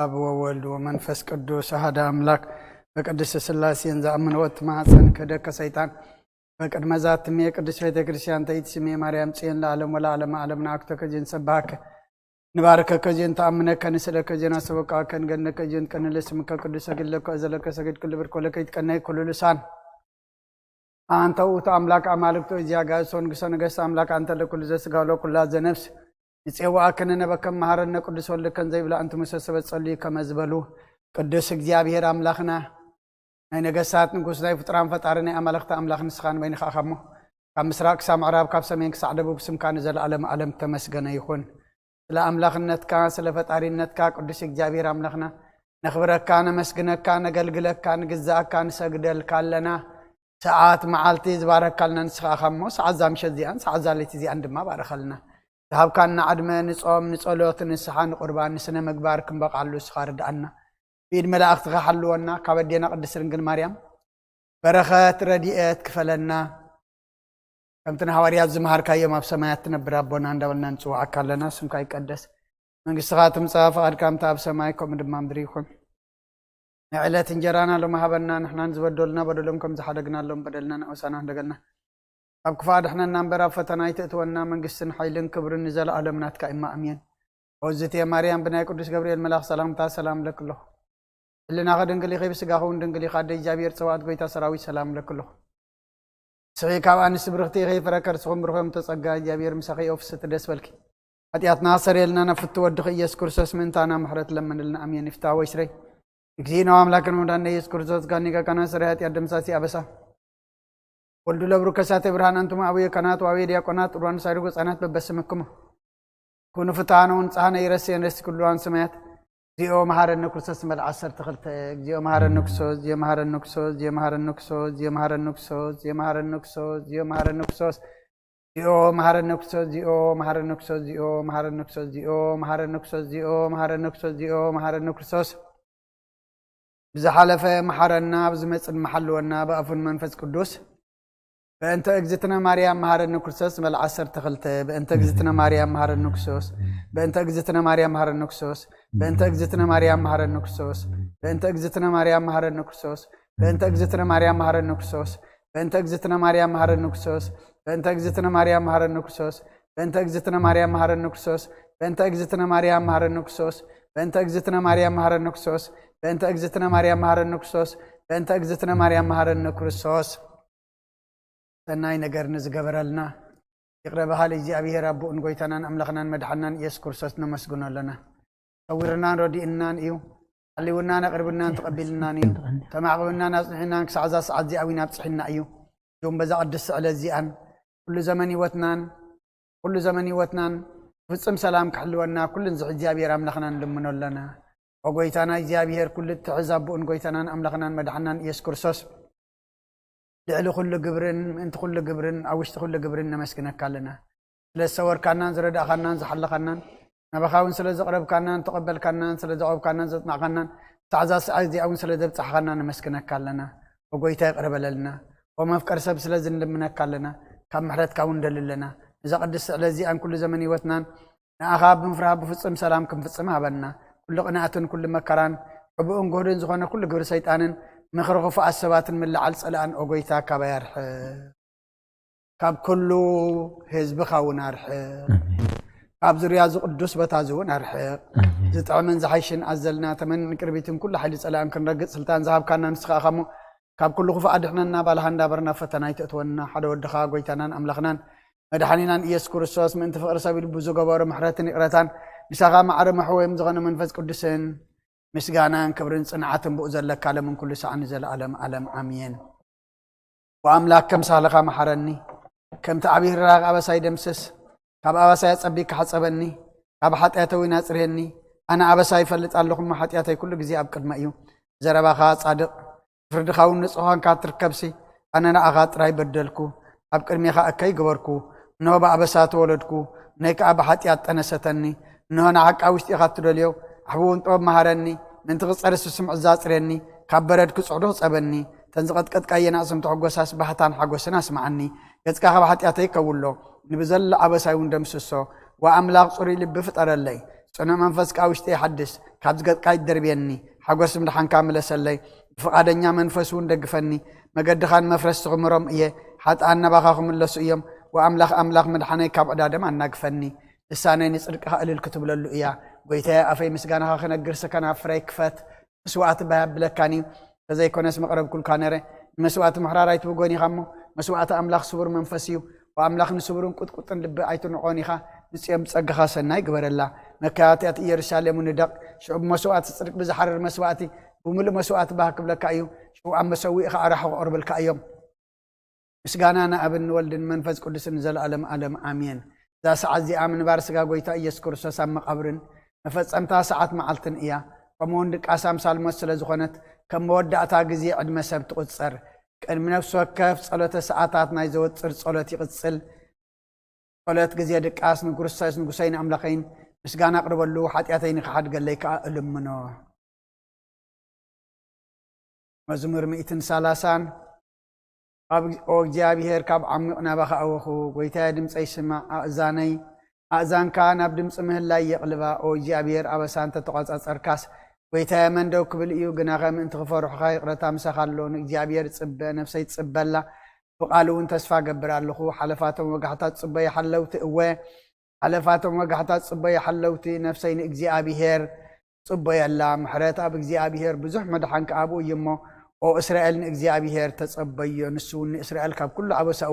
ኣብ ወወልድ ወመንፈስ ቅዱስ ኣሃደ ኣምላክ በቅድስት ስላሴን ዝኣምን ወት ማሕፀን ክህደከ ሰይጣን በቅድመ ዛትሜ ቅድስት ቤተ ክርስቲያን ተይትስሜ ማርያም ጽዮን ለዓለም ወለዓለም ዓለም ንኣክተከ ዜን ሰባከ ንባርከከ ዜን ተኣምነከ ንስእለከ ዜን ኣሰበቃከ ንገነከ ዜን ቀንለ ስምከ ቅዱስ ሰግድ ለከ እዘለከ ሰግድ ክልብር ኮለከ ይትቀነይ ኩሉ ልሳን ኣንተ ውእቱ ኣምላክ ኣማልክቶ እዚያ ጋሶ ንግሶ ነገስት ኣምላክ ኣንተ ለኩሉ ዘስጋ ለኩላ ዘነፍስ ንጼዋኣከ ነነበከ መሃረነ ቅዱስ ወልድከን ዘይብላ እንት ሙሰ ሰበት ጸልዩ ከመ ዝበሉ ቅዱስ እግዚኣብሔር ኣምላኽና ናይ ነገስታት ንጉስ ናይ ፍጥራን ፈጣሪ ናይ ኣማልኽቲ ኣምላኽ ንስኻ ንበይንኻ ኢኻ እሞ ካብ ምስራቅ ክሳብ ምዕራብ ካብ ሰሜን ክሳዕ ደቡብ ስምካ ንዘለኣለም ኣለም ተመስገነ ይኹን። ስለ ኣምላኽነትካ ስለ ፈጣሪነትካ ቅዱስ እግዚኣብሔር ኣምላኽና ነኽብረካ ነመስግነካ ነገልግለካ ንግዛእካ ንሰግደልካ ኣለና። ሰዓት መዓልቲ ዝባረካልና ንስኻ ኢኻ እሞ ሰዓት ዛ ምሸት እዚኣን ሰዓት ዛ ለይቲ እዚኣን ድማ ባረኸልና። ዝሃብካና ዕድመ ንጾም ንጸሎት ንስሓ ንቁርባን ንስነ ምግባር ክንበቃሉ ንስኻ ርድኣና። ብኢድ መላእኽትኻ ሓልወና ካብ ኣዴና ቅድስት ድንግል ማርያም በረኸት ረድኤት ክፈለና። ከምቲ ንሃዋርያት ዝመሃርካዮም ኣብ ሰማያት ትነብር ኣቦና እንዳበልና ንጽዋዓካ ኣለና። ስምካ ይቀደስ፣ መንግስትኻ ትምጻእ፣ ፍቓድካ ከምቲ ኣብ ሰማይ ከምኡ ድማ ምድሪ ይኹን። ንዕለት እንጀራና ሎሚ ሃበና፣ ንሕናን ዝበደሉና በደሎም ከም ዝሓደግናሎም በደልና ንኣውሳና እንደገልና ኣብ ክፋ ድሕነና እምበር ኣብ ፈተና ኣይትእትወና፣ መንግስትን ሓይልን ክብርን ንዘለኣለም ናትካ እማ ኣሜን። ኦዝቴ ማርያም ብናይ ቅዱስ ገብርኤል መልኣኽ ሰላምታ ሰላም ለክለኹ። ህልናኸ ድንግል ኢኺ፣ ብስጋኸ እውን ድንግል ኢኻ። ኣደ እግዚኣብሔር ጸዋዕት ጎይታ ሰራዊት ሰላም ለክለኹ። ስኺ ካብ ኣንስቲ ብርኽቲ ኢኺ፣ ፍረ ከርስኹም ብሩኽ እዮም። ተጸጋ እግዚኣብሔር ምሳኺ ኦፍስቲ ደስ በልኪ። ሓጢኣትና ሰረየልና፣ ናብ ፍቱ ወድኺ ኢየሱስ ክርስቶስ ምእንታና ምሕረት ለምንልና። ኣሜን። ይፍታ ወይ ስረይ። እግዚእነ ኣምላክን መድኃኒነ ኢየሱስ ክርስቶስ ጋኒጋ ካና ስረይ ሓጢኣት ደምሳሲ ኣበሳ ወልዱ ለብሩ ከሳተ ብርሃን ኣንቱም ኣቡየ ካህናት ወኣቡየ ዲያቆናት ሩዋን ሳይርጎ ህጻናት በበስምክሙ ኩኑ ፍትሃነ ወንጽሃነ ይረስየን ረሲ ኩሉ ኣን ሰማያት። እግዚኦ መሐረነ ክርስቶስ መል ዓሰርተ ክልተ። እግዚኦ መሐረነ ክርስቶስ፣ እግዚኦ መሐረነ ክርስቶስ፣ እግዚኦ መሐረነ ክርስቶስ፣ እግዚኦ መሐረነ ክርስቶስ፣ እግዚኦ መሐረነ ክርስቶስ፣ እግዚኦ መሐረነ ክርስቶስ፣ እግዚኦ መሐረነ ክርስቶስ፣ እግዚኦ መሐረነ ክርስቶስ፣ እግዚኦ መሐረነ ክርስቶስ፣ እግዚኦ መሐረነ ክርስቶስ፣ እግዚኦ መሐረነ ክርስቶስ። ብዝሓለፈ መሓረና፣ ብዝመጽእ ድማ ሓልወና፣ ብኣፉን መንፈስ ቅዱስ። በእንተ እግዝእትነ ማርያም መሃረኒ ክርስቶስ መል ዓሰርተ ክልተ። በእንተ እግዝእትነ ማርያም መሃረኒ ክርስቶስ። በእንተ እግዝእትነ ማርያም መሃረኒ ክርስቶስ። በእንተ እግዝእትነ ማርያም መሃረኒ ክርስቶስ። በእንተ እግዝእትነ ማርያም መሃረኒ ክርስቶስ። በእንተ እግዝእትነ ማርያም መሃረኒ ክርስቶስ። በእንተ እግዝእትነ ማርያም መሃረኒ ክርስቶስ። በእንተ እግዝእትነ ማርያም መሃረኒ ክርስቶስ። በእንተ እግዝእትነ ማርያም መሃረኒ ክርስቶስ። በእንተ እግዝእትነ ማርያም መሃረኒ ክርስቶስ። በእንተ እግዝእትነ ማርያም መሃረኒ ክርስቶስ። በእንተ እግዝእትነ ማርያም መሃረኒ ክርስቶስ። በእንተ እግዝእትነ ማርያም መሃረኒ ክርስቶስ። ሰናይ ነገር ንዝገበረልና ይቕረ በሃሊ እግዚኣብሔር ኣቦኡን ጎይታናን ኣምላኽናን መድሓናን ኢየሱስ ክርስቶስ ነመስግኖ ኣለና። ሰዊርናን ረዲእናን እዩ። ሓሊውናን ኣቕርብናን ተቐቢልናን እዩ። ተማዕቕብናን ኣጽኒሕናን ክሳዕ እዛ ሰዓት እዚኣ እውን ኣብጽሒና እዩ። እዞም በዛ ቅድስቲ ዕለት እዚኣን ኩሉ ዘመን ህይወትናን ኩሉ ዘመን ህይወትናን ፍጹም ሰላም ክሕልወና ኩሉ ንዝሕ እግዚኣብሔር ኣምላኽና ንልምኖ ኣለና። ኦ ጎይታና እግዚኣብሔር ኩሉ እትሕዝ ኣቦኡን ጎይታናን ኣምላኽናን መድሓናን ኢየሱስ ክርስቶስ ልዕሊ ኩሉ ግብርን ምእንቲ ኩሉ ግብርን ኣብ ውሽጢ ኩሉ ግብርን ነመስግነካ ኣለና። ስለ ዝሰወርካናን ዝረዳእኻናን ዝሓለኻናን ናባኻ እውን ስለ ዘቕረብካናን ተቐበልካናን ስለ ዘቐብካናን ዘጽናዕካናን ሳዕዛ ሰዓት እዚኣ እውን ስለ ዘብጻሕኻና ነመስግነካ ኣለና። ኦ ጎይታ ይቕረ በለልና። ኦ መፍቀር ሰብ ስለዚ ንልምነካ ኣለና። ካብ ምሕረትካ እውን ንደሊ ኣለና። እዛ ቅድስቲ ዕለት እዚኣን ኩሉ ዘመን ህይወትናን ንኣኻ ብምፍራህ ብፍጹም ሰላም ክንፍጽም ሃበና። ኩሉ ቅንኣትን ኩሉ መከራን ሕቡእን ግሁድን ዝኾነ ኩሉ ግብሪ ሰይጣንን ምኽሪ ክፉኣት ሰባትን ምልዓል ጸላእን ኦ ጎይታ ካባይ ኣርሕቕ። ካብ ኩሉ ህዝብኻ እውን ኣርሕቕ። ካብ ዙርያ እዚ ቅዱስ ቦታ እዚ እውን ኣርሕቕ። ዝጥዕምን ዝሓይሽን ኣዘልና ተመንን ቅርቢትን ኩሉ ሓይሊ ጸላእን ክንረግጽ ስልጣን ዝሃብካና ንስኻ ኢኻ እሞ ካብ ኩሉ ክፉእ ኣድሕነና። ባልኻ እንዳበርና ፈተና ኣይተእትወና። ሓደ ወድኻ ጎይታናን ኣምላኽናን መድሓኒናን ኢየሱስ ክርስቶስ ምእንቲ ፍቕሪ ሰብ ኢሉ ብዝገበሮ ምሕረትን ይቕረታን ምሳኻ ማዕረ መሕወዮም ዝኾነ መንፈስ ቅዱስን ምስጋናን ክብርን ጽንዓትን ብኡ ዘለካ ለምን ኩሉ ሰዓት ንዘለኣለም ኣለም ኣሜን። ወኣምላክ ከምሳልኻ መሓረኒ፣ ከምቲ ዓብዪ ርራቕ ኣበሳይ ደምስስ፣ ካብ ኣበሳይ ኣጸቢካ ሓጸበኒ፣ ካብ ሓጢኣተ እውን ኣጽርየኒ። ኣነ ኣበሳይ ይፈልጥ ኣለኹ እሞ ሓጢኣተይ ኩሉ ግዜ ኣብ ቅድመ እዩ። ዘረባኻ ጻድቕ፣ ብፍርድኻ እውን ንጹሕ ኳንካ ትርከብሲ፣ ኣነ ንኣኻ ጥራይ በደልኩ፣ ኣብ ቅድሜኻ እከይ ገበርኩ። እንሆ ብኣበሳ ተወለድኩ፣ ብነይ ከኣ ብሓጢኣት ጠነሰተኒ። እንሆ ንሓቂ ኣብ ውሽጢኻ እትደልዮ፣ ኣሕብውን ጥበብ መሃረኒ፣ ምእንቲ ክጸርስ ስምዑ ዛጽርየኒ፣ ካብ በረድ ክጽዕዱ ክጸበኒ። እተን ዝቐጥቀጥካየን ኣዕጽምቲ ሕጎሳስ ባህታን ሓጎስን ኣስምዓኒ። ገጽካ ካብ ሓጢኣተይ ከውሎ፣ ንብዘሎ ኣበሳይ እውን ደምስሶ። ወኣምላኽ ጽሩይ ልቢ ፍጠረለይ፣ ጽኑዕ መንፈስካ ኣብ ውሽጠይ ሓድስ፣ ካብ ዝገጥካ ይደርብየኒ። ሓጎስ ምድሓንካ ምለሰለይ፣ ብፍቓደኛ መንፈስ እውን ደግፈኒ። መገድኻ ንመፍረስቲ ክምሮም እየ፣ ሓጥኣን ናባኻ ክምለሱ እዮም። ወኣምላኽ ኣምላኽ ምድሓነይ ካብ ዕዳደም ኣናግፈኒ። ልሳነይ ንጽድቅኻ እልል ክትብለሉ እያ። ጐይታየ ኣፈይ ምስጋናኻ ክነግር ስከን ኣብ ፍረይ ክፈት። መስዋእቲ ባህ ኣብለካን እዩ። ተዘይኮነስ መቕረብኩልካ ነረ። ንመስዋእቲ ምሕራር ኣይትብጎን ኢኻ እሞ፣ መስዋእቲ ኣምላኽ ስቡር መንፈስ እዩ። ወኣምላኽ ንስቡርን ቁጥቁጥን ልቢ ኣይትንዖን ኢኻ። ንጽዮን ብጸጋኻ ሰናይ ግበረላ። መካያትያት ኢየሩሳሌም ንደቕ። ሽዑ ብመስዋእቲ ጽድቂ ብዝሓርር መስዋእቲ ብምሉእ መስዋእቲ ባህ ክብለካ እዩ። ሽዑ ኣብ መሰውኢ ኸኣ ራሑ ክቐርብልካ እዮም። ምስጋና ንኣብን ንወልድን መንፈስ ቅዱስን ንዘለኣለም ኣለም ኣሜን። እዛ ሰዓት እዚኣ ምንባር ስጋ ጎይታ ኢየሱስ ክርስቶስ ኣብ መቓብርን መፈጸምታ ሰዓት መዓልትን እያ። ከምኡውን ድቃስ ኣምሳል ሞት ስለ ዝኾነት፣ ከም መወዳእታ ግዜ ዕድመ ሰብ ትቑጸር። ቅድሚ ነፍሲ ወከፍ ጸሎተ ሰዓታት ናይ ዘወጽር ጸሎት ይቕጽል። ጸሎት ግዜ ድቃስ ንክርስቶስ ንጉሰይን ኣምላኸይን ምስጋና ኣቕርበሉ፣ ሓጢኣተይ ንኽሓድገለይ ከኣ እልምኖ። መዝሙር ሚእትን ሰላሳን። ኣብ፣ ኦ እግዚኣብሔር፣ ካብ ዓሚቕ ናባኻ ኣወኹ። ጐይታየ፣ ድምጸይ ስማዕ፣ ኣእዛነይ፣ ኣእዛንካ ናብ ድምጺ ምህላይ የቕልባ። ኦ እግዚኣብሔር፣ ኣበሳ እንተ ተቖጻጸርካስ፣ ጐይታየ፣ መን ደው ክብል እዩ? ግናኸ ምእንቲ ክፈርሑኻ ይቕረታ ምሳኻ ኣሎ። ንእግዚኣብሔር እጽበ፣ ነፍሰይ ትጽበ ኣላ፣ ብቓሉ እውን ተስፋ እገብር ኣለኹ። ሓለፋቶም ወጋሕታ ትጽበዩ ሓለውቲ፣ እወ፣ ሓለፋቶም ወጋሕታ ትጽበዩ ሓለውቲ፣ ነፍሰይ ንእግዚኣብሔር ትጽበየላ። ምሕረት ኣብ እግዚኣብሔር፣ ብዙሕ መድሓን ከኣ ኣብኡ እዩ እሞ፣ ኦ እስራኤል፣ ንእግዚኣብሔር ተጸበዮ፣ ንሱ እውን ንእስራኤል ካብ ኩሉ ኣበሳኡ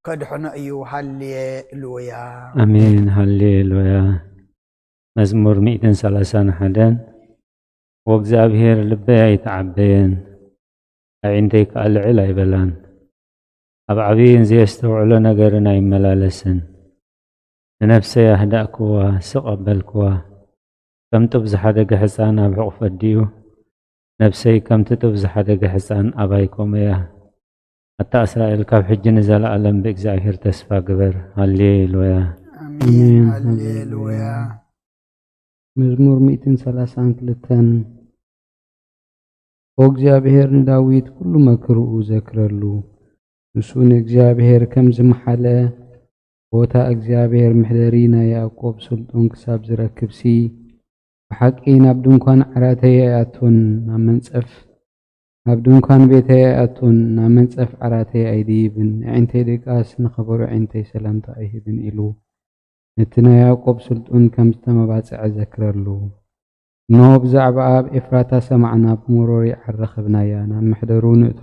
ከድሕኖ እዩ። ሃሌሉያ። ኣሜን፣ ሃሌሉያ። መዝሙር ሚእትን ሰላሳን ሓደን። ወእግዚኣብሔር፣ ልበይ ኣይተዓበየን፣ ኣዒንተይ ከኣ ልዕል ኣይበላን። ኣብ ዓብይን ዘየስተውዕሎ ነገርን ኣይመላለስን። ንነፍሰይ ኣህዳእክዋ፣ ስቕ ኣበልክዋ። ከም ጡብ ዝሓደገ ሕፃን ኣብ ሕቑፈ ኣዲኡ፣ ነፍሰይ ከምቲ ጡብ ዝሓደገ ሕፃን ኣባይ ከምኡ እያ። ኣታ እስራኤል፣ ካብ ሕጂ ንዘለኣለም ብእግዚኣብሔር ተስፋ ግበር። ሃሌሉያ። ኣሜን። ኣሜን። ሃሌሉያ። መዝሙር ሚእትን ሰላሳን ክልተን። ኦ እግዚኣብሔር ንዳዊት ኩሉ መከርኡ ዘክረሉ። ንሱ ንእግዚኣብሔር ከም ዝመሓለ፣ ቦታ እግዚኣብሔር መሕደሪ ናይ ያዕቆብ ስልጡን ክሳብ ዝረክብሲ፣ ብሓቂ ናብ ድንኳን ዓራተይ ኣይኣቱን፣ ናብ መንጸፍ፣ ናብ ድንኳን ቤተይ ኣይኣቱን፣ ናብ መንጸፍ ዓራተይ ኣይድይብን። ኣዒንተይ ድቃስ ንኸበሮ ኣዒንተይ ሰላምታ ኣይህብን ኢሉ፣ ነቲ ናይ ያዕቆብ ስልጡን ከም ዝተመባጽዐ ዘክረሉ። እንሆ፣ ብዛዕባኣ ኣብ ኤፍራታ ሰማዕና፣ ብመሮር ይዓረ ኸብናያ። ናብ መሕደሩ ንእቶ፣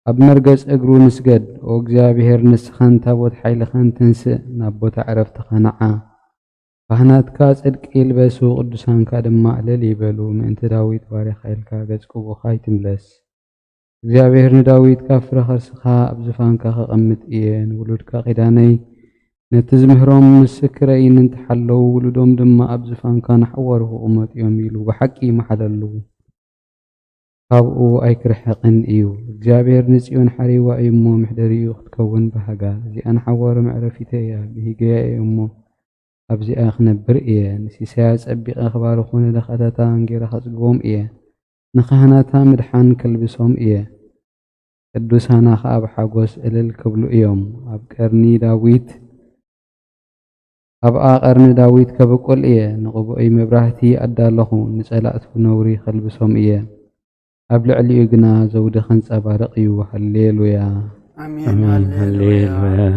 ኣብ መርገጽ እግሩ ንስገድ። ኦ እግዚኣብሔር፣ ንስኻን ታቦት ሓይልኻን ተንስእ፣ ናብ ቦታ ዕረፍትኻ ንዓ። ካህናትካ ጽድቂ ይልበሱ፣ ቅዱሳንካ ድማ እልል ይበሉ። ምእንቲ ዳዊት ባርያኻ ኢልካ፣ ገጽ ክቡኻ ኣይትምለስ። እግዚኣብሔር ንዳዊት፣ ካብ ፍረ ከርስኻ ኣብ ዝፋንካ ከቐምጥ እየ፣ ንውሉድካ ኪዳነይ ነቲ ዝምህሮም ምስክረይን እንተሓለዉ፣ ውሉዶም ድማ ኣብ ዝፋንካ ንሓዋሩ ክቕመጡ እዮም ኢሉ ብሓቂ ይመሓለሉ። ካብኡ ኣይክርሕቕን እዩ። እግዚኣብሔር ንጽዮን ሓሪዋ እዩ እሞ፣ መሕደሪኡ ክትከውን ባህጋ። እዚኣ ንሓዋሩ መዕረፊተይ እያ፣ ብሂገያ እየ እሞ፣ ኣብዚኣ ክነብር እየ። ንሲሳያ ጸቢቐ ክባርኹ፣ ንደኻታታ እንጌራ ከጽግቦም እየ። ንኻህናታ ምድሓን ከልብሶም እየ። ቅዱሳና ኸኣ ብሓጎስ እልል ክብሉ እዮም። ኣብ ቀርኒ ዳዊት፣ ኣብኣ ቀርኒ ዳዊት ከብቁል እየ። ንቕብኦይ መብራህቲ ኣዳለኹ፣ ንጸላእቱ ነውሪ ከልብሶም እየ። ኣብ ልዕሊኡ ግና ዘውዲ ከንጸባርቕ እዩ። ሃሌሉያ። ኣሜን። ኣሜን። ሃሌሉያ። ሃሌሉያ።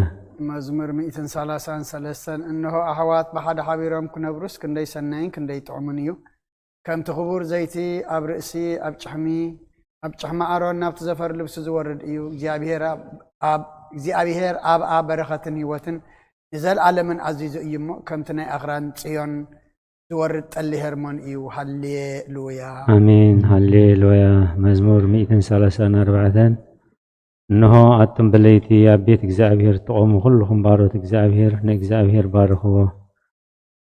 መዝሙር ሚእትን ሰላሳን ሰለስተን። እንሆ፣ ኣሕዋት ብሓደ ሓቢሮም ክነብሩስ ክንደይ ሰናይን ክንደይ ጥዑምን እዩ። ከምቲ ክቡር ዘይቲ ኣብ ርእሲ፣ ኣብ ጭሕሚ፣ ኣብ ጭሕሚ ኣሮን ናብቲ ዘፈር ልብሲ ዝወርድ እዩ። እግዚኣብሔር ኣብ፣ ኣብ፣ እግዚኣብሔር ኣብኣ በረኸትን ህይወትን ንዘለኣለምን ኣዚዙ እዩ እሞ፣ ከምቲ ናይ ኣኽራን ጽዮን ዝወርድ ጠሊ ሄርሞን እዩ። ሃሌሉያ። ኣሜን። ሃሌሉያ። መዝሙር ሚእትን ሰላሳን ኣርባዕተን። እንሆ፣ ኣቱም ብለይቲ ኣብ ቤት እግዚኣብሔር እትቖሙ ኩልኹም ባሮት እግዚኣብሔር፣ ንእግዚኣብሔር ባርኽዎ።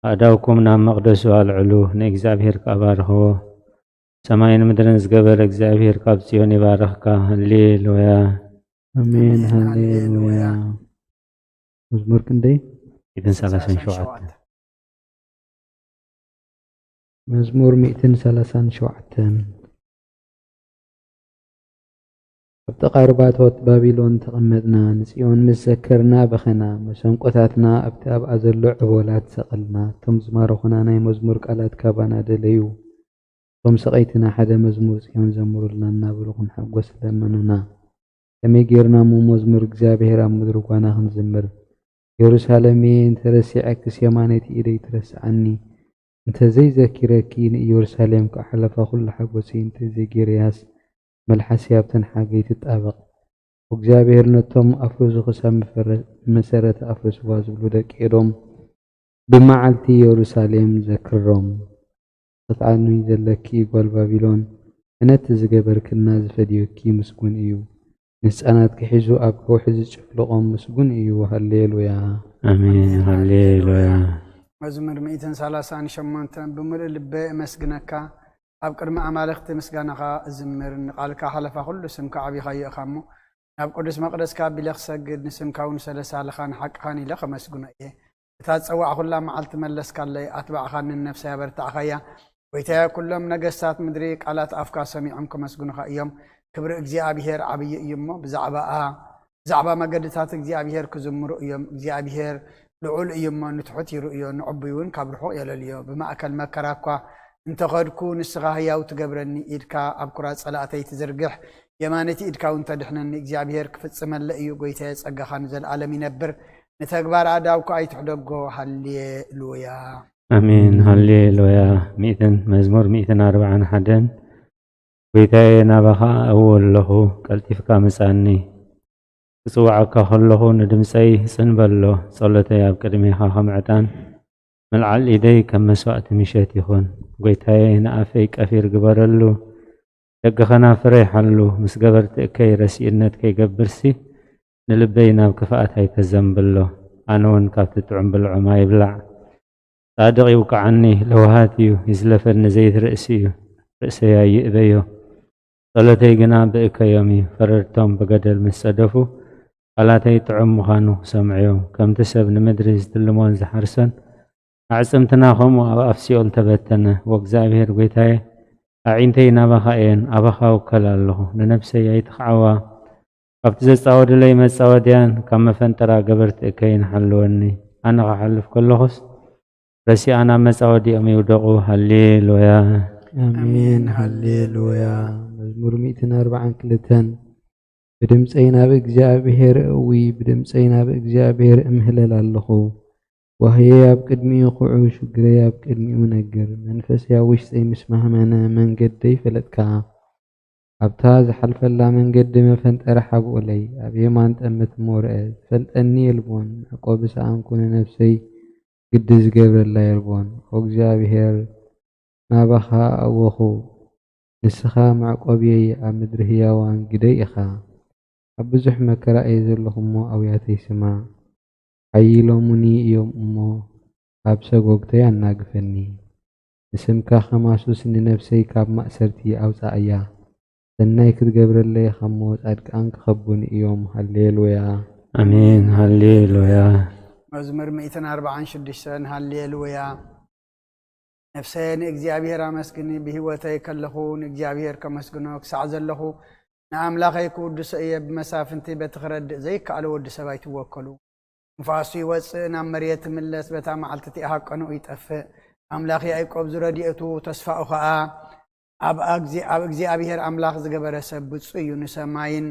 ኣእዳውኩም ናብ መቕደሱ ኣልዕሉ፣ ንእግዚኣብሔር ከኣ ባርኽዎ። ሰማይን ምድርን ዝገበረ እግዚኣብሔር ካብ ጽዮን ይባርኽካ። ሃሌሉያ። ኣሜን። ኣሜን። ሃሌሉያ። ሃሌሉያ። መዝሙር ክንደይ? ሚእትን ሰላሳን ሸውዓተን። መዝሙር ሚእትን ሰላሳን ሸውዓተን። ኣብ ጥቓ ሩባቶት ባቢሎን ተቐመጥና፣ ንጽዮን ምስ ዘከርና በኸና፣ መሰንቆታትና ኣብቲ ኣብኣ ዘሎ ዕቦላት ሰቐልና። እቶም ዝማረኹና ናይ መዝሙር ቃላት ካባና ደለዩ። እቶም ሰቐይትና ሓደ መዝሙር ጽዮን ዘምሩልና እናበሉ ክንሕጎስ ለመኑና። ከመይ ጌርና እሞ መዝሙር እግዚኣብሔር ኣብ ምድሪ ጓና ክንዝምር? የሩሳሌመየ፣ እንተ ረሲዐክስ የማነይቲ ኢደይ ትረስዓኒ። እንተ ዘይዘኪረኪ ንኢየሩሳሌም ከኣ ሓለፋ ኩሉ ሓጎሰይ እንተ ዘይጌረያስ፣ መልሓሰይ ኣብተን ሓገይ ትጣበቕ። እግዚኣብሔር ነቶም ኣፍርሱ ክሳብ መፈረ-፣ መሰረታ ኣፍርስዋ ዝብሉ ደቂ ኤዶም፣ ብመዓልቲ የሩሳሌም ዘክሮም። ትኽትዓኒ ዘለኪ ጓል ባቢሎን፣ እነቲ ዝገበርክልና ዝፈድዮኪ ምስጉን እዩ። ንህጻናትኪ ሒዙ ኣብ ከውሒ ዝጭፍልቖም ምስጉን እዩ። ሃሌሉያ። ኣሜን። ሃሌሉያ። መዝሙር ሚእትን ሰላሳን ሸሞንተን ብምሉእ ልበ እመስግነካ፣ ኣብ ቅድሚ ኣማልኽቲ ምስጋናኻ እዝምር፣ ንቓልካ ሓለፋ ኩሉ ስምካ ዓቢኻዮ ኢኻ እሞ፣ ናብ ቅዱስ መቕደስካ ኣቢለ ክሰግድ፣ ንስምካ እውን ሰለሳልኻን ሓቅኻን ኢለ ከመስግኖ እየ። እታ ዝጸዋዕኹላ መዓልቲ መለስካለይ፣ ኣትባዕኻንን ነፍሰይ ኣበርታዕኻያ። ጎይታየ፣ ኩሎም ነገስታት ምድሪ ቃላት ኣፍካ ሰሚዖም ከመስግኑኻ እዮም። ክብሪ እግዚኣብሄር ዓብዪ እዩ እሞ፣ ብዛዕባኣ፣ ብዛዕባ መገድታት እግዚኣብሄር ክዝምሩ እዮም። እግዚኣብሄር ልዑል እዩ እሞ፣ ንትሑት ይርእዮ፣ ንዕቡይ እውን ካብ ርሑቕ የለልዮ። ብማእከል መከራ እኳ እንተኸድኩ፣ ንስኻ ህያው ትገብረኒ፣ ኢድካ ኣብ ኩራት ጸላእተይ ትዝርግሕ፣ የማነይቲ ኢድካ እውን ተድሕነኒ። እግዚኣብሄር ክፍጽመለ እዩ፣ ጎይታየ፣ ጸጋኻ ንዘለኣለም ይነብር። ንተግባር ኣእዳውካ ኣይትሕደጎ። ሃሌሉያ። ኣሜን። ሃሌሉያ። ሚእትን፣ መዝሙር ሚእትን ኣርባዓን ሓደን። ጎይታየ፣ ናባኻ እእዊ ኣለኹ፣ ቀልጢፍካ ምጻኒ። ክጽውዓካ ከለኹ ንድምጸይ ጽን በሎ፣ ጸሎተይ ኣብ ቅድሜኻ ከም ዕጣን፣ ምልዓል ኢደይ ከም መስዋእቲ ምሸት ይኹን። ጎይታየ፣ ንኣፈይ ቀፊር ግበረሉ፣ ደገ ኸናፍረይ ሓሉ፣ ምስ ገበርቲ እከይ ረሲእነት ከይገብርሲ፣ ንልበይ ናብ ክፍኣት ኣይተዘንብሎ። ኣነ እውን ካብቲ ጥዑም ብልዖም ኣይብላዕ። ጻድቕ ይውቅዓኒ፣ ለውሃት እዩ፣ ይዝለፈኒ ዘይት ርእሲ እዩ፣ ርእሰይ ኣይእበዮ። ጸሎተይ ግና ብእከዮም እዩ። ፈረድቶም ብገደል ምስ ጸደፉ፣ ቃላተይ ጥዑም ምዃኑ ክሰምዑ እዮም። ከምቲ ሰብ ንምድሪ ዝትልሞን ዝሓርሶን፣ ኣዕጽምትና ኸምኡ ኣብ ኣፍ ሲኦል ተበተነ። ወእግዚኣብሔር ጐይታየ፣ ኣዒንተይ ናባኻ እየን፣ ኣባኻ እውከል ኣለኹ። ንነፍሰይ ኣይትኽዓዋ። ካብቲ ዘጻወዱለይ መጻወድያን ካብ መፈንጠራ ገበርቲ እከይን ሓልወኒ። ኣነ ክሓልፍ ከለኹስ፣ ረሲኣን ኣብ መጻወዲኦም ይውደቑ። ሃሌሉያ። ኣሜን፣ ሃሌሉያ። መዝሙር ሚእትን ኣርባዓን ክልተን። ብድምጸይ ናብ እግዚኣብሔር እዊ፣ ብድምጸይ ናብ እግዚኣብሔር እምህለል ኣለኹ። ዋህየይ ኣብ ቅድሚኡ ኹዑ፣ ሽግረይ ኣብ ቅድሚኡ ነግር። መንፈሰይ ኣብ ውሽጠይ ምስ ማህመነ፣ መንገደይ ፈለጥካ። ኣብታ ዝሓልፈላ መንገዲ መፈንጠሪ ሓብኡለይ፣ ኣብ የማን ጠምት እሞ ርአ። ዝፈልጠኒ የልቦን፣ መዕቆቢ ሰኣንኩ፣ ንነፍሰይ ግዲ ዝገብረላ የልቦን። ኦ እግዚኣብሔር፣ ናባኻ ኣወኹ፣ ንስኻ መዕቆብየይ፣ ኣብ ምድሪ ህያዋን ግደይ ኢኻ። ኣብ ብዙሕ መከራ እየ ዘለኹ እሞ፣ ኣውያተይ ስማዕ። ሓይሎሙኒ እዮም እሞ፣ ካብ ሰጎግተይ ኣናግፈኒ። ንስምካ ከማሱስ ንነፍሰይ ካብ ማእሰርቲ ኣውጻኣያ። ሰናይ ክትገብረለይ ኢኻ እሞ፣ ጻድቃን ክኸቡኒ እዮም። ሃሌሉያ። ኣሜን። ሃሌሉያ። መዝሙር ሚእትን ኣርባዓን ሽዱሽተን። ሃሌሉያ። ነፍሰየ ንእግዚኣብሔር ኣመስግኒ፣ ብህይወተይ ከለኹ ንእግዚኣብሔር ከመስግኖ፣ ክሳዕ ዘለኹ ንኣምላኸይ ክውድሶ እየ። ብመሳፍንቲ በቲ ክረድእ ዘይከኣሎ ወዲ ሰብ ኣይትወከሉ። ንፋሱ ይወጽእ፣ ናብ መሬት ይምለስ፣ በታ መዓልቲ እቲኣ ሃቀንኡ ይጠፍእ። ኣምላኽ ያዕቆብ ዝረድኤቱ ተስፋኡ ኸኣ ኣብ ኣግዚ-፣ ኣብ እግዚኣብሔር ኣምላኽ ዝገበረ ሰብ ብጹእ እዩ። ንሰማይን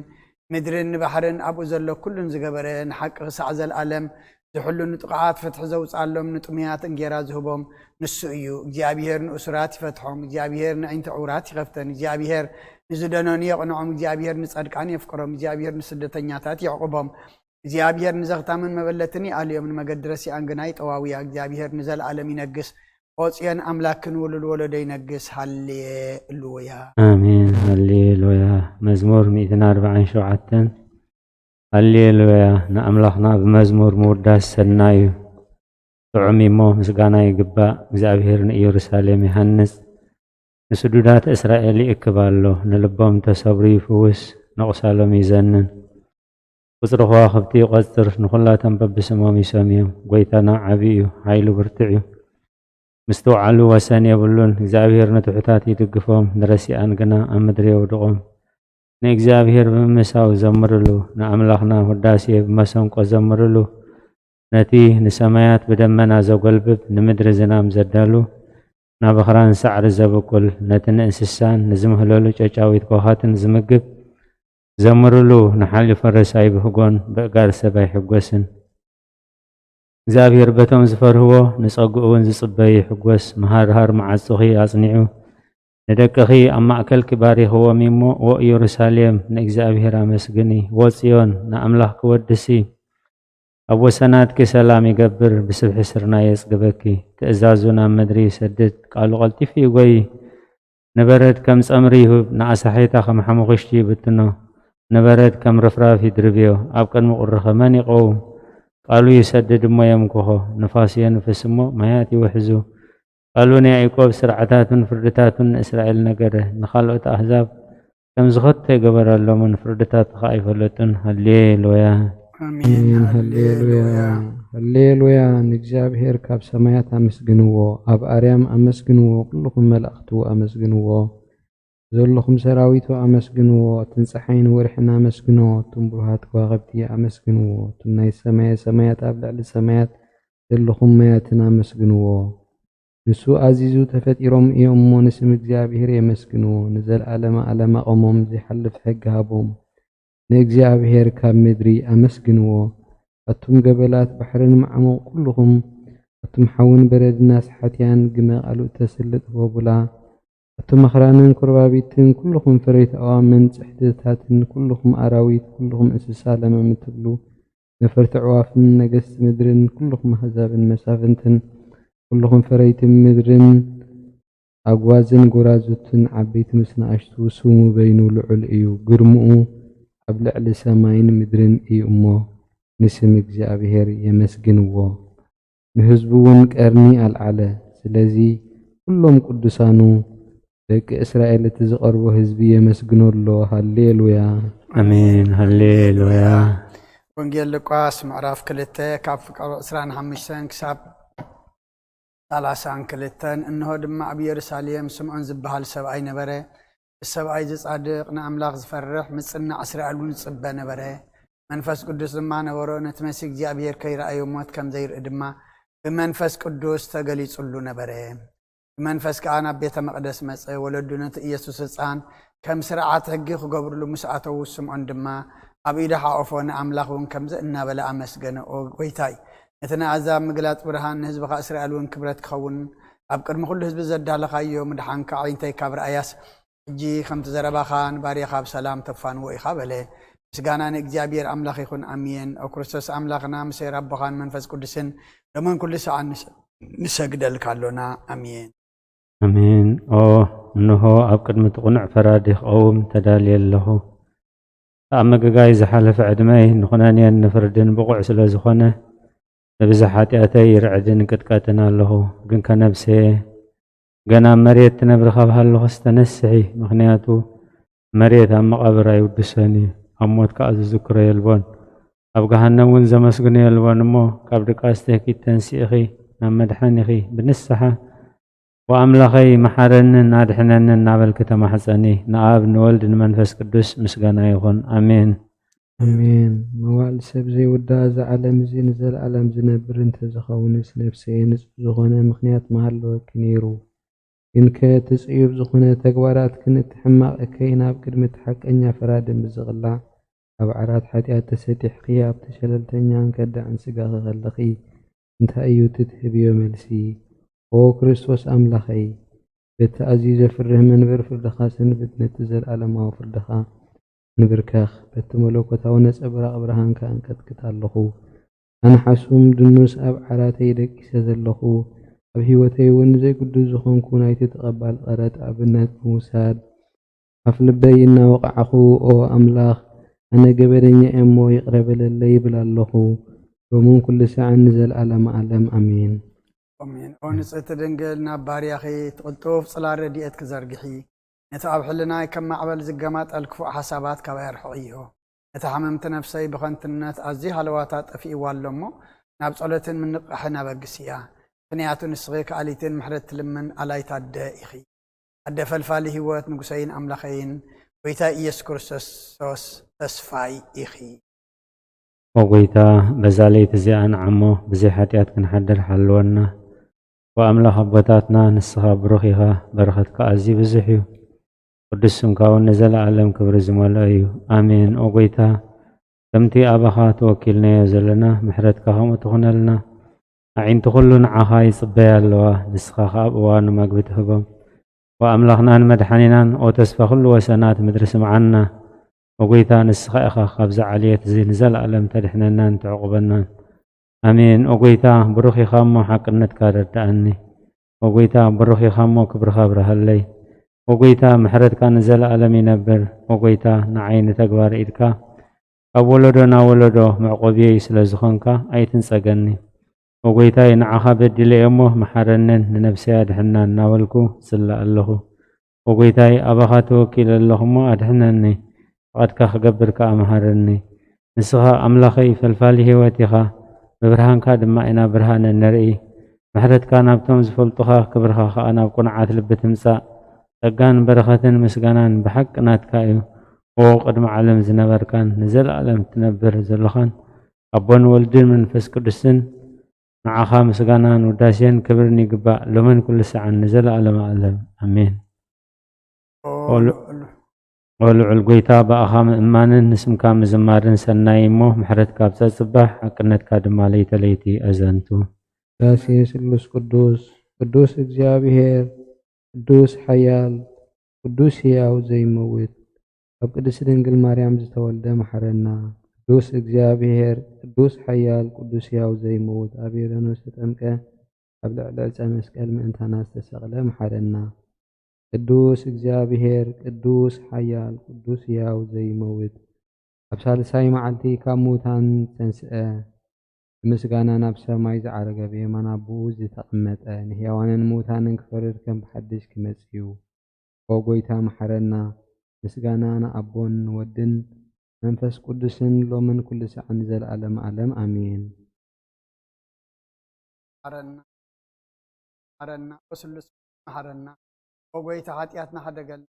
ምድርን ንባሕርን ኣብኡ ዘሎ ኩሉን ዝገበረ፣ ንሓቂ ክሳዕ ዘለኣለም ዝሕሉ፣ ንጥቑዓት ፍትሒ ዘውጽኣሎም፣ ንጥሙያት እንጌራ ዝህቦም ንሱ እዩ። እግዚኣብሔር ንእሱራት ይፈትሖም፣ እግዚኣብሔር ነዒንቲ ዕውራት ይኸፍተን፣ እግዚኣብሔር ንዝደነኑ የቕንዖም፣ እግዚኣብሔር ንጸድቃን የፍቅሮም፣ እግዚኣብሔር ንስደተኛታት የዕቁቦም። እግዚኣብሔር ንዘኽታምን መበለትን ይኣልዮም፣ ንመገዲ ረሲኣን ግና ይጠዋውያ። እግዚኣብሔር ንዘለኣለም ይነግስ። ኦ ጽዮን ኣምላክ ክንውልል ወለዶ ይነግስ። ሃሌሉያ። ኣሜን። ሃሌሉያ። መዝሙር ሚእትን ኣርባዓን ሸውዓተን። ሃሌሉያ። ንኣምላኽና ብመዝሙር ምውዳስ ሰናይ እዩ። ጥዑም እሞ ምስጋና ይግባእ። እግዚኣብሔር ንኢየሩሳሌም ይሃንጽ፣ ንስዱዳት እስራኤል ይእክብ ኣሎ። ንልቦም ተሰብሩ ይፍውስ፣ ንቑሳሎም ይዘንን። ቁጽሪ ከዋኽብቲ ይቖጽር፣ ንኹላቶም በብስሞም ይሰምዮም። ጐይታና ዓቢ እዩ፣ ሓይሉ ብርቱዕ እዩ። ምስትውዓሉ ወሰን የብሉን። እግዚኣብሔር ንትሑታት ይድግፎም፣ ንረሲኣን ግና ኣብ ምድሪ የውድቖም። ንእግዚኣብሔር ብምምሳው ዘምርሉ፣ ንኣምላኽና ውዳሴ ብመሰንቆ ዘምርሉ፣ ነቲ ንሰማያት ብደመና ዘጎልብብ፣ ንምድሪ ዝናም ዘዳሉ፣ ናብ ኣኽራን ሳዕሪ ዘብቁል፣ ነቲ ንእንስሳን ንዝምህለሉ ጨጫዊት ኮኻትን ዝምግብ፣ ዘምርሉ፣ ንሓሊ ፈረስ ኣይብህጎን፣ ብእጋር ሰብ ኣይሕጎስን። እግዚኣብሔር በቶም ዝፈርህዎ፣ ንጸግኡ እውን ዝጽበ ይሕጎስ። መሃርሃር መዓጹኺ ኣጽኒዑ፣ ንደቅኺ ኣብ ማእከልኪ ባሪኽዎም እሞ፣ ዎ ኢየሩሳሌም፣ ንእግዚኣብሔር ኣመስግኒ። ዎ ጽዮን፣ ንኣምላኽኪ ወድሲ። ኣብ ወሰናትኪ ሰላም ይገብር፣ ብስብሒ ስርናይ የጽግበኪ። ትእዛዙ ናብ ምድሪ ይሰድድ፣ ቃሉ ቀልጢፉ ይጎዪ። ንበረድ ከም ጸምሪ ይሁብ፣ ንኣሳሒታ ከም ሓሙኽሽቲ ይብትኖ። ንበረድ ከም ርፍራፍ ይድርብዮ፣ ኣብ ቅድሚ ቁርኸ መን ይቐውም? ቃሉ ይሰድድ እሞ የምክኾ፣ ንፋስ የንፍስ እሞ ማያት ይውሕዙ። ቃሉ ንያዕቆብ ስርዓታቱን ፍርድታቱን ንእስራኤል ነገረ፣ ንኻልኦት ኣህዛብ ከም ዝኸቶ ይገበረሎምን ፍርድታቱ ኸኣ ይፈለጡን። ሃሌሉያ። ኣሜን። ኣሜን። ሃሌሉያ። ሃሌሉያ። ሃሌሉያ። ንእግዚኣብሔር ካብ ሰማያት ኣመስግንዎ፣ ኣብ ኣርያም ኣመስግንዎ፣ ኩልኹም መላእኽቱ ኣመስግንዎ። ዘለኹም ሰራዊቱ ኣመስግንዎ፣ እትን ጸሓይን ወርሕን ኣመስግንዎ፣ እቱም ብሩሃት ከዋኽብቲ ኣመስግንዎ፣ እቱም ናይ ሰማየ ሰማያት ኣብ ልዕሊ ሰማያት ዘለኹም ማያትን ኣመስግንዎ። ንሱ ኣዚዙ ተፈጢሮም እዮም እሞ ንስም እግዚኣብሔር የመስግንዎ። ንዘለዓለመ ዓለም ኣቐሞም ዘይሓልፍ ሕጊ ሃቦም። ንእግዚኣብሔር ካብ ምድሪ ኣመስግንዎ። ኣቱም ገበላት ባሕርን መዓሙቕ ኩልኹም፣ ኣቱም ሓውን በረድን ኣስሓትያን ግመ ቃሉ እተስልጥ ወቡላ። ኣቱም ኣኽራንን ኮርባቢትን ኩልኹም ፍረይቲ ኣእዋምን ጽሕድታትን ኩልኹም ኣራዊት ኩልኹም እንስሳ ለመም እትብሉ ነፈርቲ ኣዕዋፍን ነገስቲ ምድርን ኩልኹም ኣህዛብን መሳፍንትን ኩልኹም ፈረይቲ ምድርን ኣጓዝን ጎራዙትን ዓበይቲ ምስ ንኣሽቱ ስሙ በይኑ ልዑል እዩ፣ ግርምኡ ኣብ ልዕሊ ሰማይን ምድርን እዩ እሞ ንስም እግዚኣብሔር የመስግንዎ። ንህዝቡ እውን ቀርኒ ኣልዓለ። ስለዚ ኩሎም ቅዱሳኑ ደቂ እስራኤል እቲ ዝቐርቦ ህዝቢ የመስግኖ ኣሎ። ሃሌሉያ። ኣሜን። ሃሌሉያ። ወንጌል ሉቃስ ምዕራፍ ክልተ ካብ ፍቅሪ ዕስራን ሓሙሽተን ክሳብ ሰላሳን ክልተን። እንሆ ድማ ኣብ ኢየሩሳሌም ስምዖን ዝበሃል ሰብኣይ ነበረ። እዚ ሰብኣይ እዚ ጻድቕ፣ ንኣምላኽ ዝፈርሕ፣ ምጽናዕ እስራኤል እውን ዝጽበ ነበረ። መንፈስ ቅዱስ ድማ ነበሮ። ነቲ መሲህ እግዚኣብሔር ከይረኣዮ ሞት ከም ዘይርኢ ድማ ብመንፈስ ቅዱስ ተገሊጹሉ ነበረ። ብመንፈስ ከኣ ናብ ቤተ መቕደስ መጸ። ወለዱ ነቲ ኢየሱስ ህጻን ከም ስርዓት ሕጊ ክገብርሉ ምስ ኣተዉ፣ ስምዖን ድማ ኣብ ኢዱ ሓቆፎ፣ ንኣምላኽ እውን ከምዚ እናበለ ኣመስገነ፣ "ኦ ጎይታይ፣ ነቲ ንኣህዛብ ምግላጽ ብርሃን፣ ንህዝብኻ እስራኤል እውን ክብረት ክኸውን፣ ኣብ ቅድሚ ኩሉ ህዝቢ ዘዳለኻዮ ምድሓንካ ኣዒንተይ ካብ ረኣያስ፣ ሕጂ ከምቲ ዘረባኻ ንባርያኻ ብሰላም ተፋንዎ ኢኻ" በለ። ምስጋና ንእግዚኣብሔር ኣምላኽ ይኹን፣ ኣሜን። ኦ ክርስቶስ ኣምላኽና፣ ምስ ኄር ኣቦኻን መንፈስ ቅዱስን፣ ሎምን ኩሉ ሰዓት ንስ-፣ ንሰግደልካ ኣሎና። ኣሜን። ኣሜን። ኦ፣ እንሆ ኣብ ቅድሚ እቲ ቅኑዕ ፈራዲ ክቐውም ተዳልየ ኣለኹ። ኣብ ምግጋይ ዝሓለፈ ዕድመይ ንኹነኔን ንፍርድን ብቑዕ ስለ ዝኾነ፣ ብብዝሒ ሓጢኣተይ ይርዕድን ቅጥቀጥን ኣለኹ። ግንከ ነብሰየ፣ ገና ኣብ መሬት ትነብሪ ካብ ሃለኹስ ተነስሒ፣ ምኽንያቱ መሬት ኣብ መቓብር ኣይውድሶን እዩ፣ ኣብ ሞት ከኣ ዝዝክሮ የልቦን፣ ኣብ ገሃነም እውን ዘመስግኖ የልቦን። እሞ ካብ ድቃስ ትህኪት ተንሲእኺ ናብ መድሓኒኺ ብንስሓ፣ "ወኣምላኸይ መሓረንን ኣድሕነንን" እናበልኪ ተማሕጸኒ። ንኣብ ንወልድ ንመንፈስ ቅዱስ ምስጋና ይኹን። ኣሜን። ኣሜን። መዋእል ሰብ ዘይውዳእ፣ እዚ ዓለም እዚ ንዘለኣለም ዝነብር እንተዝኸውንስ፣ ነፍሰየ ንጹህ ዝኾነ ምኽንያት ምሃለወኪ ነይሩ። ግንከ እቲ ጽዩፍ ዝኾነ ተግባራትክን እቲ ሕማቕ እከይን ኣብ ቅድሚ እቲ ሓቀኛ ፈራዲ ምስ ዝቕላዕ፣ ኣብ ዓራት ሓጢኣት ተሰጢሕኪ ኣብቲ ሸለልተኛን ከዳዕን ስጋኺ ከለኺ፣ እንታይ እዩ እቲ ትህብዮ መልሲ? ኦ ክርስቶስ ኣምላኸይ፣ በቲ ኣዝዩ ዘፍርህ መንበር ፍርድኻ ሰንብድ፣ ነቲ ዘለኣለማዊ ፍርድኻ ንብርከኽ፣ በቲ መለኮታዊ ነጸብራቕ ብርሃንካ እንቀጥቅጥ ኣለኹ። ኣነ ሓሱም ድኑስ ኣብ ዓራተይ ደቂሰ ዘለኹ፣ ኣብ ህይወተይ እውን ዘይግዱስ ዝኾንኩ ናይቲ ተቐባል ቀረጥ ኣብነት ብምውሳድ፣ ኣፍ ልበይ እናወቓዕኹ፣ "ኦ ኣምላኽ፣ ኣነ ገበነኛ እየ እሞ ይቕረ በለለይ" ይብል ኣለኹ። ሎምን ኩሉ ሳዕን ንዘለኣለመ ዓለም። ኣሜን። ኣሜን። ኦ ንጽህቲ ድንግል፣ ናብ ባርያኺ እቲ ቅልጡፍ ጽላል ረድኤት ክዘርግሒ፣ ነቲ ኣብ ሕልናይ ከም ማዕበል ዝገማጠል ክፉእ ሓሳባት ካባይ ኣርሕቕዮ። እታ ሓመምቲ ነፍሰይ ብኸንቱነት ኣዝዩ ሃለዋታ ጠፊእዋ ኣሎ እሞ፣ ናብ ጸሎትን ምንቕቓሕን ኣበግስያ። ምኽንያቱ ንስኺ ከኣሊትን ምሕረት ትልምን ኣላይት ኣደ ኢኺ። ኣደ ፈልፋሊ ህይወት፣ ንጉሰይን ኣምላኸይን፣ ጎይታ ኢየሱስ ክርስቶስ ተስፋይ ኢኺ። ኦ ጎይታ፣ በዛ ለይቲ እዚኣ ንዓሞ ብዘይ ሓጢኣት ክንሓድር ሓልወና። ወኣምላኽ ኣቦታትና፣ ንስኻ ብሩኽ ኢኻ፣ በረኸትካ ኣዝዩ ብዙሕ እዩ። ቅዱስ ስምካ እውን ንዘለኣለም ክብሪ ዝመልኦ እዩ። ኣሜን። ኦ ጎይታ፣ ከምቲ ኣባኻ ተወኪልናዮ ዘለና፣ ምሕረትካ ከምኡ ትኹነልና። ኣዒንቲ ኩሉ ንዓኻ ይጽበያ ኣለዋ፣ ንስኻ ኸኣ ኣብ እዋኑ መግቢ ትህቦም። ወኣምላኽናን መድሓኒናን፣ ኦ ተስፋ ኩሉ ወሰናት ምድሪ ስምዓና። ኦ ጎይታ፣ ንስኻ ኢኻ ካብዚ ዓልየት እዚ ንዘለኣለም ተድሕነናን ትዕቑበናን። ኣሜን። ኦ ጎይታ፣ ብሩኽ ኢኻ እሞ ሓቅነትካ ረድኣኒ። ኦ ጎይታ፣ ብሩኽ ኢኻ እሞ ክብርኻ ኣብርሃለይ። ኦ ጎይታ፣ ምሕረትካ ንዘለኣለም ይነብር። ኦ ጎይታ፣ ንዓይ ንተግባር ኢድካ ካብ ወለዶ ናብ ወለዶ መዕቆብየይ ስለ ዝኾንካ ኣይትንጸገኒ። ኦ ጎይታይ፣ ንዓኻ በዲለ እየ እሞ መሓረንን ንነብሰይ ኣድሕና እናበልኩ ዝላ ኣለኹ። ኦ ጎይታይ፣ ኣባኻ ተወኪለ ኣለኹ እሞ ኣድሕነኒ። ፍቓድካ ክገብር ከኣ መሃረኒ። ንስኻ ኣምላኸይ ፈልፋሊ ህይወት ኢኻ፣ ብብርሃንካ ድማ ኢና ብርሃን እንርኢ። ምሕረትካ ናብቶም ዝፈልጡኻ፣ ክብርኻ ከኣ ናብ ቅኑዓት ልቢ ትምጻእ። ጸጋን በረኸትን ምስጋናን ብሓቂ ናትካ እዩ። ኦ ቅድሚ ዓለም ዝነበርካን ንዘለኣለም ትነብር ዘለኻን ኣቦን ወልድን መንፈስ ቅዱስን፣ ንዓኻ ምስጋናን ውዳሴን ክብርን ይግባእ፣ ሎምን ኩሉ ሰዓን ንዘለኣለመ ኣለም። ኣሜን። ኦ ኦ ልዑል፣ ኦ ልዑል ጎይታ፣ ብኣኻ ምእማንን ንስምካ ምዝማርን ሰናይ እሞ፣ ምሕረትካ ኣብዛ ጽባሕ፣ ሓቅነትካ ድማ ለይተ ለይቲ ኣዘንቱ። ዳሴ ስሉስ ቅዱስ። ቅዱስ እግዚኣብሔር፣ ቅዱስ ሓያል፣ ቅዱስ ሕያው ዘይመውት፣ ካብ ቅድስቲ ድንግል ማርያም ዝተወልደ መሓረና። ቅዱስ እግዚኣብሔር፣ ቅዱስ ሓያል፣ ቅዱስ ሕያው ዘይመውት፣ ኣብ ዮርዳኖስ ተጠምቀ፣ ኣብ ልዕሊ ዕፀ መስቀል ምእንታና ዝተሰቕለ መሓረና። ቅዱስ እግዚኣብሔር፣ ቅዱስ ሓያል፣ ቅዱስ ሕያው ዘይመውት፣ ኣብ ሳልሳይ መዓልቲ ካብ ምዉታን ዝተንስአ፣ ብምስጋና ናብ ሰማይ ዝዓረገ፣ ብየማን ኣቦኡ ዝተቐመጠ፣ ንሕያዋንን ምዉታንን ክፈርድ ከም ብሓድሽ ክመጽእ እዩ። ኦ ጎይታ መሓረና። ምስጋና ንኣቦን ንወድን መንፈስ ቅዱስን ሎምን ኩሉ ሰዓት ንዘለኣለም ኣለም ኣሜን። መሓረና፣ መሓረና፣ ኦ ስሉስ መሓረና። ኦ ጎይታ ሓጢኣትና ሕደገልና።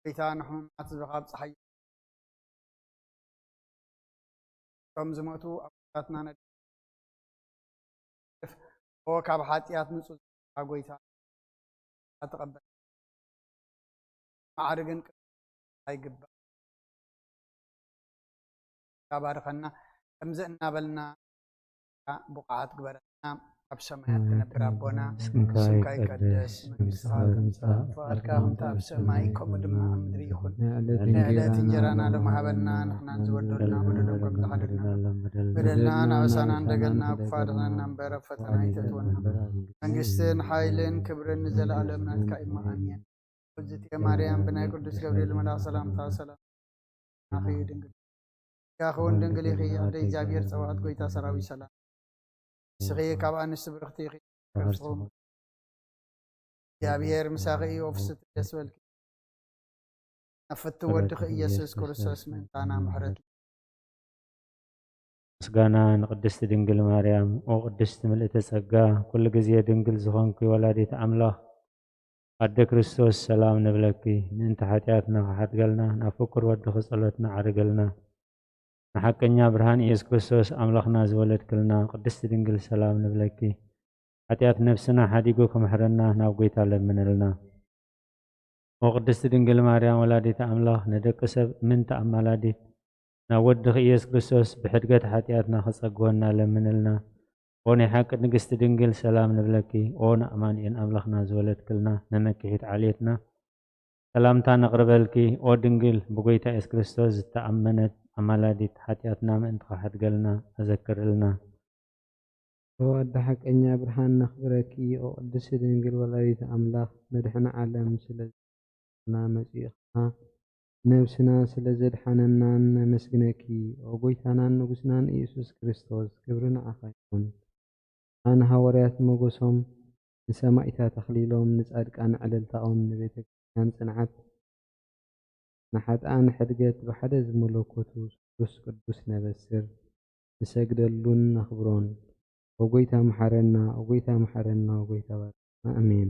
ጎይታ ንሕሙማት ዝባኻ ኣብጽሓዮ። እቶም ዝሞቱ ኣቦታትና ነድ-፣ ኦ ካብ ሓጢኣት ንጹህ ዝኾንካ ጎይታ፣ ተቐበል። ማዕርግን ቅድስና ይግባእ። ተባርከና። ከምዚ እናበልና ብቑዓት ግበረና። ኣብ ሰማያት ትነብር ኣቦና፣ ስምካ ይቀደስ፣ መንግስትኻ ትምጻእ፣ ፍቓድካ ከምቲ ኣብ ሰማይ ከምኡ ድማ ኣብ ምድሪ ይኹን። ናይ ዕለት እንጀራና ሎሚ ሃበና፣ ንሕናን ዝበደሉና በደሎም ከም ዝሓደግና በደልና ንኣበሳና እንደገልና፣ ክፉ ኣድሕነና እምበር ኣብ ፈተና ኣይተእትወና። መንግስትን ሓይልን ክብርን ንዘለኣለም ናትካ እዩ። ኣሜን። እግዝእትየ ማርያም፣ ብናይ ቅዱስ ገብርኤል መልኣኽ ሰላምታ ሰላም ናኺ ድንግል። ጸጋኺ እውን ድንግል ኢኺ፣ ኣደ እግዚኣብሔር ጸባኦት ጎይታ ሰራዊት ሰላም። ንስኺ ካብ ኣንስቲ ብርኽቲ ኢኺ፣ ከርስኹም እግዚኣብሔር ምሳኺ እዩ፣ ኦ ፍስሕቲ ደስ በልኪ። ነፍቲ ወድኺ ኢየሱስ ክርስቶስ ምእንታና ምሕረት። ምስጋና ንቅድስቲ ድንግል ማርያም። ኦ ቅድስቲ ምልእተ ጸጋ፣ ኩሉ ግዜ ድንግል ዝኾንኪ ወላዲት ኣምላኽ፣ ኣደ ክርስቶስ ሰላም ንብለኪ። ምእንቲ ሓጢኣትና ክሓድገልና ናብ ፍቁር ወድኺ ጸሎትና ዓርግልና። ንሓቀኛ ብርሃን ኢየሱስ ክርስቶስ ኣምላኽና ዝወለድክልና ቅድስቲ ድንግል ሰላም ንብለኪ። ሓጢኣት ነፍስና ሓዲጉ ክምሕረና ናብ ጎይታ ለምንልና። ኦ ቅድስቲ ድንግል ማርያም ወላዲተ ኣምላኽ፣ ንደቂ ሰብ እምንቲ ኣማላዲት፣ ናብ ወድኺ ኢየሱስ ክርስቶስ ብሕድገት ሓጢኣትና ክጸግወና ለምንልና። ኦ ናይ ሓቂ ንግስቲ ድንግል ሰላም ንብለኪ። ኦ ንኣማኑኤል ኣምላኽና ዝወለድክልና መመኪሒት ዓሌትና ሰላምታ ነቕርበልኪ። ኦ ድንግል ብጎይታ ኢየሱስ ክርስቶስ ዝተኣመነት ኣማላዲት ሓጢኣትና ምእንቲ ክሓድገልና ኣዘክርልና። ኦ ኣደ ሓቀኛ ብርሃን ነኽብረኪ። ኦ ቅድስቲ ድንግል ወላዲተ ኣምላኽ መድሕኒ ዓለም ስለ ና መጺእኻ ነብስና ስለ ዘድሓነናን ነመስግነኪ። ኦ ጎይታናን ንጉስናን ኢየሱስ ክርስቶስ፣ ክብሪ ንዓኻ ይኹን። ንሃዋርያት ሞገሶም፣ ንሰማኢታት ኣኽሊሎም፣ ንጻድቃን ዕልልታኦም፣ ንቤተ ክርስቲያን ጽንዓት፣ ንሓጥኣን ሕድገት፣ ብሓደ ዝመለኮቱ ስሉስ ቅዱስ ነበስር፣ ንሰግደሉን ነኽብሮን። ኦ ጎይታ መሓረና፣ ኦ ጎይታ መሓረና፣ ኦ ጎይታ ባርና። ኣሜን።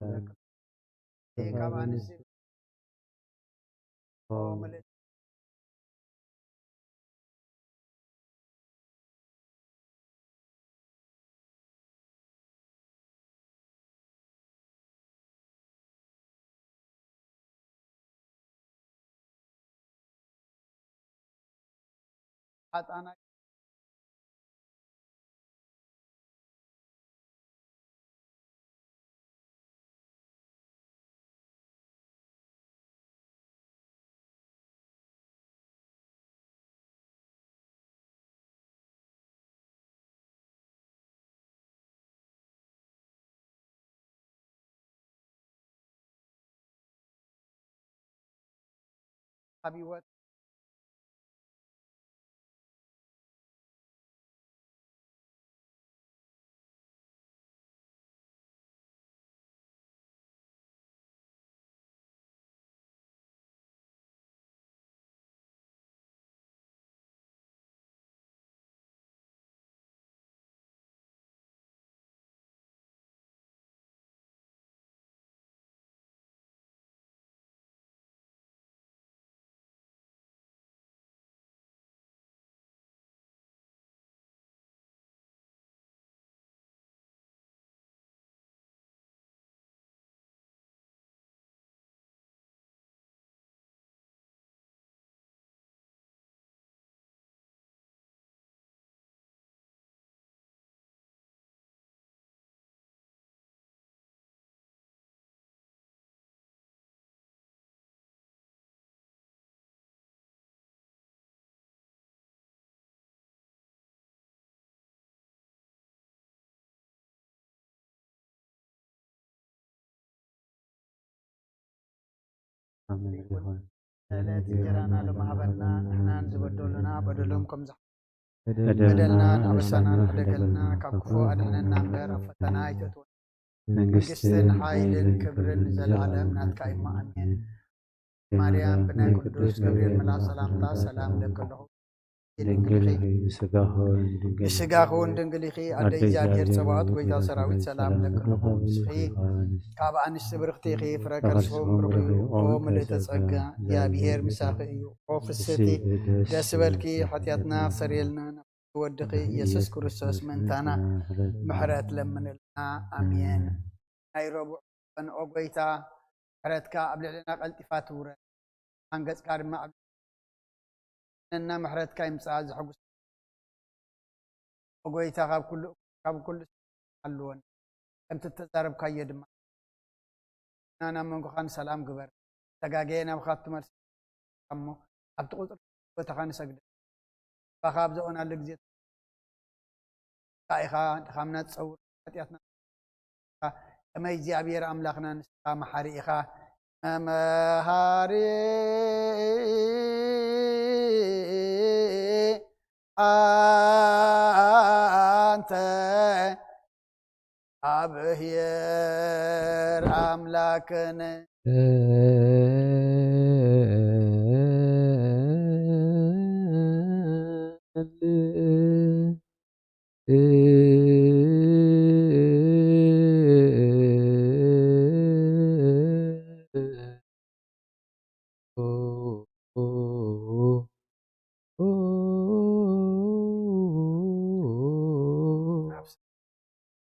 ካብ ኣንስቲ ሓጣና ኣብ ህይወት ኣሜን ይኹን። ዕለት እንጀራና ሎሚ ሃበና፣ ንሕናን ዝበደሉና በደሎም ከም ዝሓ-፣ በደልና በደልናን ኣበሳናን ኣበሳናን ሕደገልና፣ ሕደገልና፣ ካብ ክፉ ኣድሕነና እምበር፣ ኣብ ፈተና ኣይተእትወና። መንግስትን መንግስትን ሓይልን ሓይልን ክብርን ክብርን ዘለዓለም ዘለዓለም ናትካ እዩ። ኣሜን። ኣሜን። ማርያም ብናይ ቅዱስ ገብርኤል መልኣክ ሰላምታ ሰላም እብለኪ ኣለኹ። ድንግል ኢኺ፣ ብስጋኺ እውን ድንግል ኢኺ፣ ብስጋኺ እውን ድንግል ኢኺ። ኣደ ኣደ እግዚኣብሔር እግዚኣብሔር ጸባኦት፣ ጸባኦት፣ ጎይታ ጎይታ ሰራዊት ሰራዊት ሰላም ሰላም እብለኪ ኣለኹ። እብለኪ ኣለኹ። ምስኺ ምስኺ ካብ ኣንስቲ ብርኽቲ ኢኺ፣ ፍረ ከርስኹም ብሩኽ እዩ። ኦ ምልእተ ጸጋ፣ እግዚኣብሔር ምሳኺ እዩ። ኦ ፍስሕቲ፣ ደስ ይበልኪ፣ ሓጢኣትና ክሰርየልና ናብ ወድኺ ኢየሱስ ክርስቶስ ምእንታና ምሕረት ለምንልና። ኣሜን። ናይ ረቡዕ ቀን ኦ ጎይታ፣ ምሕረትካ ኣብ ልዕሌና ቀልጢፋ ትውረድ፣ ኣንገጽካ ድማ ኣብ ነና ምሕረትካ ይምጻእ። ዘሐጉስ ኦ ጎይታ፣ ካብ ኩሉ፣ ካብ ኩሉ ኣለወን፣ ከምቲ እተዛረብካዮ ድማ ናብ መንጎኻ ንሰላም ግበር። ተጋገየ ናብኻ ትመልስ እሞ ኣብቲ ቁጽሪ ቦታኻ ንሰግድ። ባኻ ኣብ ዝኾናሉ ግዜ ኢኻ ድኻምና ትጸውር፣ ሓጢኣትና ከመይ እግዚኣብሔር ኣምላኽና ንስኻ መሓሪ ኢኻ። መመሃሪ ኣንተ ኣብሔር ኣምላክነ።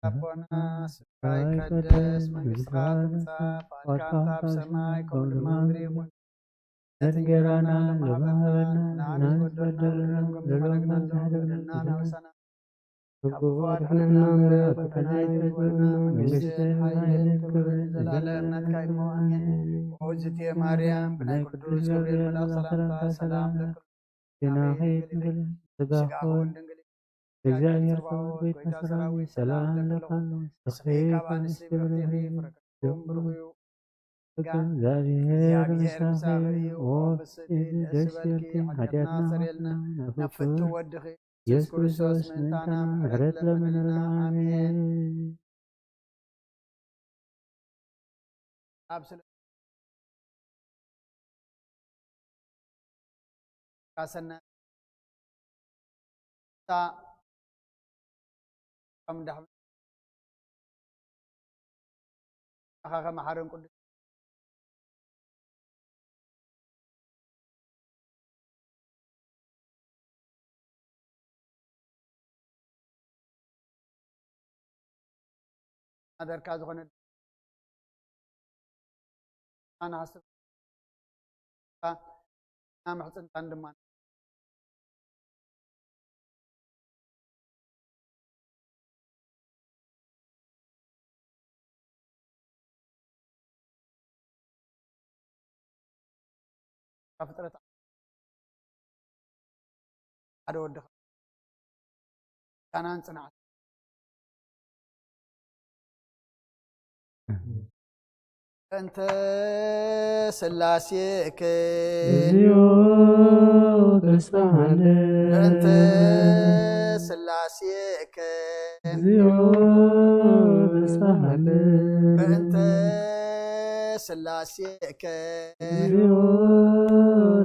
ኣቦና ስምካ ይቀደስ፣ መንግስትኻ ትምጻእ፣ ፍቓድካ ከምቲ ኣብ ሰማይ ከምኡ ድማ ኣብ ምድሪ ይኹን። ዕለት እንጀራና ሎሚ ሃበና፣ ንሕና ንዝበደሉና ከም ዝበደልና ንሕና ንበድለና፣ ናብሳና ካብ ክፉ ኣድሕነና እምበር፣ ኣብ ፈተና ኣይትእትወና፣ መንግስትን ሓይልን ክብርን ዘለዓለም ናትካ እዩ። ኣሜን። ኦ ዝቴ ማርያም፣ ብናይ ቅዱስ ገብርኤል መልኣክ ሰላምታ ሰላም ለኪ ዜናኺ ድንግል፣ ስጋኺ ስጋኺ እውን ድንግል፣ እግዚኣብሔር ጸባኦት፣ ጎይታ ሰራዊት፣ ሰላም ለኪ፣ ንስኺ ካብ ኣንስቲ ብርኽቲ ኢኺ፣ ፍረ ከርስኺ እውን ብሩኽ እዩ። ጸጋ እግዚኣብሔር ምሳኺ እዩ። ኦ ፍስሕቲ፣ ደስ ይበልኪ፣ ሓጢኣትና ሰርየልና፣ ናብ ፍቱ ወድኺ ኢየሱስ ክርስቶስ ምእንታና ምሕረት ለምንልና። ኣሜን። ኣብ ስለ ካሰና እታ ከም ዳሕም ኣኻ ከመሓረን ቅዱስ ማደርካ ዝኾነ ኣናስብ ምሕጽንታን ድማ ካብ ፍጥረት ሓደ ወዲ ካናን ጽንዓት እንተ ስላሴከ እግዚኦ ተሳሃለ እንተ ስላሴከ እግዚኦ ተሳሃለ እንተ ስላሴከ እግዚኦ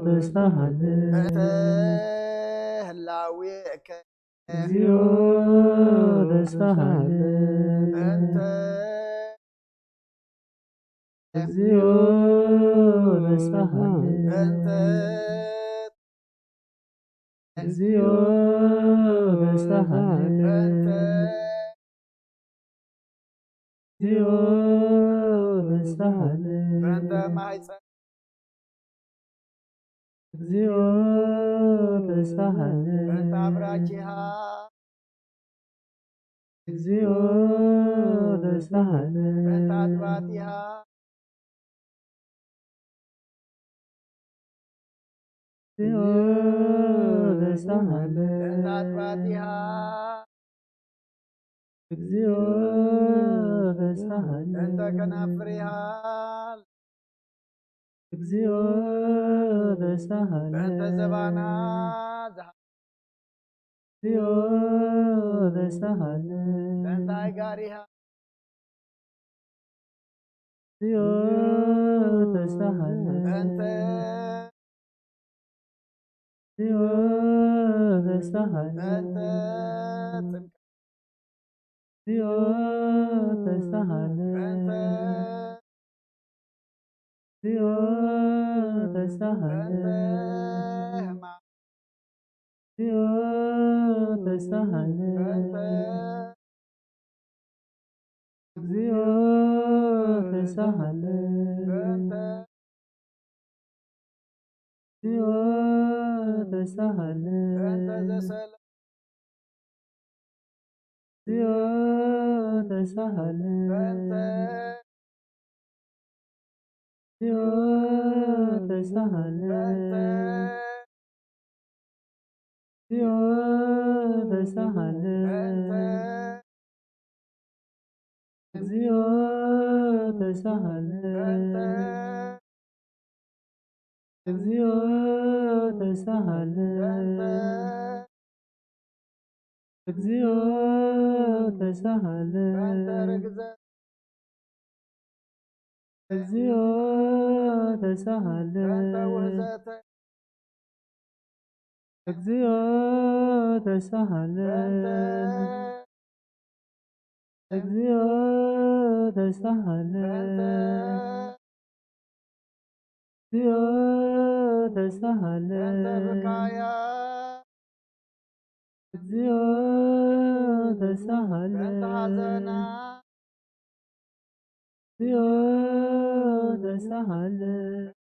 ተሳሃለ እንተ ህላዌከ እግዚኦ ተሳሃለ እንተ እግዚኦ ተሳሃለ እንተ እግዚኦ ተሳሃለ እንተ እግዚኦ ተሳሃለ በእንተ ማሕፀን እግዚኦ ተሳሃለ በእንተ ኣብራኪሃ እግዚኦ ተሳሃለ በእንተ ኣድባቲሃ እግዚኦ ተሳሃለ በእንተ ኣድባቲሃ እግዚኦ ተሳሃለ በእንተ ከናፍሪሃ እግዚኦ ተሳሃለ በእንተ ዘባና እግዚኦ ተሳሃለ በእንተ ኣይጋሪሃ እግዚኦ ተሳሃለ በእንተ እግዚኦ ተሳሃለ በእንተ ጥምቀት እግዚኦ ተሳሃለ በእንተ እግዚኦ ተሳሃለ በእንተ ሕማም እግዚኦ ተሳሃለ በእንተ እግዚኦ ተሳሃለ በእንተ እግዚኦ ተሳሃለ በእንተ ዘሰለ እግዚኦ ተሳሃለ በእንተ እግዚኦ ተሳሃለ በእንተ እግዚኦ ተሳሃለ በእንተ እግዚኦ ተሳሃለ በእንተ እግዚኦ ተሳሃለ በእንተ እግዚኦ ተሳሃለ በእንተ ርግዘ እግዚኦ ተሳሃለ በእንተ ውህዘተ እግዚኦ ተሳሃለ በእንተ እግዚኦ ተሳሃለ በእንተ እግዚኦ ተሳሃለ በእንተ ብካያ እግዚኦ ተሳሃለ በእንተ ሐዘና እግዚኦ ተሳሃለ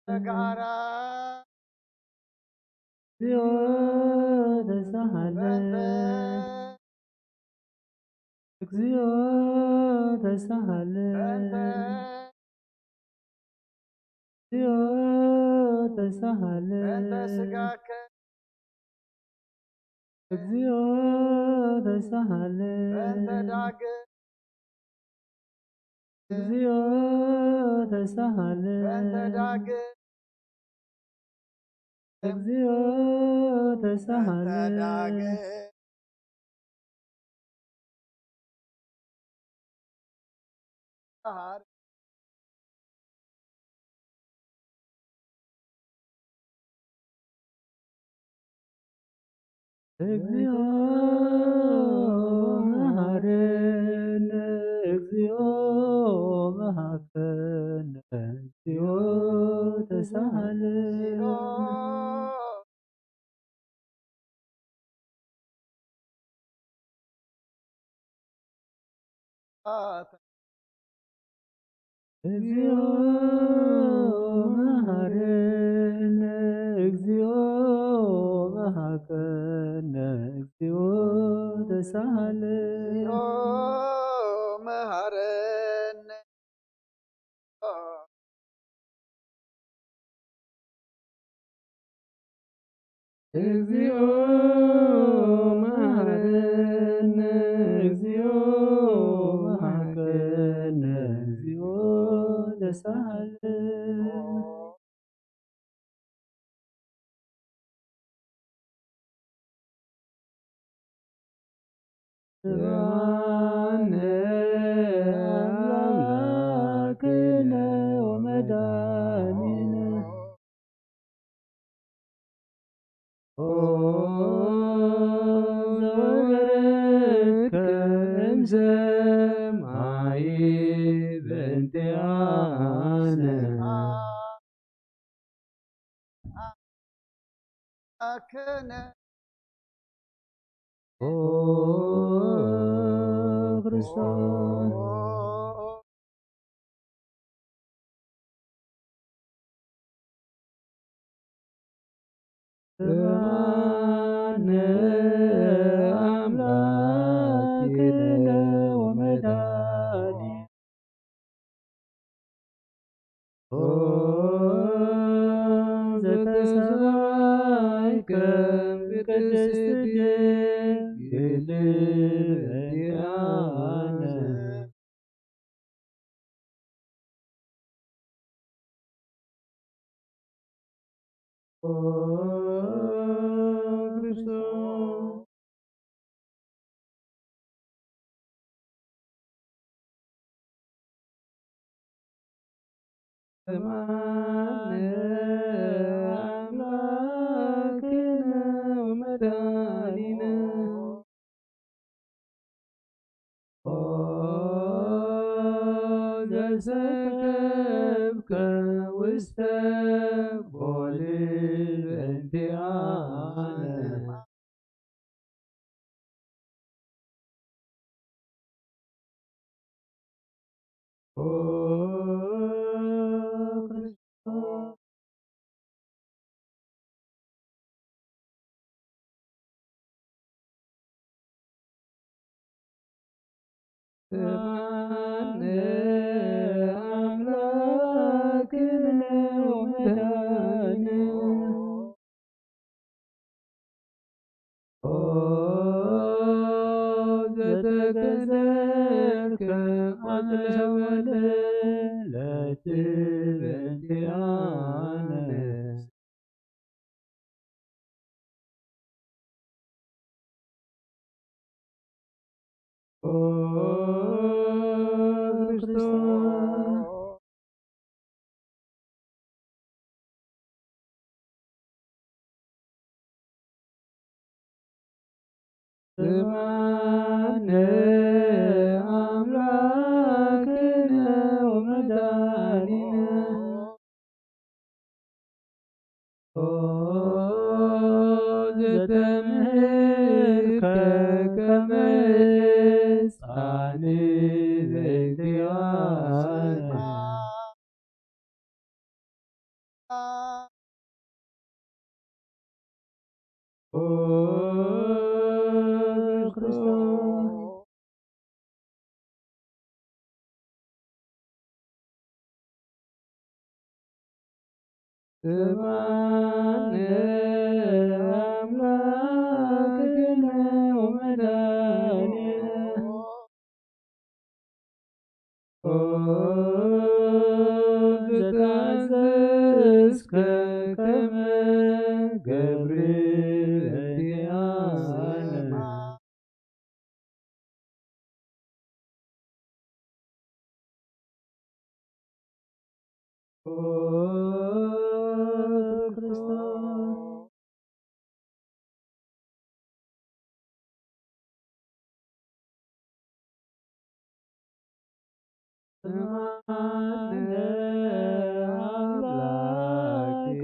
ተጋራ እግዚኦ ተሳሃለ በእንተ እግዚኦ ተሳሃለ በእንተ እግዚኦ ተሳሃለ በእንተ ስጋከ እግዚኦ ተሳሃለ በእንተ ዳግም እግዚኦ ተሳሃለ በእንተ ዳግም እግዚኦ ተሳሃለ በእንተ ዳግም እግዚኦ መሐረነ እግዚኦ መሐረነ እግዚኦ መሐረነ፣ እግዚኦ መሐረነ፣ እግዚኦ ተሳሃለነ። እግዚኦ መሐረነ፣ እግዚኦ መሐረነ፣ እግዚኦ ተሳሃለነ። ስምዓነ ኣምላክነ ወመድኃኒነ። ኦ ዘወረድከ እምሰማይ በእንቲኣነ። ኣክነ ኦ ክርስቶስ። ስምዓነ ኣምላክነ ወመድኃኒነ። ኦ ዘተሰማይከ ብቅድስት ድንግል በእንቲኣነ። ኦ ክርስቶስ። ስምዓነ ኣምላክነ ወመድኃኒነ። ኦ ዘሰከብከ ውስተ ጎል በእንቲኣነ። ኦ ክርስቶስ። ስምዓነ ኣምላክነ ወመድኃኒነ። ኦ ዘተከዘልከ ኣነ ወለለት በእንቲኣነ። ኦ ክርስቶስ። ስምዓነ ኣምላክነ ወመድኃኒነ። ኦ ዘተምህርከ ከመ ሕፃን በእንቲኣነ። ኦ ክርስቶስ። ስምዓነ ኣምላክነ ወመድኃኒነ። ኦ ዘተኣዘዝከ ከመ ገብር በእንቲኣነ። ኦ ክርስቶስ። ስምዓነ ኣምላክነ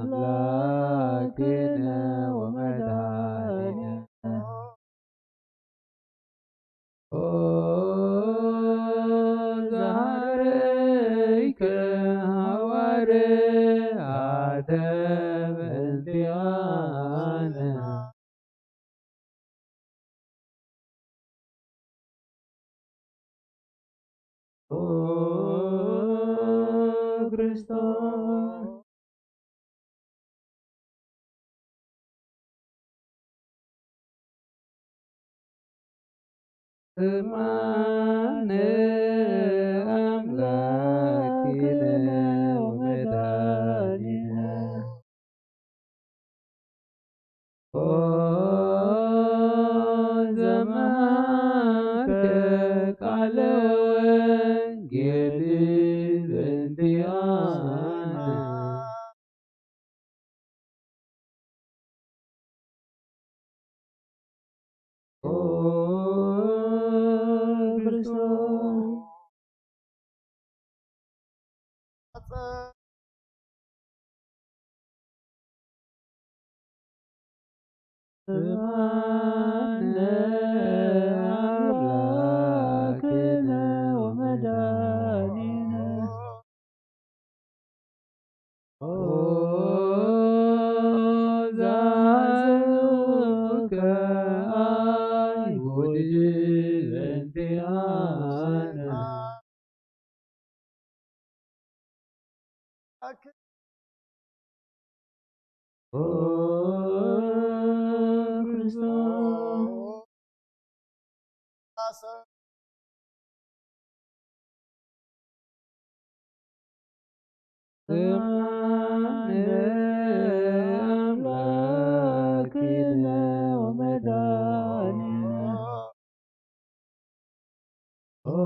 ኣምላክነ ወመድኃኒነ። ኦ ዘሃረይከ ሃዋርያተ በእንቲኣነ። ኦ ክርስቶስ። እማነ ኣምላክነ ወመድኃኒነ። ኦ ዘመሃርከ ቃለ ወንጌል በእንቲኣነ። ኦ ክርስቶስ። ስምዓነ ኣምላክነ ወመድኃኒነ። ኦ ዘአዘዙከ አይሁድ በእንቲአነ። ኦ ክርስቶስ። ስምዓነ ኣምላክነ ወመድኃኒነ። ኦ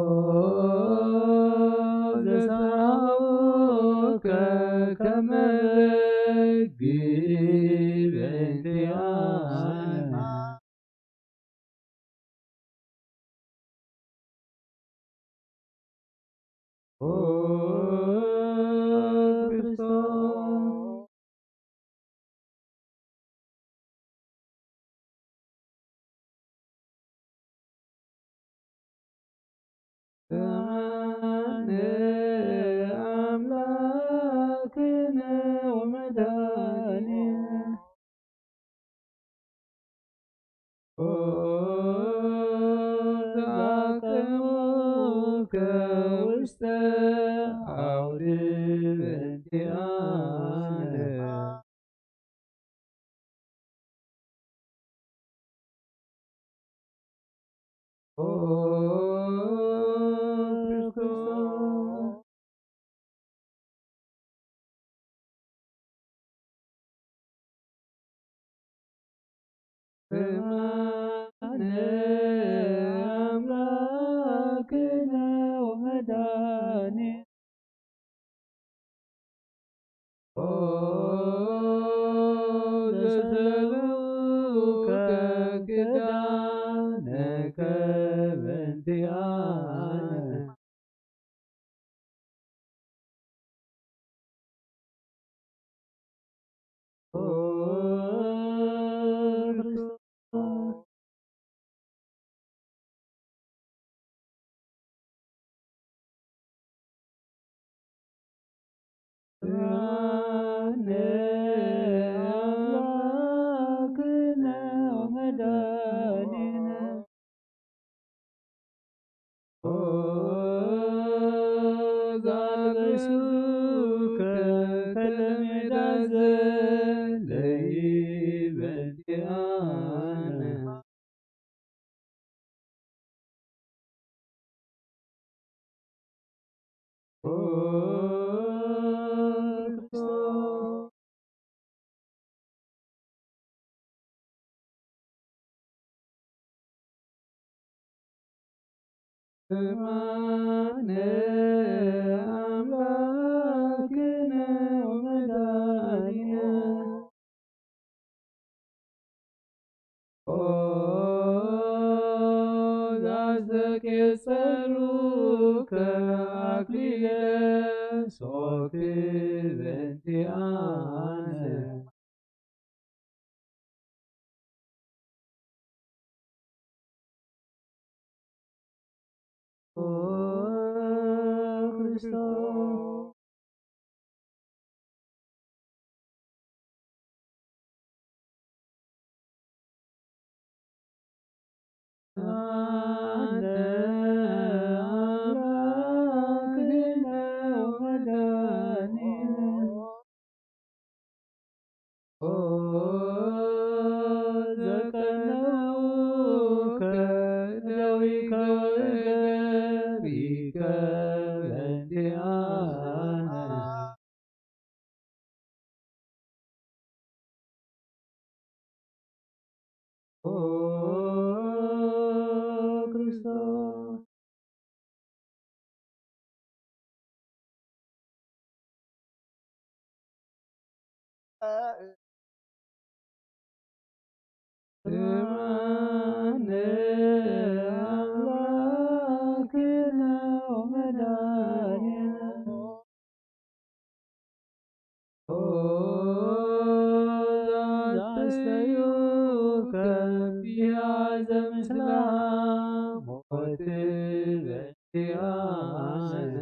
ዘሰዓውከ ከመ በግ በእንቲአነ። ኦ ክርስቶስ። ስምዓነ ኣምላክነ ወመድኃኒነ። ኦ ዘአቅሙከ ውስተ አውድ በእንቲአነ። ኦ ክርስቶስ። ስምዓነ አምላክነ ወመድኃኒነ። ኦ ዘሰብኡከ ኪዳነከ በእንቲአነ። ኦ ክርስቶስ። ስምዓነ አምላክነ ወመድኃኒነ። ኦ ዘአልበሱከ ከለሜዳ ዘለይ በእንቲአነ። ኦ ክርስቶስ። ስምዓነ አምላክነ ወመድኃኒነ። ኦ ዘአስተኬጸሉከ አክሊለ ሶክ ክርስቶስ። ኣነ ኣምላክነ ወመድኃኒነ ኦ ዘቀነውከ ደዊከ ወገሪከ በእንቲኣነ ኦ ክርስቶስ። ስምዓነ ኣምላክነ ወመድኃኒነ ኦ ዘስተዩ ከቢሃ ዘምስላ ሞት በእንቲኣነ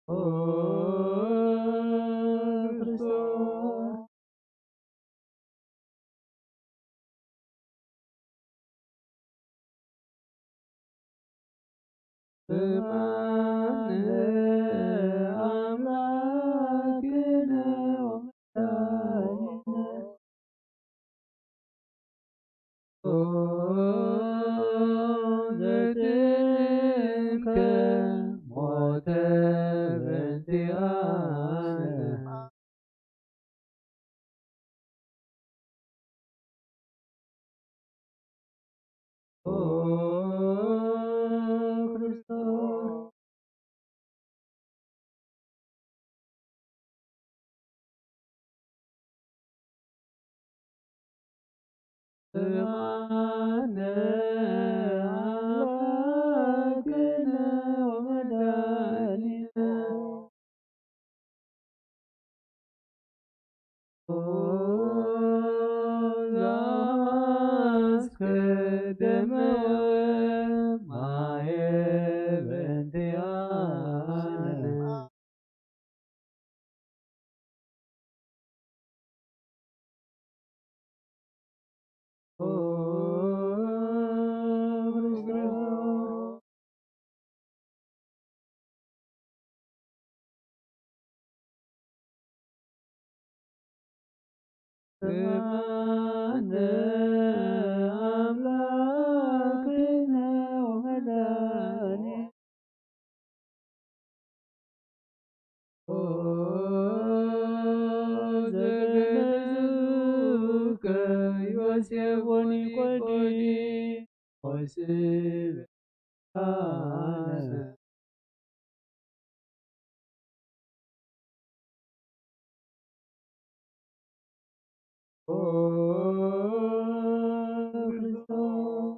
ኦ ክርስቶስ። ስምዓነ ኣምላክነ ወመድኃኒነ ኦ ዘትንከ ሞተ በእንቲኣነ ኦ ክርስቶስ። ስምዓነ ኣምላክነ ወመድኃኒነ ኦ ዘአፍቀረ ደመ ወማየ በእንቲአነ ኦ ክርስቶስ። ስምዓነ ኣምላክነ ወመድኃኒነ ኦ ዘገነዝከ ዮሴፍ ወኒቆዲሞስ በእንቲአነ ኦ ክርስቶስ።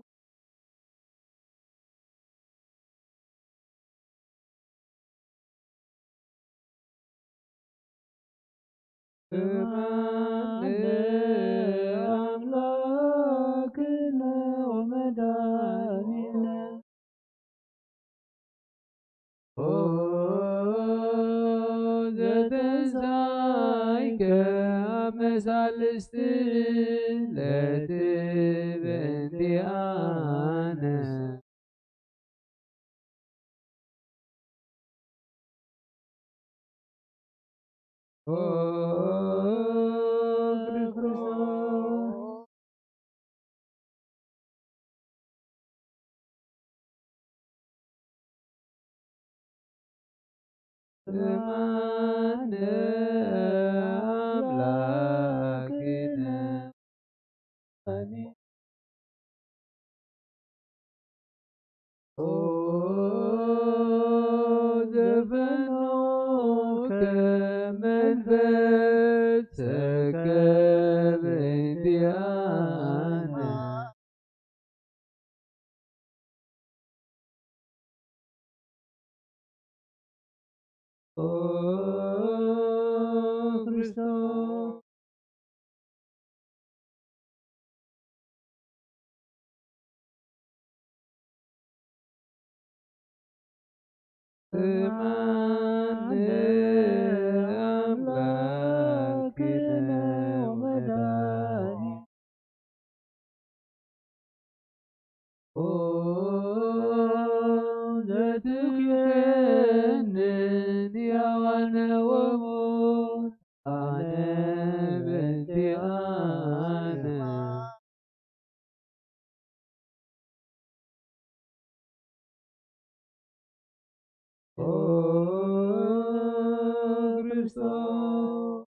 ስምዓነ ኣምላክነ ወመድኃኒነ ኦ ዘተንሳይከ ኣብ መሳልስቲ ለቲ በእንቲአነ ኦ ክርስቶስ። ስምዓነ ኣምላክነ። ኦ ዘፈኖከ መንፈስከ በእንቲአነ ኦ ስምዓኒ ኣምላክነ ወመድኃኒነ። ኦ ዘትብክየኒ ሕያዋነ ወሙታነ በእንቲኣነ። ኦ ክርስቶስ።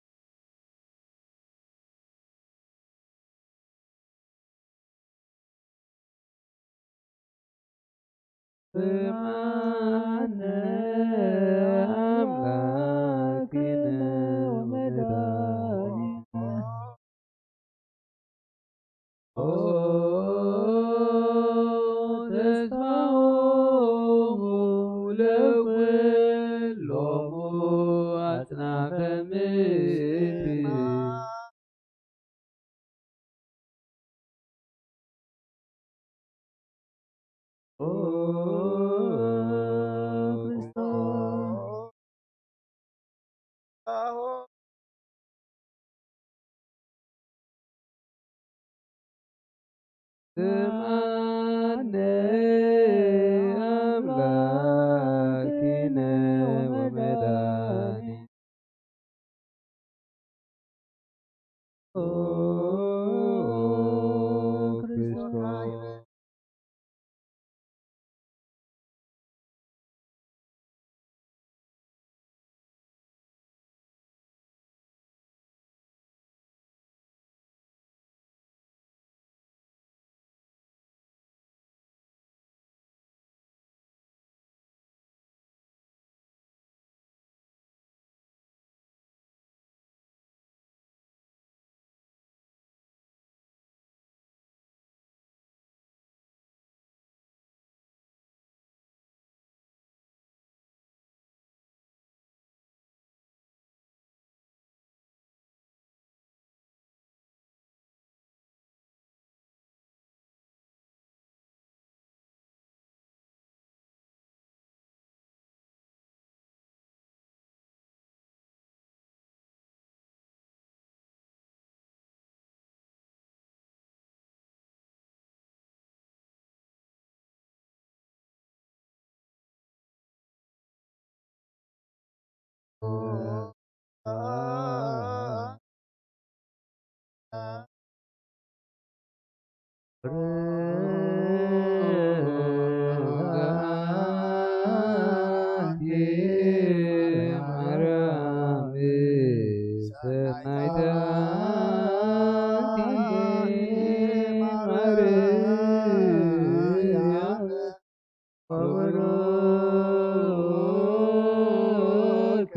ስምዓነ ኣምላክነ ወመድኃኒነ። ኦ ተስፋሆሙ ለኩሎሙ ኣጽናፈ ምድር። ኦ ክርስቶስ። ስምዓነ ኣምላክነ ወመድኃኒነ። ኦ ክርስቶስ። ርግኣት ማርያም ሰናይተ ኣንቲ ማርያም ወቡሩክ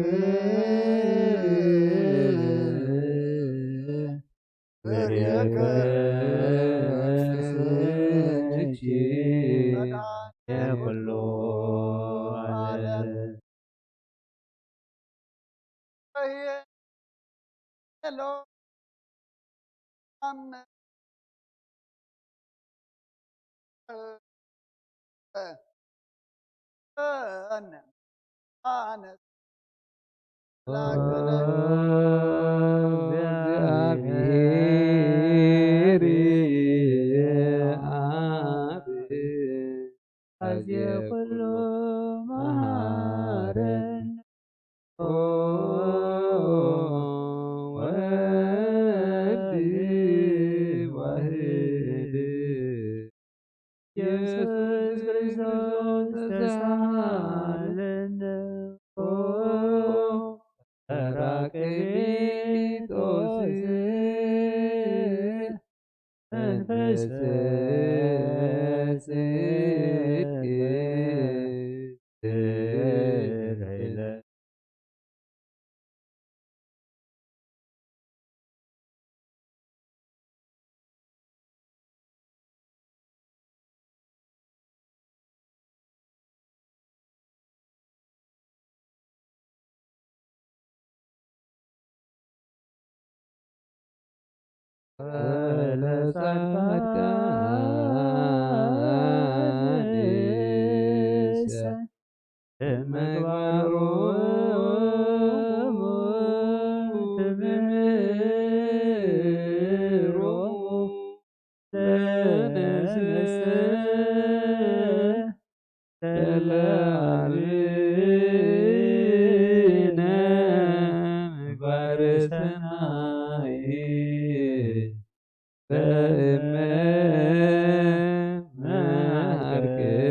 ፍሬከ ስንኪ ኩሉ ዓለም። ሄሎ። እግዚኣብሔር ኣብ ኣዝየ ኩሉ መሃረን። ኦ ወልድ ዋህድ ኢየሱስ ክርስቶስ ተሳሃለነ። ኦ ጰራቅሊጦስ መንፈስ ጽድቅ ስርሕለ። ለጻድቃን እሰ እመ ስለ ኣቢነ ምግባር ሰናይ በእመ መሃርክነ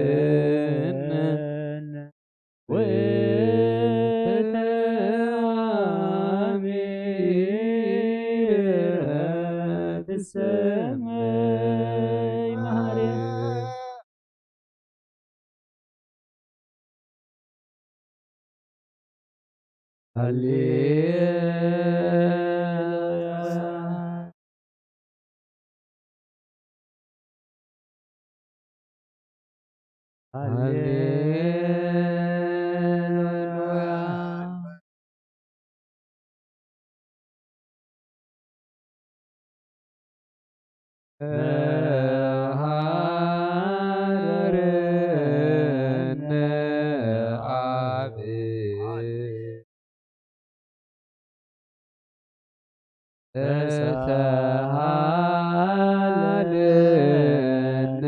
ወተአሚረ ትሰመይ መሃሪ። ሃሌሉያ። ሃሌሉያ። መሃረነ አብ ተሳሃለነ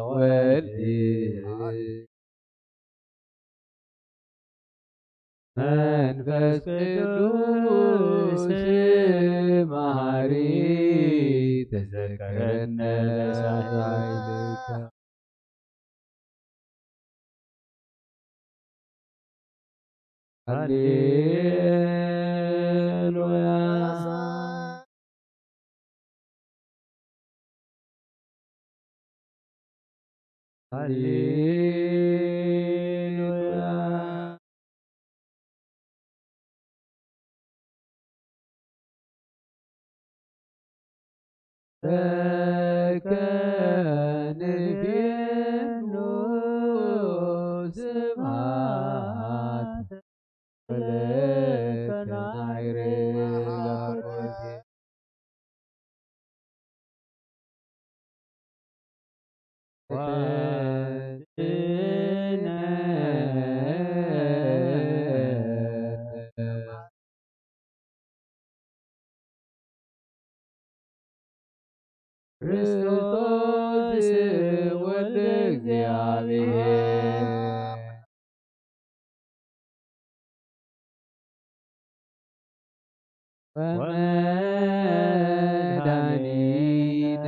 ወልድ መንፈስ ቅዱስ መሃሪ ተዘከረነ ሳይልካ። ሃሌሉያ። ሃሌሉያ። ለከ ንቤኑ ስብሐት ወለከ ናይሬ ላቦቴ። ክርስቶስ ወልደ እግዚአብሔር ወመድኃኒነ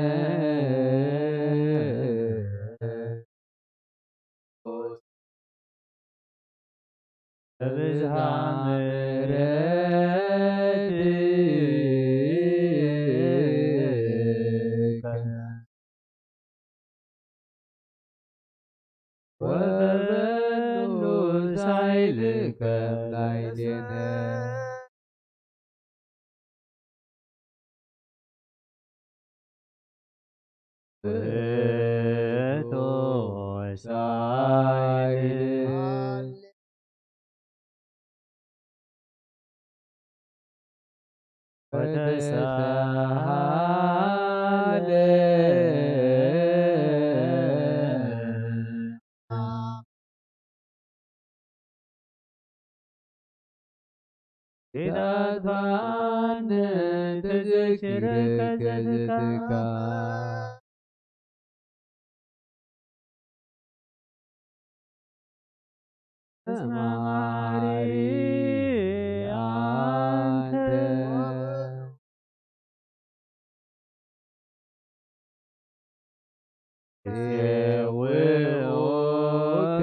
በብዝሃ ምሕረትከ ወበበኑ ሳይልከ ላዕሌነ። ውእቱ ሳይል ወተሳሃለ። ጌታ አጥፋነ ተዘኪረ ከዘትካ። ተማሪ አንተ ሴውኡከ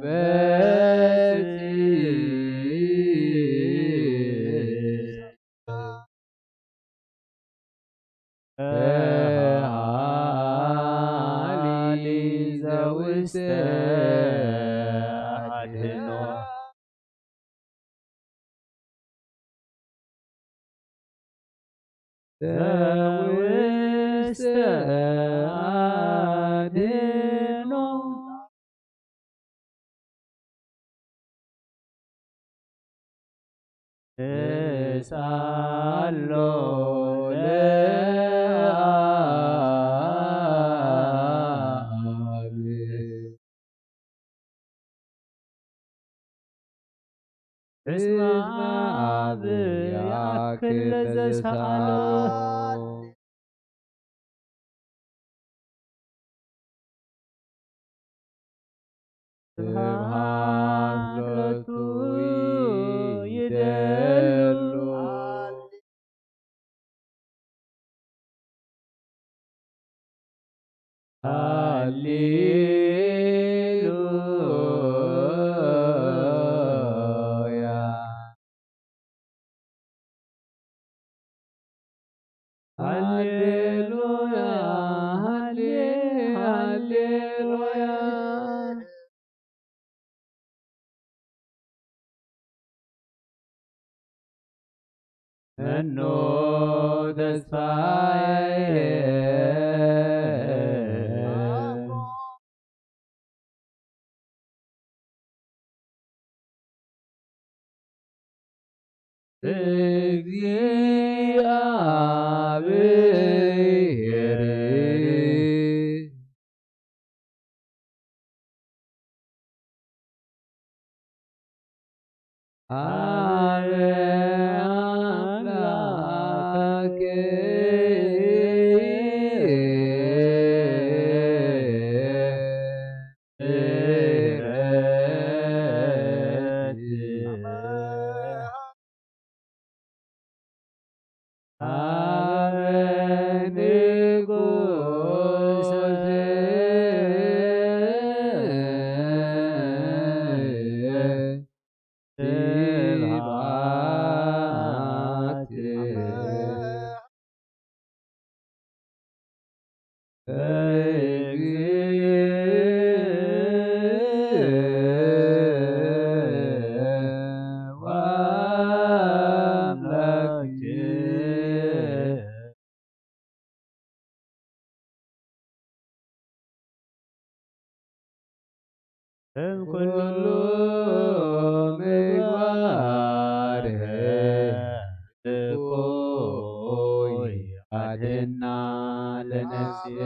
በትእዛዝ ሃሊ ዘውስተ አድህኖ። ዘውስተ አድህኖ። እስአሎ ለአብ። እስመ አብ ያክል ለዘሰአሎ። ሃሌሉያ። ሃሌሉያ፣ ሃሌ-፣ ሃሌሉያ። መኖ ተስፋዬ። እግዚአብሔር። አብ አምላክ እም ኩሉ ምግባር እኩይ አድህና ለነፍስየ።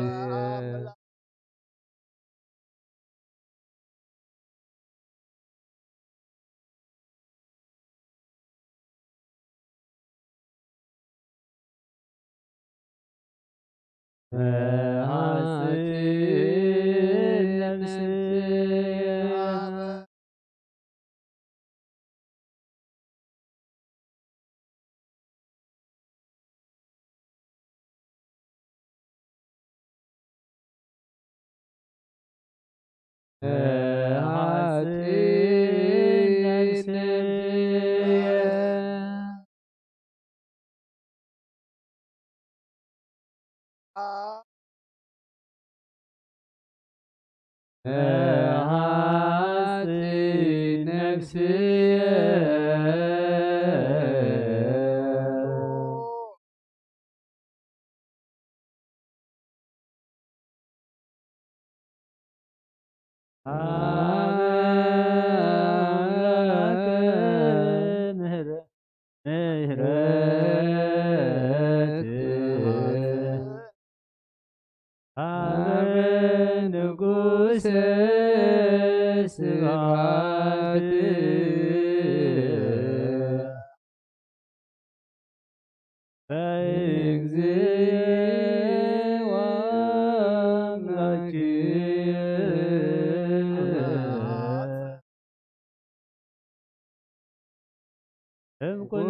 እም ኩሉ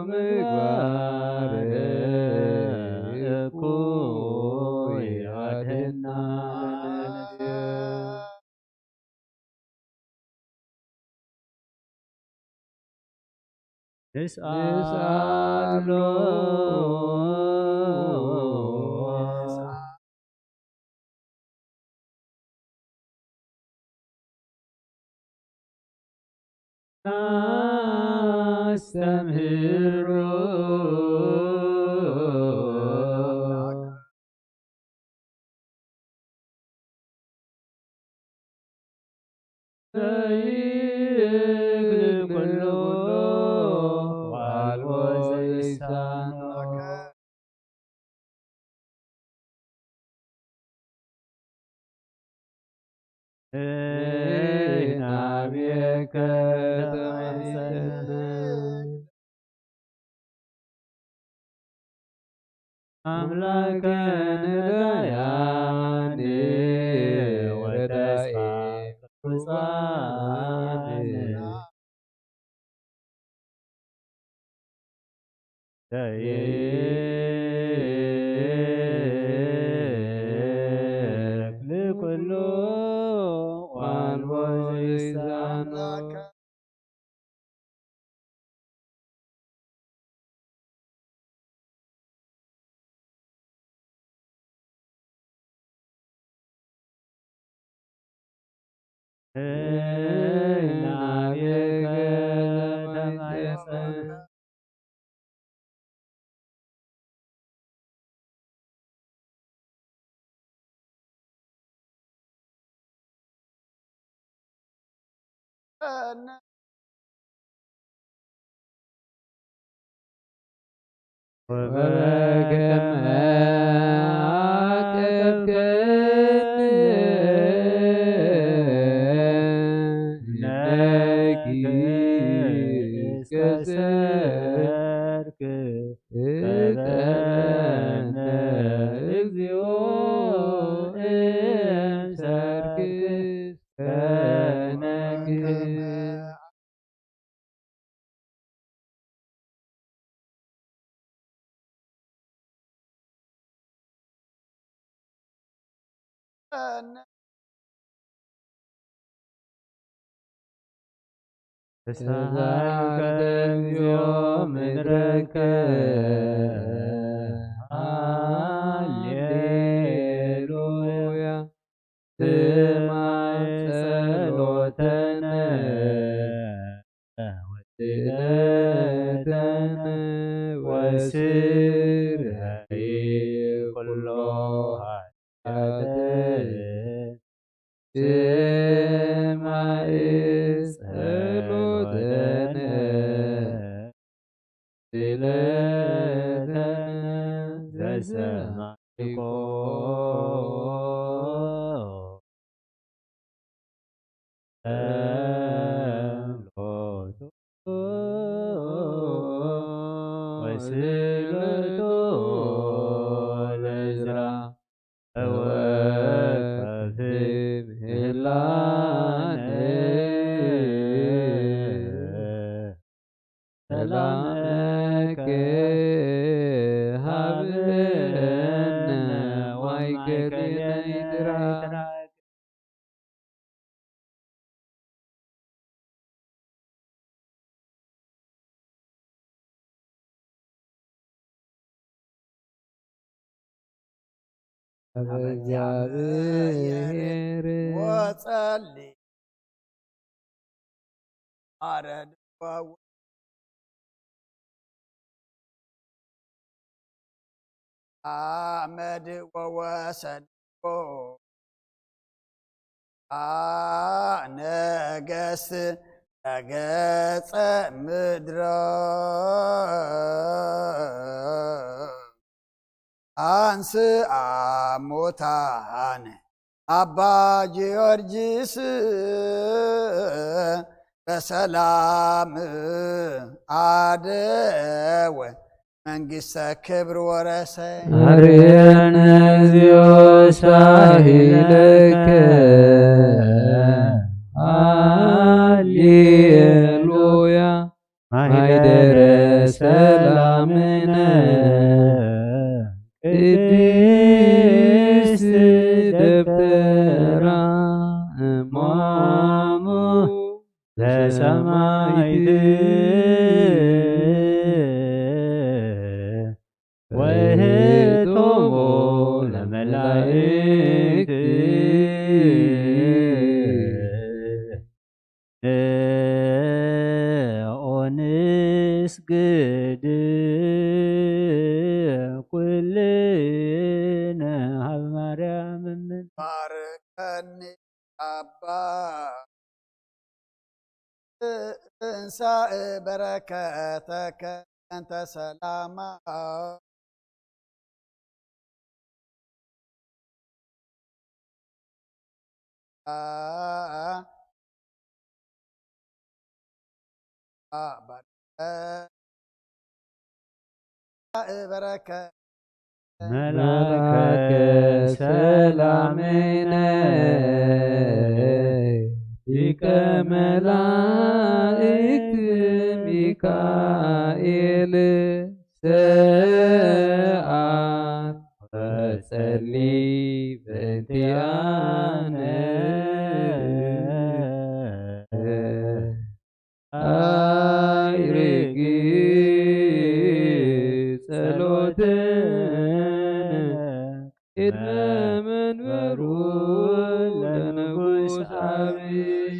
ምግባር እኩይ አድህና ለነፍስየ። ንስኣሎ። ናስተምህሮ። ዘይክል ኩሉ ወአልቦ ዘይሳኖ። ናብየከ ተማሕፀነ። አምላከነ ዳያነ ወተስፋ ቅዱሳነ። ናቤከ ተማይጸን ወበከመ አቀብከኒ እምኔኪ እስከ ሰርክ እቀነ እግዚኦ እምሰርክ እስከ ነግህ። ተሳሃልከ እግዚኦ ምድረከ። ሃሌሉያ። ስማዕ ጸሎተነ ወስእለተነ ወስረይ ኩሎ ኃጢአት። ስማዕ ጸሎተነ ስእለተነ ዘሰማዕኮ ጸሎቱ ወስእለቱ ለዕዝራ ወከፍእ ምህላነ። ሰላመከ ሃበነ ዋይ ገሌነ ይድራክ። ኣብ እግዚኣብሔር ወጸሊ ኣረድዋው ኣመድ ወወሰድዎ ኣነገስ ተገጸ ምድሮ አንስአ ሙታን አባ ጊዮርጊስ በሰላም አደወ መንግስተ ክብር ወረሰ። አርየነ እግዚኦ ሳሂለከ። ሃሌሉያ። ማይደረ ሰላምነ ቅድስት ደብተራ እማሙ ለሰማይት ወህቶሙ ለመላእክት። ኦንስግድ ኩልነ ሀብ ማርያም እምን። ባርከኒ አባ እንሳእ በረከተከ እንተ ሰላማ በረከ መልአከ ሰላምነ ሊቀ መላእክት ሚካኤል ሰአል ወጸሊ በእንቲአነ። አይርግ ጸሎትነ ቅድመ መንበሩ ለንጉስ አብይ።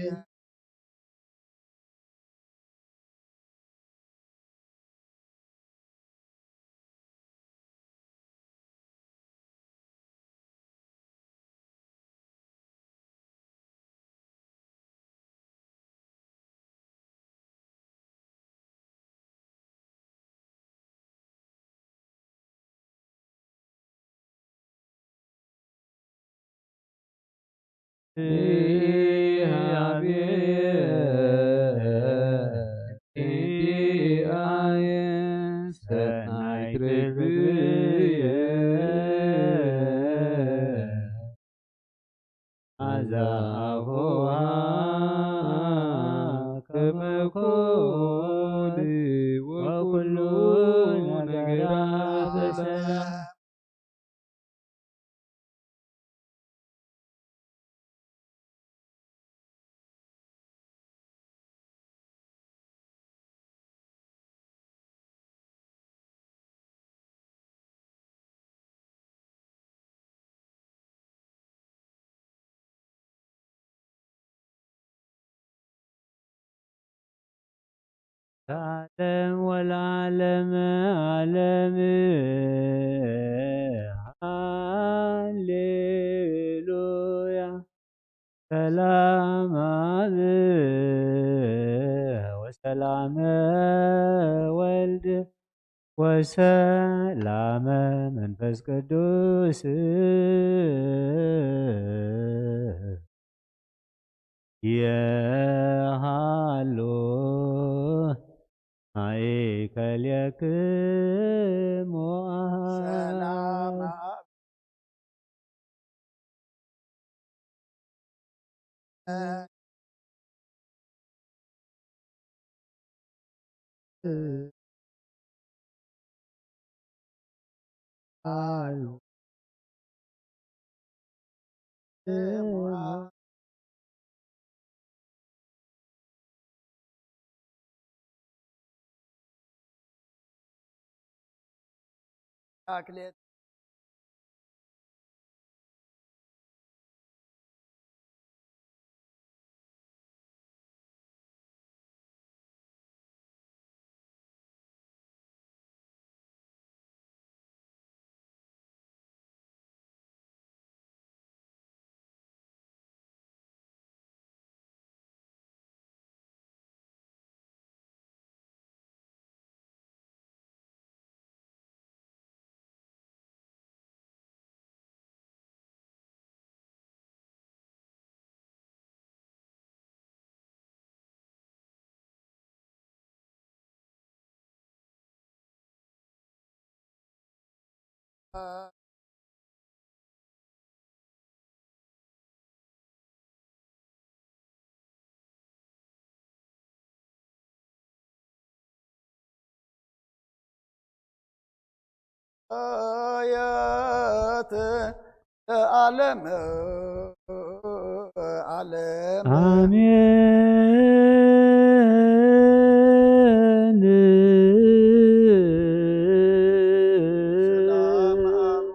እግዚአብሔር ኪንቲአየ ሰናይ ትርግብየ አዛፎዋ ከመ ኮል ወኩሉ ነገራ በሰላም። ለዓለም ወለዓለመ ዓለም። ሃሌሉያ። ሰላም አብ ወሰላመ ወልድ ወሰላመ መንፈስ ቅዱስ የሃሉ ማእከሌክሙ። ሰላም አብ አሉ። አክሌት አያተ ለዓለም ዓለም። አሜን። ሰላም አብ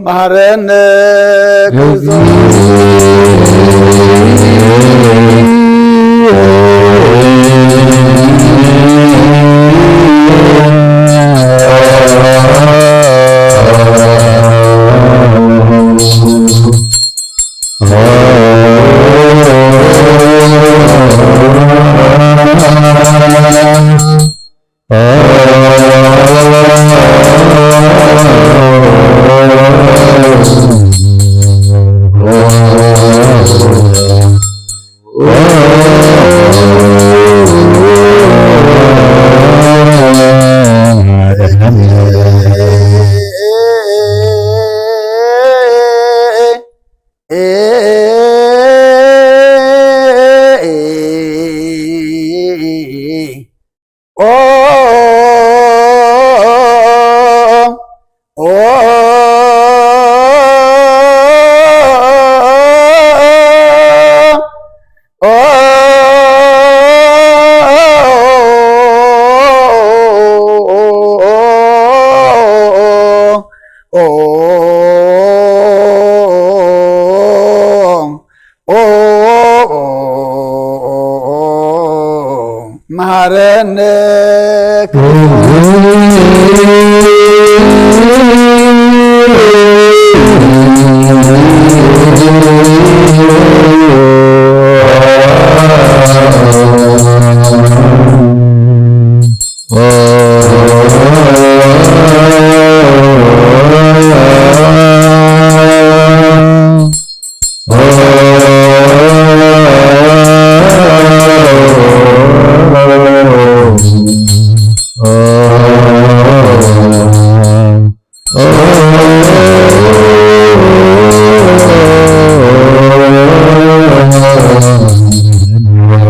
መሃረነ ክርስቶስ። መሃረነ ክርስቶስ።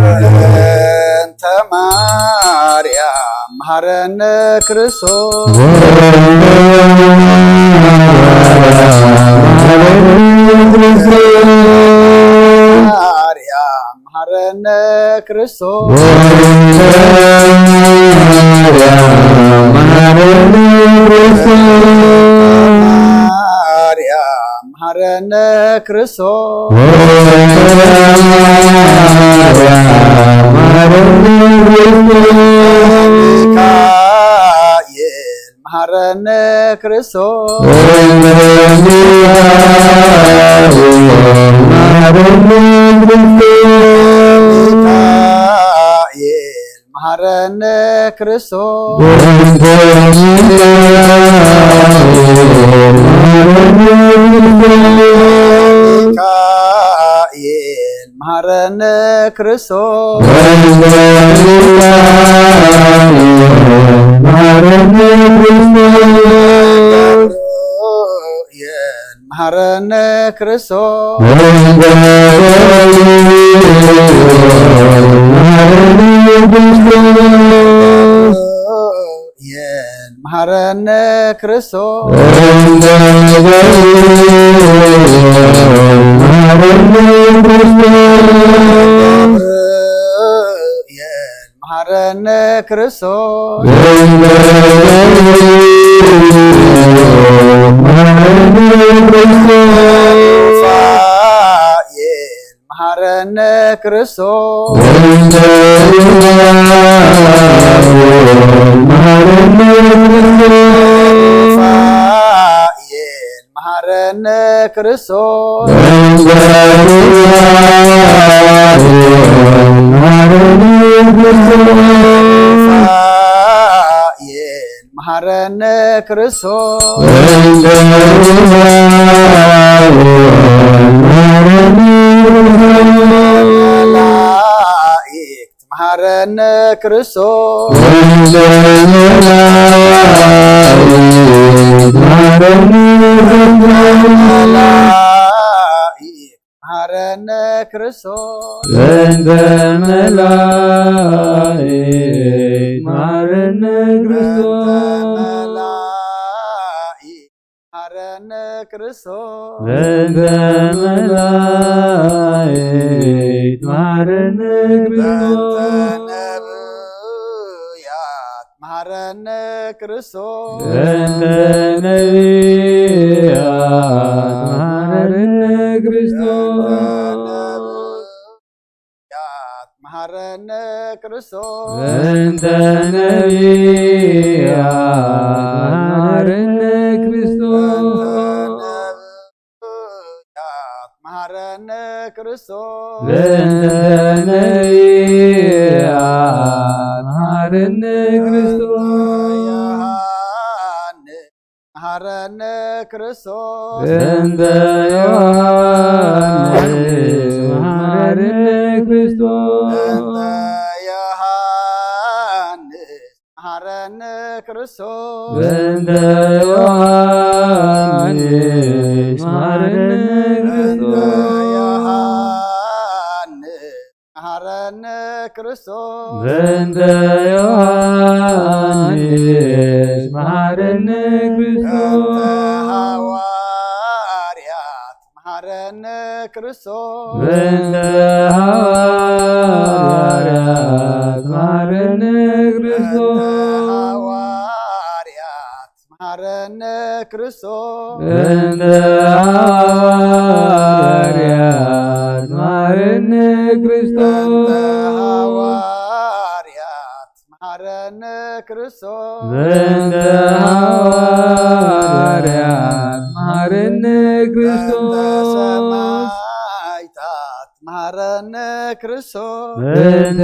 እንተ ማርያም መሃረነ ክርስቶስ። ማርያም መሃረነ ክርስቶስ። ማርያም መሃረነ ክርስቶስ። ሚካኤል መሃረነ ክርስቶስ። ሚካኤል መሃረነ ክርስቶስ። ሚካኤል መሃረነ ክርስቶስ። ገብርኤል መሃረነ ክርስቶስ። ገብርኤል መሃረነ ክርስቶስ። ገብርኤል መሃረነ ክርስቶስ። ሩፋኤል መሃረነ ክርስቶስ። ሩፋኤል መሃረነ ክርስቶስ። ሩፋኤል መሃረነ ክርስቶስ። መላእክት መሃረነ ክርስቶስ። መላእክት መሃረነ ክርስቶስ። እንተ መላእክት መሃረነ ክርስቶስ። መላእክት መሃረነ ክርስቶስ። እንተ መላእክት መሃረነ ክርስቶስ። ነቢያት መሃረነ ክርስቶስ። እንተ ነቢያት ክርስቶስ በእንተ ነቢያት መሃረነ ክርስቶስ። ነቢያት መሃረነ ክርስቶስ። በእንተ ነቢያት መሃረነ ክርስቶስ። ዮሐንስ መሃረነ ክርስቶስ። በእንተ ዮሐንስ መሃረነ ክርስቶስ። በእንተ ዮሐንስ መሃረነ ክርስቶስ። በእንተ ዮሐንስ መሃረነ በእንተ ክርስቶስ። ዮሐንስ መሃረነ ክርስቶስ። በእንተ ዮሐንስ መሃረነ ክርስቶስ። በእንተ ሃዋርያት መሃረነ ክርስቶስ። በእንተ ሃዋርያት መሃረነ ክርስቶስ። በእንተ ሃዋርያት መሃረነ ክርስቶስ። በእንተ ሃዋርያት መሃረነ ክርስቶስ። በእንተ ሃዋርያት መሃረነ ክርስቶስ። በእንተ ሃዋርያት መሃረነ ክርስቶስ። በእንተ ሰማዕታት መሃረነ ክርስቶስ። በእንተ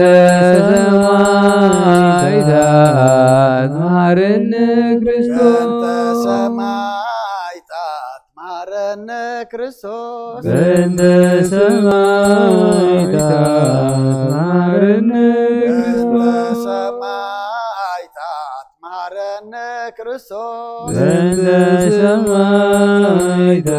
ሰማዕታት መሃረነ ክርስቶስ። በእንተ ሰማዕታት መሃረነ ክርስቶስ። በእንተ ሰማዕታት መሃረነ በእንተ ክርስቶስ። ሰማዕታት መሃረነ ክርስቶስ። በእንተ ሰማዕታት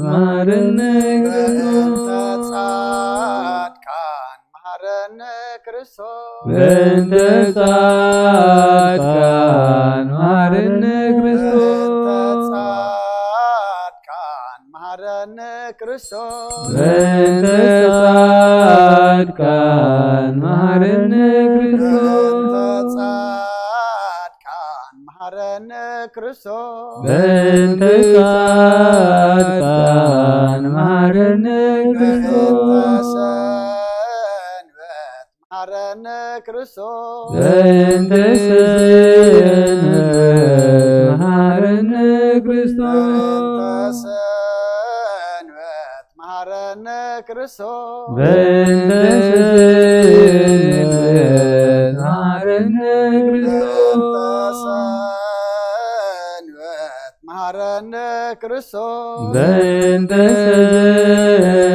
መሃረነ በእንተ ክርስቶስ። ጻድቃን መሃረነ ክርስቶስ። በእንተ ጻድቃን መሃረነ ክርስቶስ። በእንተ ጻድቃን መሃረነ ክርስቶስ። በእንተ ጻድቃን መሃረነ ክርስቶስ። በእንተ ጻድቃን መሃረነ ክርስቶስ። በእንተ ጻድቃን መሃረነ ክርስቶስ። በእንተ ሰንበት መሃረነ ክርስቶስ። በእንተ ሰንበት መሃረነ ክርስቶስ። በእንተ ሰንበት መሃረነ ክርስቶስ። በእንተ ሰንበት መሃረነ ክርስቶስ። በእንተ ሰንበት መሃረነ ክርስቶስ። በእንተ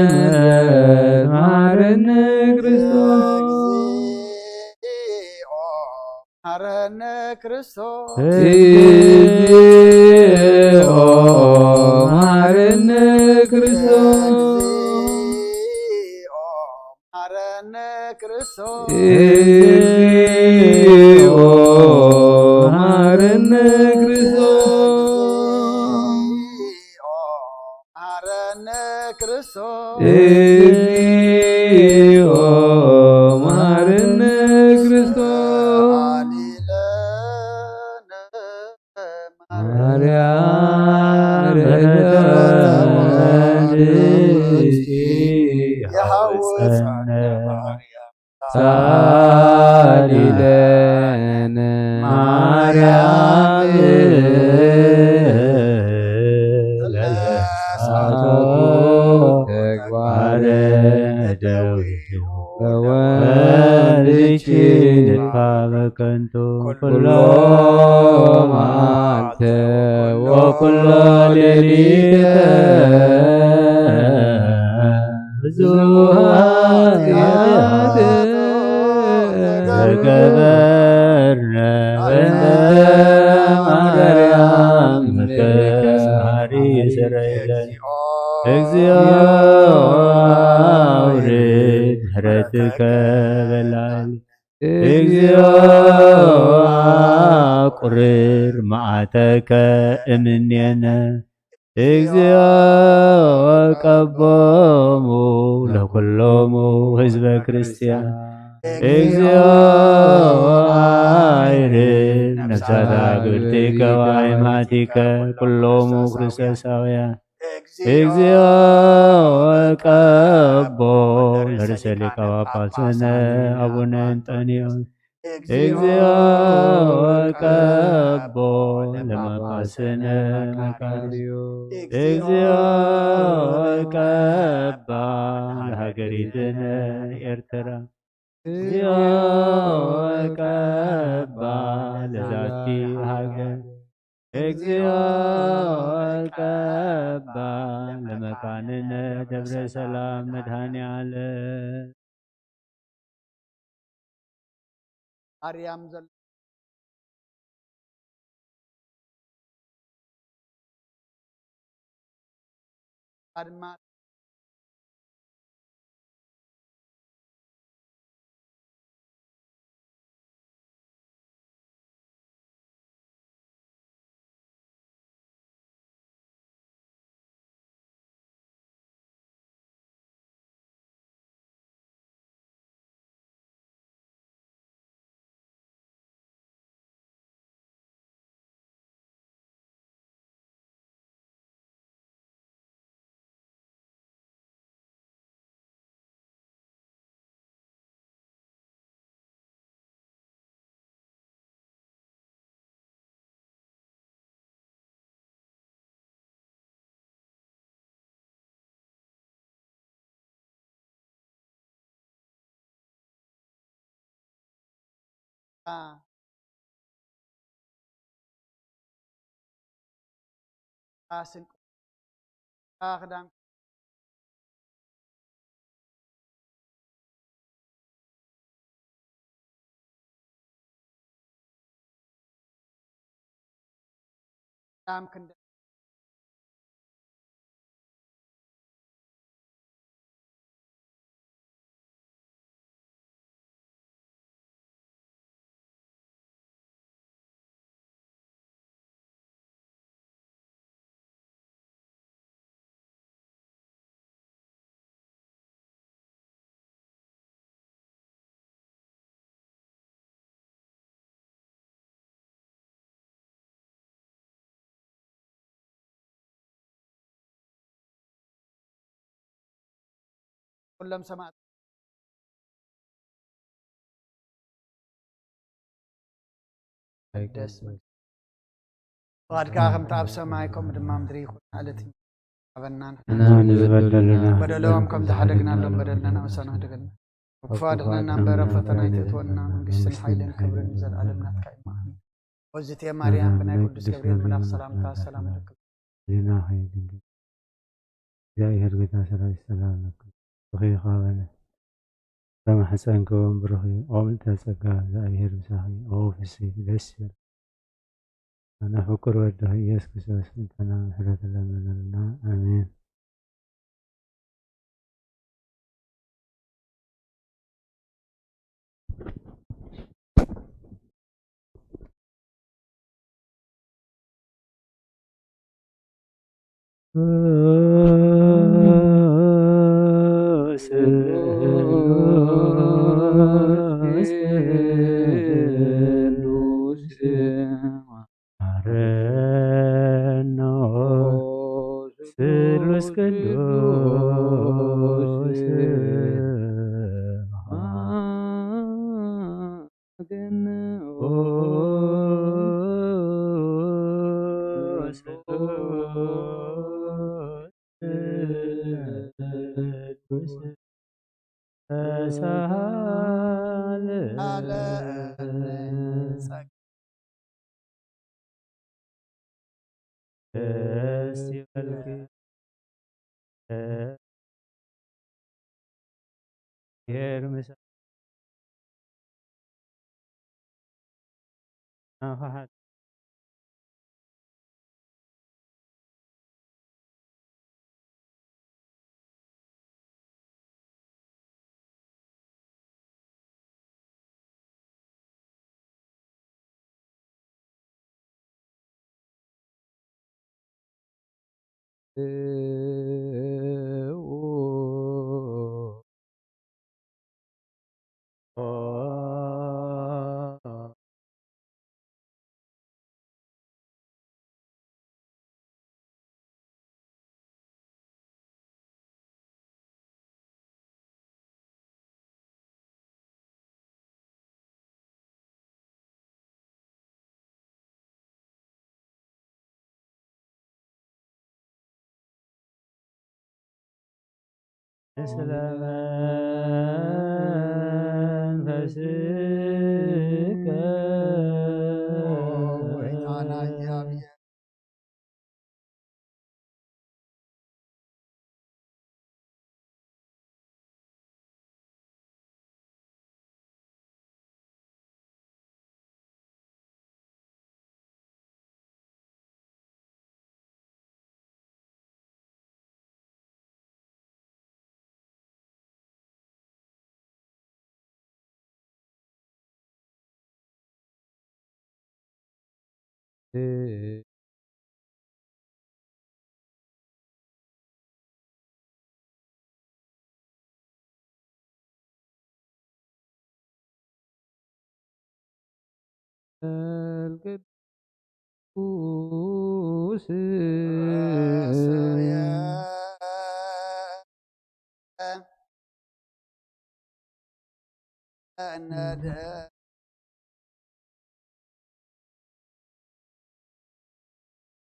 ሰንበት መሃረነ ክርስቶስ። እግዚኦ መሃረነ ክርስቶስ። እግዚኦ መሃረነ ክርስቶስ። እግዚኦ መሃረነ ክርስቶስ። እግዚኦ መሃረነ ክርስቶስ። እግዚኦ መሃረነ ክርስቶስ። እግዚኦ መሃረነ ክርስቶስ። አሊለነ ማርያም በተወልድኪ የሐውፀነ ማርያም። ሳሊለነ ማርያም ለሳቶ ተግባረ እደዊሁ በወልድኪ ንድፋ በከንቱ ኩሎ መዓልተ ወኩሎ ሌሊተ ብዙ ኃጢአት ዘገበርነ በእንተ ማርያም መሐሪ ስረይለነ። እግዚኦ አውርድ ምሕረትከ በላዕለ። እግዚኦ አቁርር መዓተከ እምኔነ። እግዚኦ ቀቦሙ ለኩሎሙ ህዝበ ክርስቲያን። እግዚኦ አይርር ነፍሳት አግብርቲከ ወአይማቲከ ኩሎሙ ክርስቶሳውያን። እግዚኦ ቀቦ ለርእሰ ሊቀ ጳጳስነ አቡነ እንጠንዮስ። እግዚኦ ቀቦ ለጳጳስነ መቃርዮስ። እግዚኦ ቀባ ለሀገሪትነ ኤርትራ። እግዚኦ ቀባ ለዛቲ ሀገር። እግዚኦ ቀባ ለመካንነ ደብረ ሰላም መድኃኔ ዓለም። ኣርያም ዘሎ ኣድማ ስንቅ ክዳን ላም ክንደ ኩሎም ሰማዕት ደስ ፍቓድካ ከምቲ ኣብ ሰማይ ከምኡ ድማ ምድሪ ይኹን። ዕለት ሃበናን ንሕና ንዝበደሉና በደሎም ከም ዝሓደግናሎም በደልና ንእሰና ህድገልና። ክፉ ኣድሕነና እምበር ኣብ ፈተና ኣይተእትወና። መንግስትን ሓይልን ክብርን ዘለዓለም ናትካ እዩ። ኣሜን። ወዝቴ ማርያም ብናይ ቅዱስ ገብርኤል መልኣክ ሰላምታ ሰላም ንረክብ። ዜናኺ ድንግል እግዚኣብሔር ጌታ ሰራዊት ሰላም ለኪ። ብሩኽ እዩ ካበነ ፍረ ማሕፀንኪ እውን ብሩኽ እዩ። ኦምልተ ጸጋ እግዚኣብሔር ምሳኺ። ኦ ፍስሕቲ ደስ ይበል። ኣነ ፍቁር ወድኺ ኢየሱስ ክርስቶስ እንተና ምሕረት ለመነልና። ኣሜን። ደስ ይበልኪ። ስለ መንፈስከ። ኦ ጎይታና እግዚኣብሔር።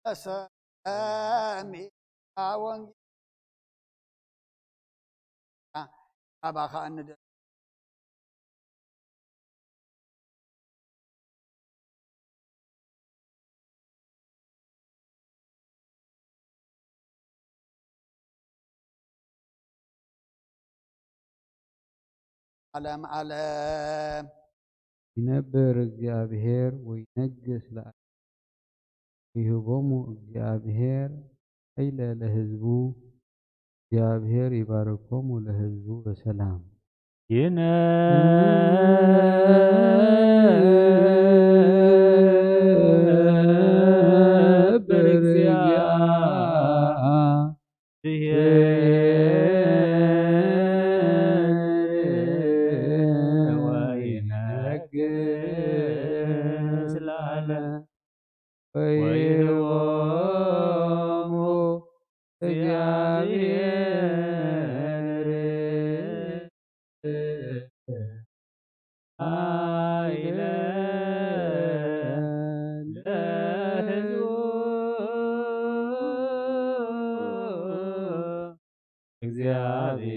ቅዱስ ሰሚዐ ወንጌል ኣባኻ እንደ ዓለም ዓለም። ይነብር እግዚኣብሔር ወይነግስ ለዓለም። ይህቦሙ እግዚኣብሔር ኃይለ ለሕዝቡ። እግዚኣብሔር ይባርኮሙ ለሕዝቡ በሰላም። ይነብር እግዚአብሔር ወይነግስ ለዓለም። ወይህቦሙ እግዚአብሔር ኃይለ ለሕዝቡ።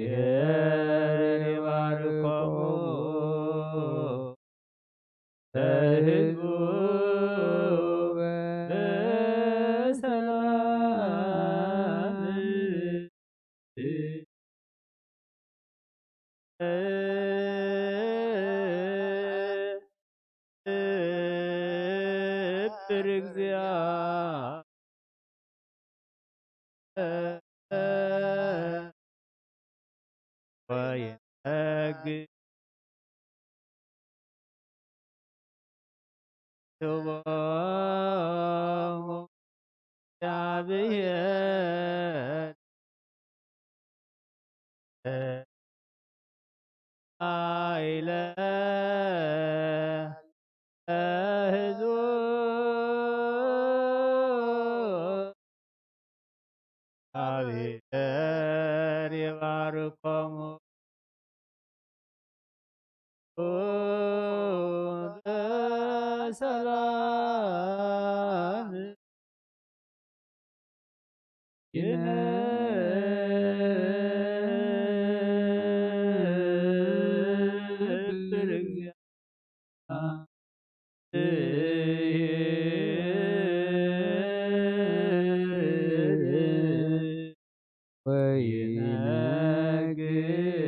እግዚአብሔር ይባርኮሙ ለሕዝቡ በሰላም። ነብር እግዚአ ወይነግስ። ስብሐት ለእግዚአብሔር ኃይለ ለሕዝቡ። እግዚአብሔር ይባርኮሙ በሰላም። ይነብር እግዚአ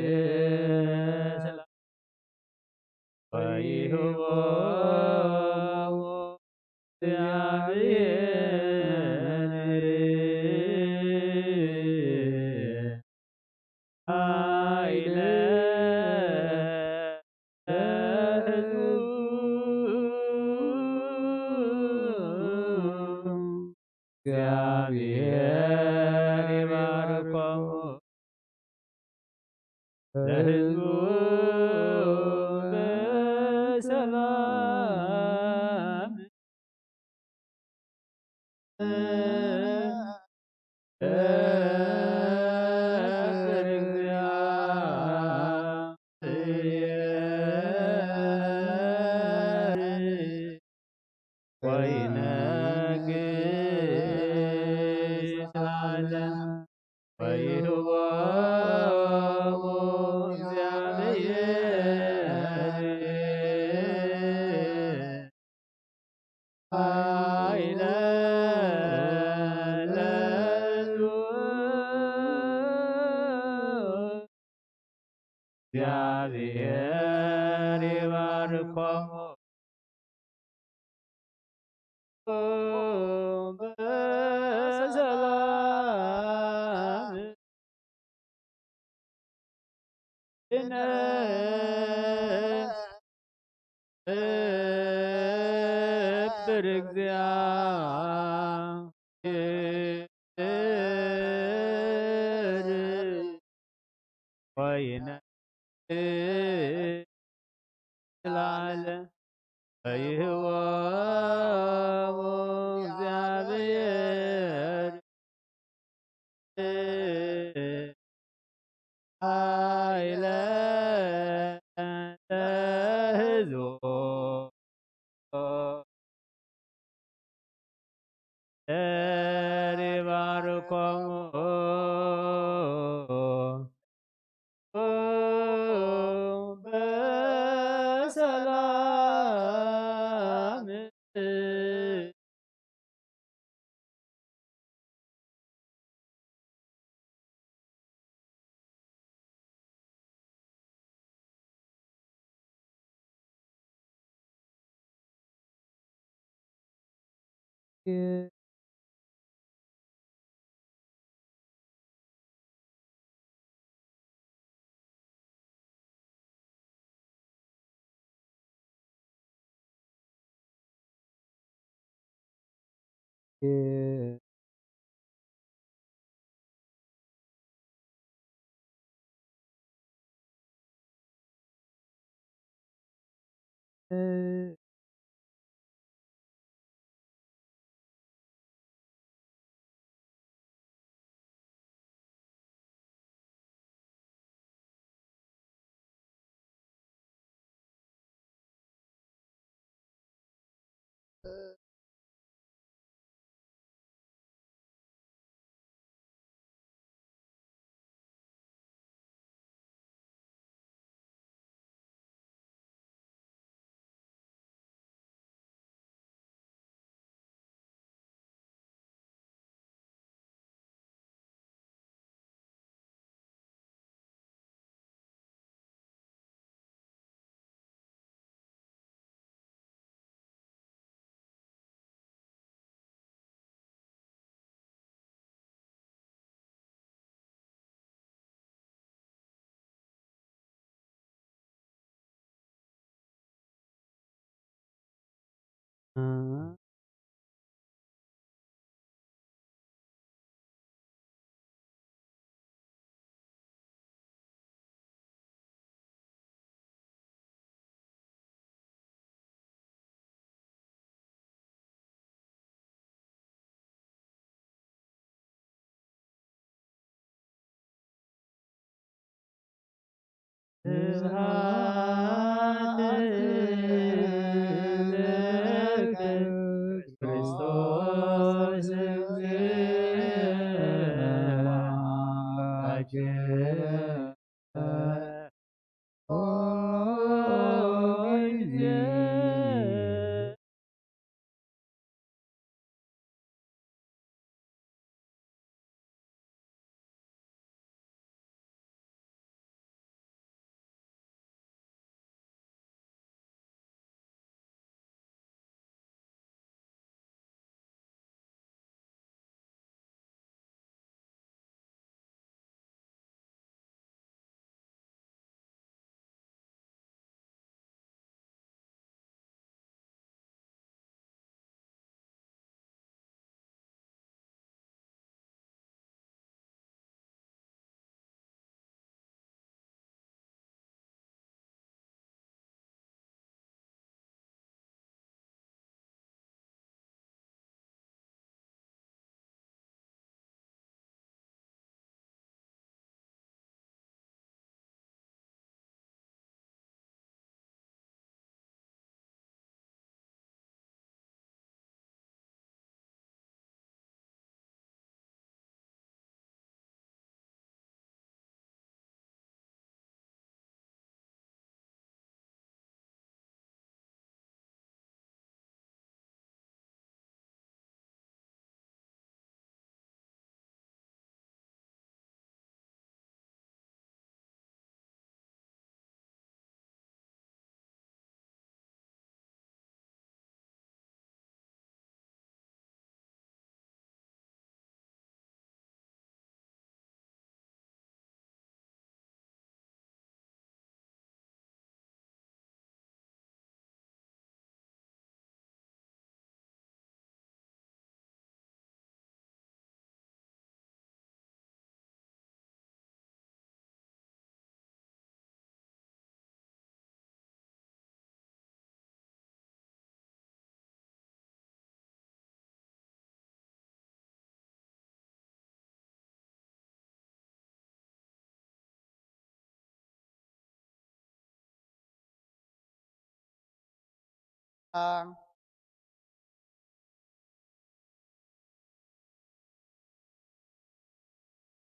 ወይነግስ ወይሁቦሙ እግዚአብሔር ኃይለ ለሕዝቡ። እግዚአብሔር ይባርኮሙ ለሕዝቡ በሰላም። ወይነግስ ለዓለም ወይሁቦ እግዚኣብሔር ይባርኮሙ። በሰላም ይነብር እግዚአብሔር ወይነ ለዓለም። ይህቦሙ እግዚኣብሔር ኃይለ ለሕዝቦ ቸር ይባርኮሙ በሰላም። ስብሐት ለከ ክርስቶስ እግዚእነ።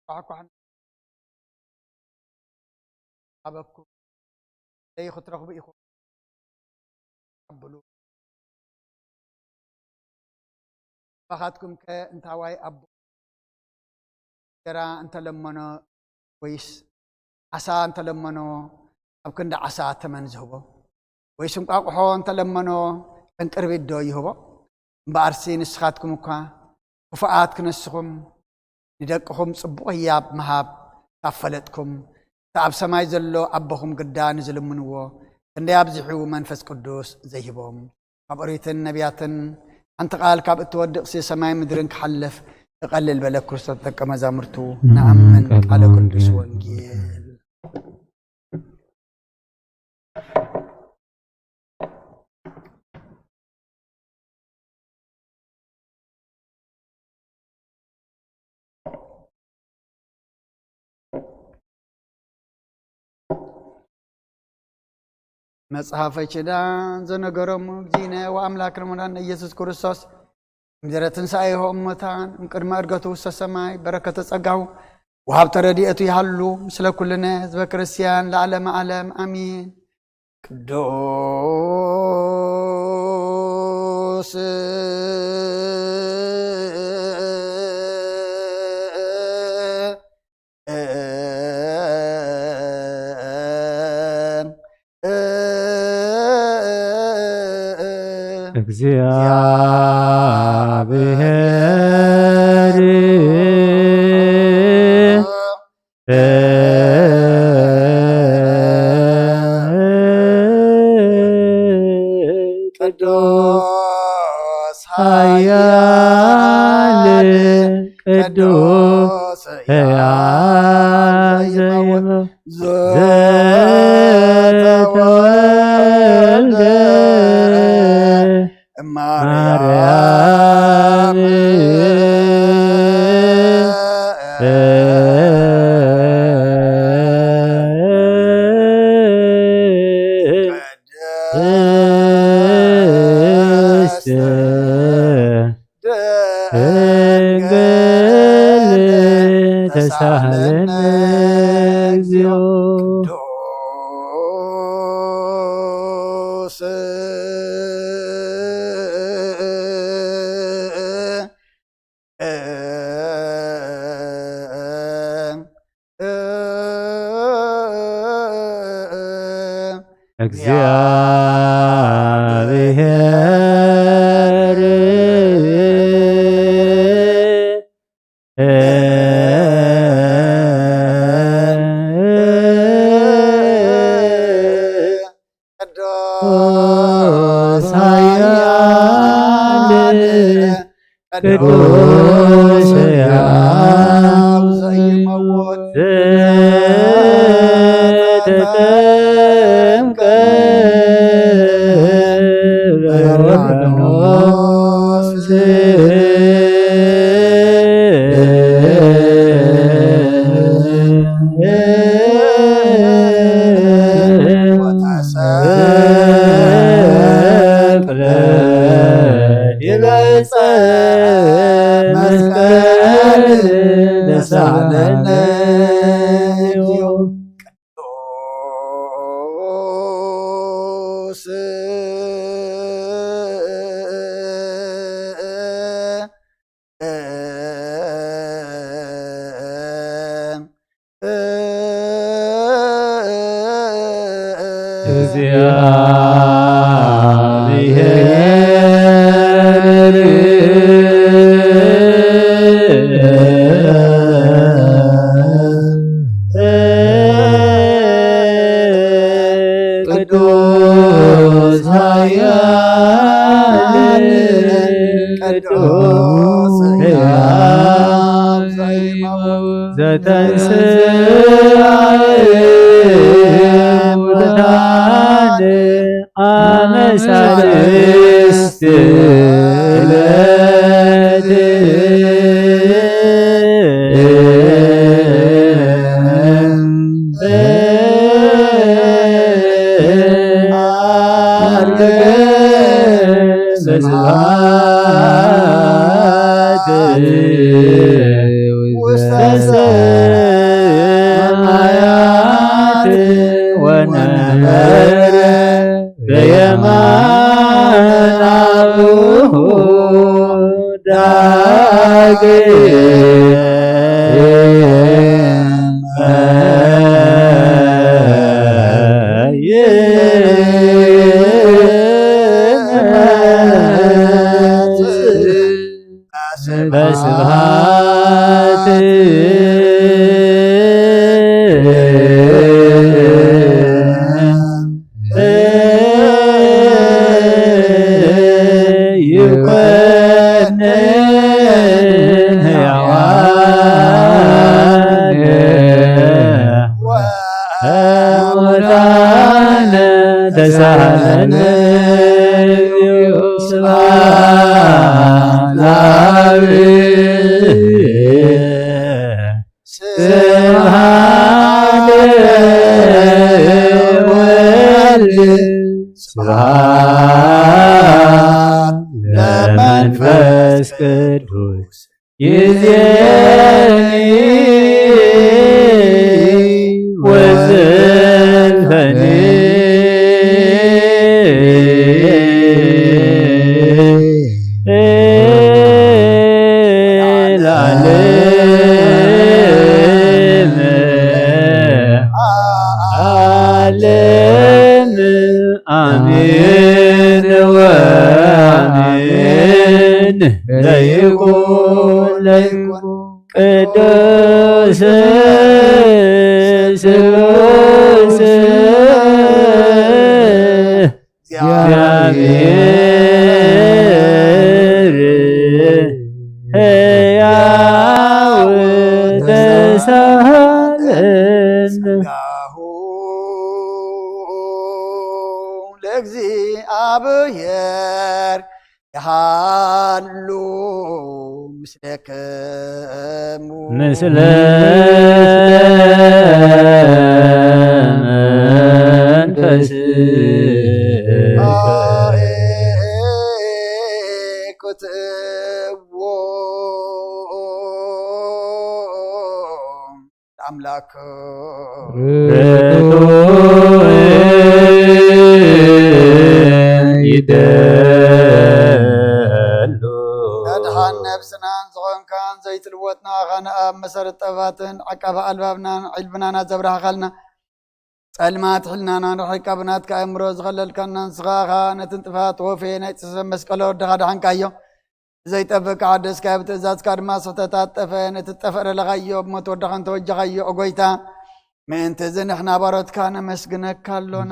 ኳሕኳሕን ኣበኩም ዘይክትረኽቡ ኢኹም። ኣብሉ። ኣባኻትኩም ከ እንታዋይ ኣቦ እንጀራ እንተለመኖ፣ ወይስ ዓሳ እንተለመኖ፣ ኣብ ክንዲ ዓሳ ተመን ዝህቦ? ወይስ እንቋቑሖ እንተለመኖ፣ ዕንቅርቢት ዶ ይህቦ? እምበኣርሲ ንስኻትኩም እኳ ክፉኣት ክነስኹም፣ ንደቅኹም ጽቡቕ ህያብ ምሃብ ካብ ፈለጥኩም፣ እቲ ኣብ ሰማይ ዘሎ ኣቦኹም ግዳ ንዝልምንዎ ክንደይ ኣብዚሑ መንፈስ ቅዱስ ዘይህቦም? ካብ ኦሪትን ነቢያትን ሓንቲ ቃል ካብ እትወድቕሲ ሰማይ ምድርን ክሓልፍ ክቐልል በለ። ክርስቶስ ደቀ መዛሙርቱ ንኣምን ቃለ ቅዱስ ወንጌል። መጽሓፈ ኪዳን ዘነገሮሙ እግዚእነ ወኣምላክነ መድኃኒነ ኢየሱስ ክርስቶስ እምድረ ትንሣኤሁ እሙታን እምቅድመ ዕርገቱ ውስተ ሰማይ በረከተ ጸጋሁ ወሃብተ ረድኤቱ ይሃሉ ምስለ ኩልነ ህዝበ ክርስቲያን ለዓለመ ዓለም ኣሚን። ቅዱስ እግዚአብሔር ቅዱስ ኃያል ቅዱስ ሕያው ዘይመውት ዘተወልደ ማርያም ቅድስት ድንግል ተሳሃለነ እግዚኦ። ቅዱስ እግዚአብሔር ቅዱስ ኃያል ቅዱስ ሕያው ዘይመውት ዘተጠምቀ በዮርዳኖስ ወተሰቅለ ዲበ ዕፀ መስቀል ተሳሃለነ እግዚኦ። ቅዱስ እግዚአብሔር ቅዱስ ኃያል ቅዱስ ሕያው ዘይመውት ዘተንሥአ እሙታን አመ ሣልስት ዕለት ይኮንን ሕያዋን ወሙታን ተሳሃለን። ስብሐት ለአብ ስብሐት ወልድ ስብሐት ለመንፈስ ቅዱስ ይዜኒ ወዘልፈኒ ለዓለም ዓለም። አሜን ወአሜን። ለይኩን ለይኩን ቅዱስ ስሉስ እግዚአብሔር ሕያው ተሳለን። ጸጋሁ ለእግዚአብሔር ይሃሉ ምስሌክሙ ምስለ መንፈስ አምላክ ርቱዕ ይደሉ። መድኃን ነፍስናን ዝኾንካን ዘይትልወጥና ኻን ኣብ መሰረት ጥበባትን ዓቃቢ ኣልባብናን ዕልብናን ኣዘብራህኻልና። ጸልማት ሕልናናን ርሒቃ ብናትካ ኣእምሮ ዝኸለልካና ንስኻ ኸኣ ነቲ ጥፋት ወፌ ናይ ጽሰ መስቀሎ ወድኻ ደሓንካዮ። ዘይጠፍእ ከሓደስካዮ ብትእዛዝካ ድማ ስሕተታት ጠፍአ። ነቲ ዝጠፍአ ደለኻዮ ብሞት ወድኻ እንተወጀኻዮ፣ ኦ ጐይታ፣ ምእንቲ እዚ ንሕና ባሮትካ ነመስግነካ ኣሎና።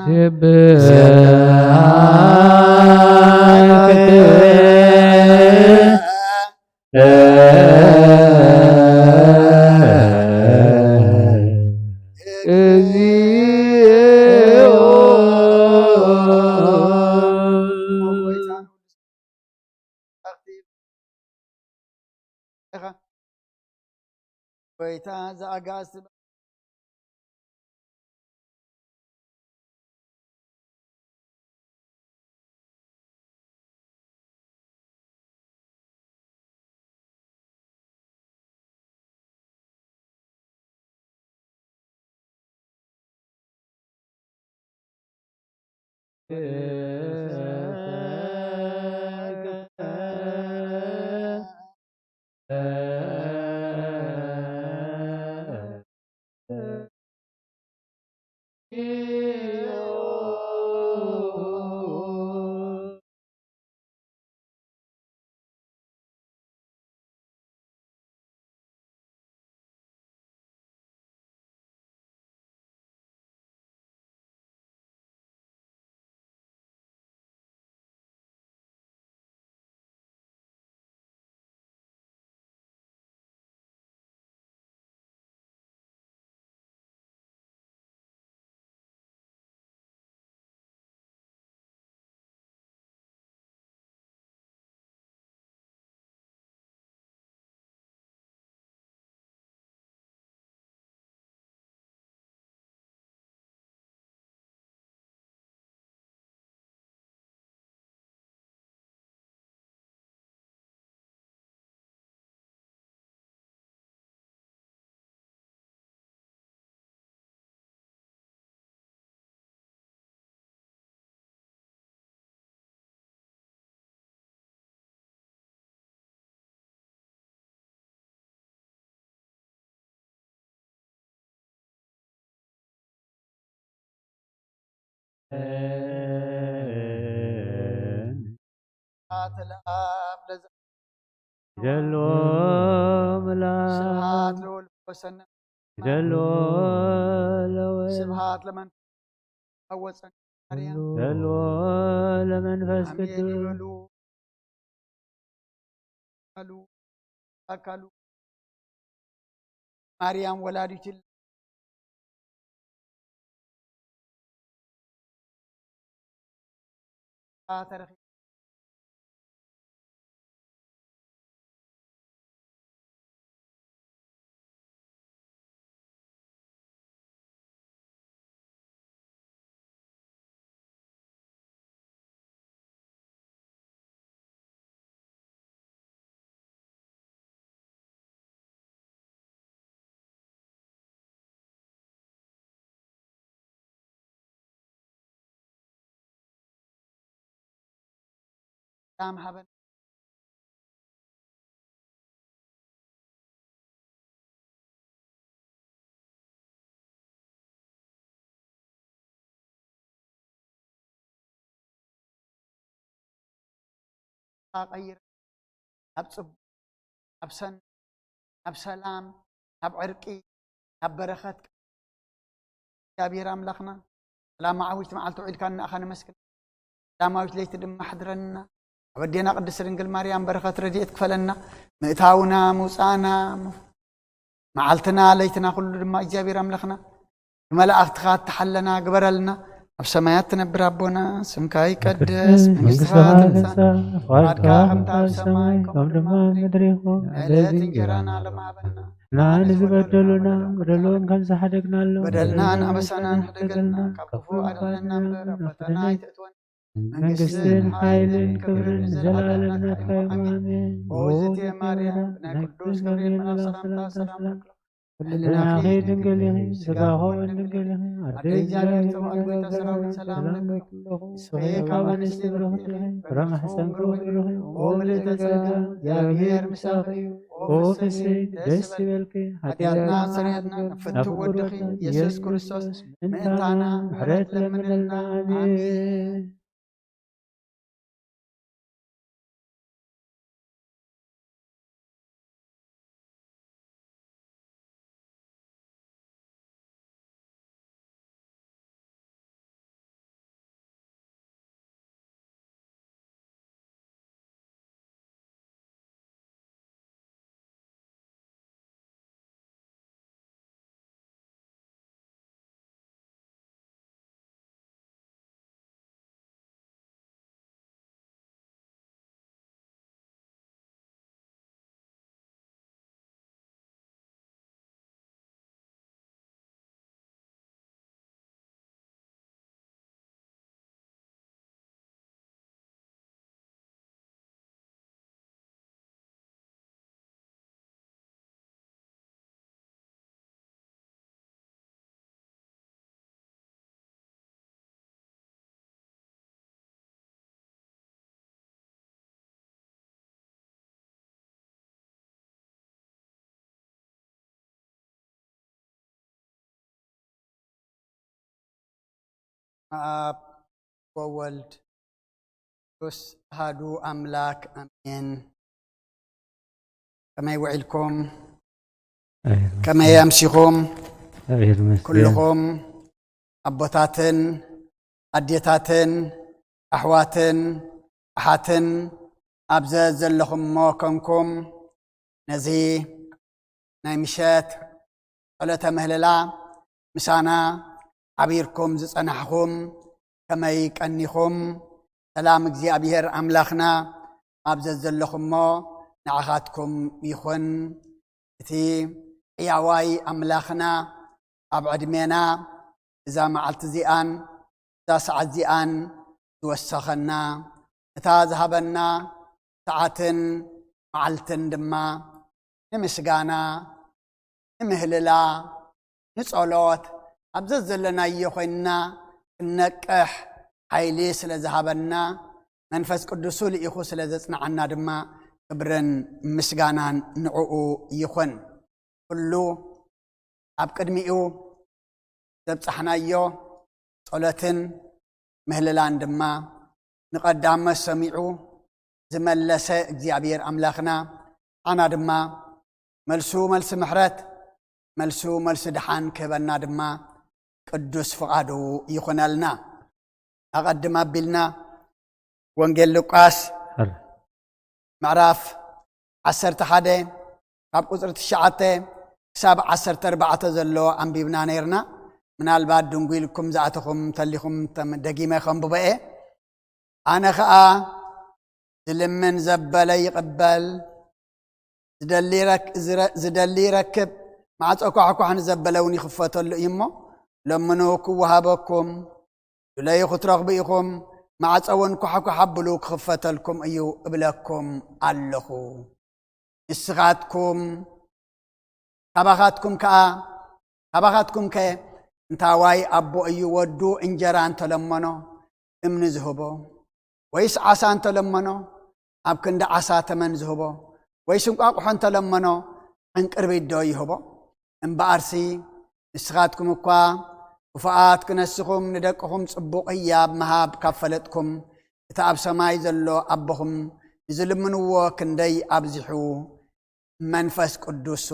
ስብሐት ጎይታ ዘኣጋእዝቲ ጀሎ ምላክ ስብሐት ለወልድ ወሰነ ጀሎ ለወልድ ስብሐት ለመንፈስ ወጸን ማርያም ጀሎ ለመንፈስ አሜን ቅዱስ ይበሉ። አሉ አካሉ ማርያም ወላዲት ተረኺ ሰላም ሃበን ቀይር ናብ ጽቡቅ ናብ ሰን ናብ ሰላም ናብ ዕርቂ ናብ በረኸት እግዚኣብሔር ኣምላኽና ሰላማዊት መዓልቲ ውዒልካ ንኣኻ ነመስግን ሰላማዊት ለይቲ ድማ ሓድረና ኣብ ኣዴና ቅድስት ድንግል ማርያም በረኸት ረድኤት ክፈለና ምእታውና ምውፃእና መዓልትና ለይትና ኩሉ ድማ እግዚኣብሔር ኣምላኽና ብመላእኽትኻ እተሓለና ግበረልና ኣብ ሰማያት ትነብር ኣቦና ስምካ ይቀደስ መንግስትኻ ትምጻእ ፍቃድካ ከምታ ኣብ ሰማይ ከምኡ ድማ ኣብ ምድሪ ይኹን ዕለት እንጀራና ሎም ሃበና ንዓኒ ዝበደሉና በደሎም ከም ዝሓደግናሎም በደልና ንኣበሳና ንሕደገልና ካብ ክፉ ኣድሕነና እምበር ኣብ ፈተና ኣይተእትወና መንግስትን ሓይልን ክብርን ንዘለኣለም ናትካ እዩ ኣሜን ኦዝቴ ማርያም ናይ ቅዱስ ገብርኤል መልኣክ ሰላምታ ሰላም ንብለኪ ህልናኺ ድንግል ኢኺ ስጋኺ እውን ድንግል ኢኺ ኣደ እግዚኣብሔር ተባዕል ጎይታ ሰራዊት ሰላም ንብለኪ ንስኺ ካብ ኣንስቲ ብሩኽቲ ኢኺ ፍረ ማሕፀንኪ እውን ብሩኽ እዩ ኦ ምልእተ ጸጋ እግዚኣብሔር ምሳኺ እዩ ኦ ፍስሕቲ ደስ ይበልኪ ሓጢኣትና ስርየትና ናብ ፍትው ወድኺ ኢየሱስ ክርስቶስ ምእንታና ምሕረት ለምንልና ኣሜን ኣብ ወወልድ ቅዱስ ኣሃዱ ኣምላክ ኣሜን። ከመይ ውዒልኩም? ከመይ ኣምሲኹም? ኩልኹም ኣቦታትን ኣዴታትን ኣሕዋትን ኣሓትን ኣብ ዘዘለኹሞ ኮንኩም ነዚ ናይ ምሸት ጸሎተ ምህለላ ምሳና ዓቢርኩም ዝጸናሕኹም ከመይ ቀኒኹም? ሰላም እግዚኣብሔር ኣምላኽና ኣብ ዘዘለኹሞ ንዓኻትኩም ይኹን። እቲ ሕያዋይ ኣምላኽና ኣብ ዕድሜና እዛ መዓልቲ እዚኣን እዛ ሰዓት እዚኣን ዝወሰኸና እታ ዝሃበና ሰዓትን መዓልትን ድማ ንምስጋና ንምህልላ ንጸሎት ኣብ ዘዘለናዮ ኮይንና ክንነቅሕ ሓይሊ ስለ ዝሃበና መንፈስ ቅዱሱ ልኢኹ ስለ ዘጽንዓና ድማ ክብርን ምስጋናን ንዕኡ ይኹን። ኩሉ ኣብ ቅድሚኡ ዘብጻሕናዮ ጸሎትን ምህልላን ድማ ንቐዳመ ሰሚዑ ዝመለሰ እግዚኣብሔር ኣምላኽና ኣና ድማ መልሱ መልሲ ምሕረት፣ መልሱ መልሲ ድሓን ክህበና ድማ ቅዱስ ፍቓዱ ይኹነልና። ኣቐድም ኣቢልና ወንጌል ሉቃስ ምዕራፍ ዓሰርተ ሓደ ካብ ቁጽሪ ትሽዓተ ክሳብ ዓሰርተ ኣርባዕተ ዘሎ ኣንቢብና ነይርና። ምናልባት ድንጉ ኢልኩም ዝኣተኹም እንተሊኹም ተም-፣ ደጊመ ከንብቦ እየ። ኣነ ኸኣ ዝልምን ዘበለ ይቕበል፣ ዝደሊ ይረክ-፣ ዝረ-፣ ዝደሊ ይረክብ፣ ማዕጾ ኳሕኳሕ ንዘበለ እውን ይኽፈተሉ እዩ እሞ፣ ለምኑ ክወሃበኩም፣ ድለዩ ክትረኽቡ ኢኹም፣ ማዕጾ እውን ኳሕኳሕ ኣብሉ ክኽፈተልኩም እዩ እብለኩም ኣለኹ። ንስኻትኩም ካባኻትኩም ከኣ፣ ካባኻትኩም ከ እንታዋይ ኣቦ እዩ ወዱ እንጀራ እንተለመኖ እምኒ ዝህቦ? ወይስ ዓሳ እንተለመኖ ኣብ ክንዲ ዓሳ ተመን ዝህቦ? ወይስ እንቋቑሖ እንተለመኖ ዕንቅርቢት ዶ ይህቦ? እምበኣርሲ ንስኻትኩም እኳ ክፉኣት ክነስኹም ንደቅኹም ጽቡቕ ህያብ ምሃብ ካብ ፈለጥኩም፣ እቲ ኣብ ሰማይ ዘሎ ኣቦኹም ንዝልምንዎ ክንደይ ኣብዚሑ መንፈስ ቅዱሱ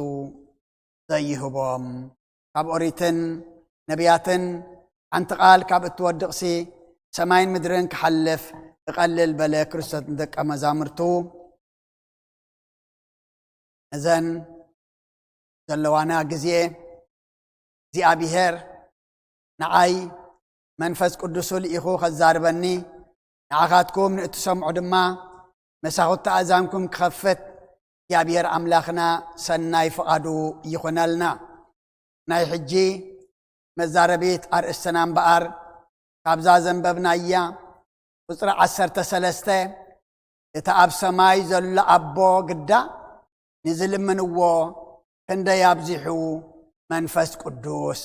ዘይህቦም። ካብ ኦሪትን ነቢያትን ሓንቲ ቃል ካብ እትወድቕሲ ሰማይን ምድርን ክሓልፍ እቐልል በለ ክርስቶስ ንደቀ መዛሙርቱ። እዘን ዘለዋና ግዜ እግዚኣብሔር ንዓይ መንፈስ ቅዱሱ ልኢኹ ከዛርበኒ፣ ንዓኻትኩም ንእትሰምዑ ድማ መሳኹቲ ኣእዛንኩም ክኸፍት እግዚኣብሔር ኣምላኽና ሰናይ ፍቓዱ ይኹነልና። ናይ ሕጂ መዛረቢት ኣርእስትና እምበኣር ካብዛ ዘንበብናያ ቁጽሪ ዓሰርተ ሰለስተ፣ እቲ ኣብ ሰማይ ዘሎ ኣቦ ግዳ ንዝልምንዎ ክንደይ ኣብዚሑ መንፈስ ቅዱስ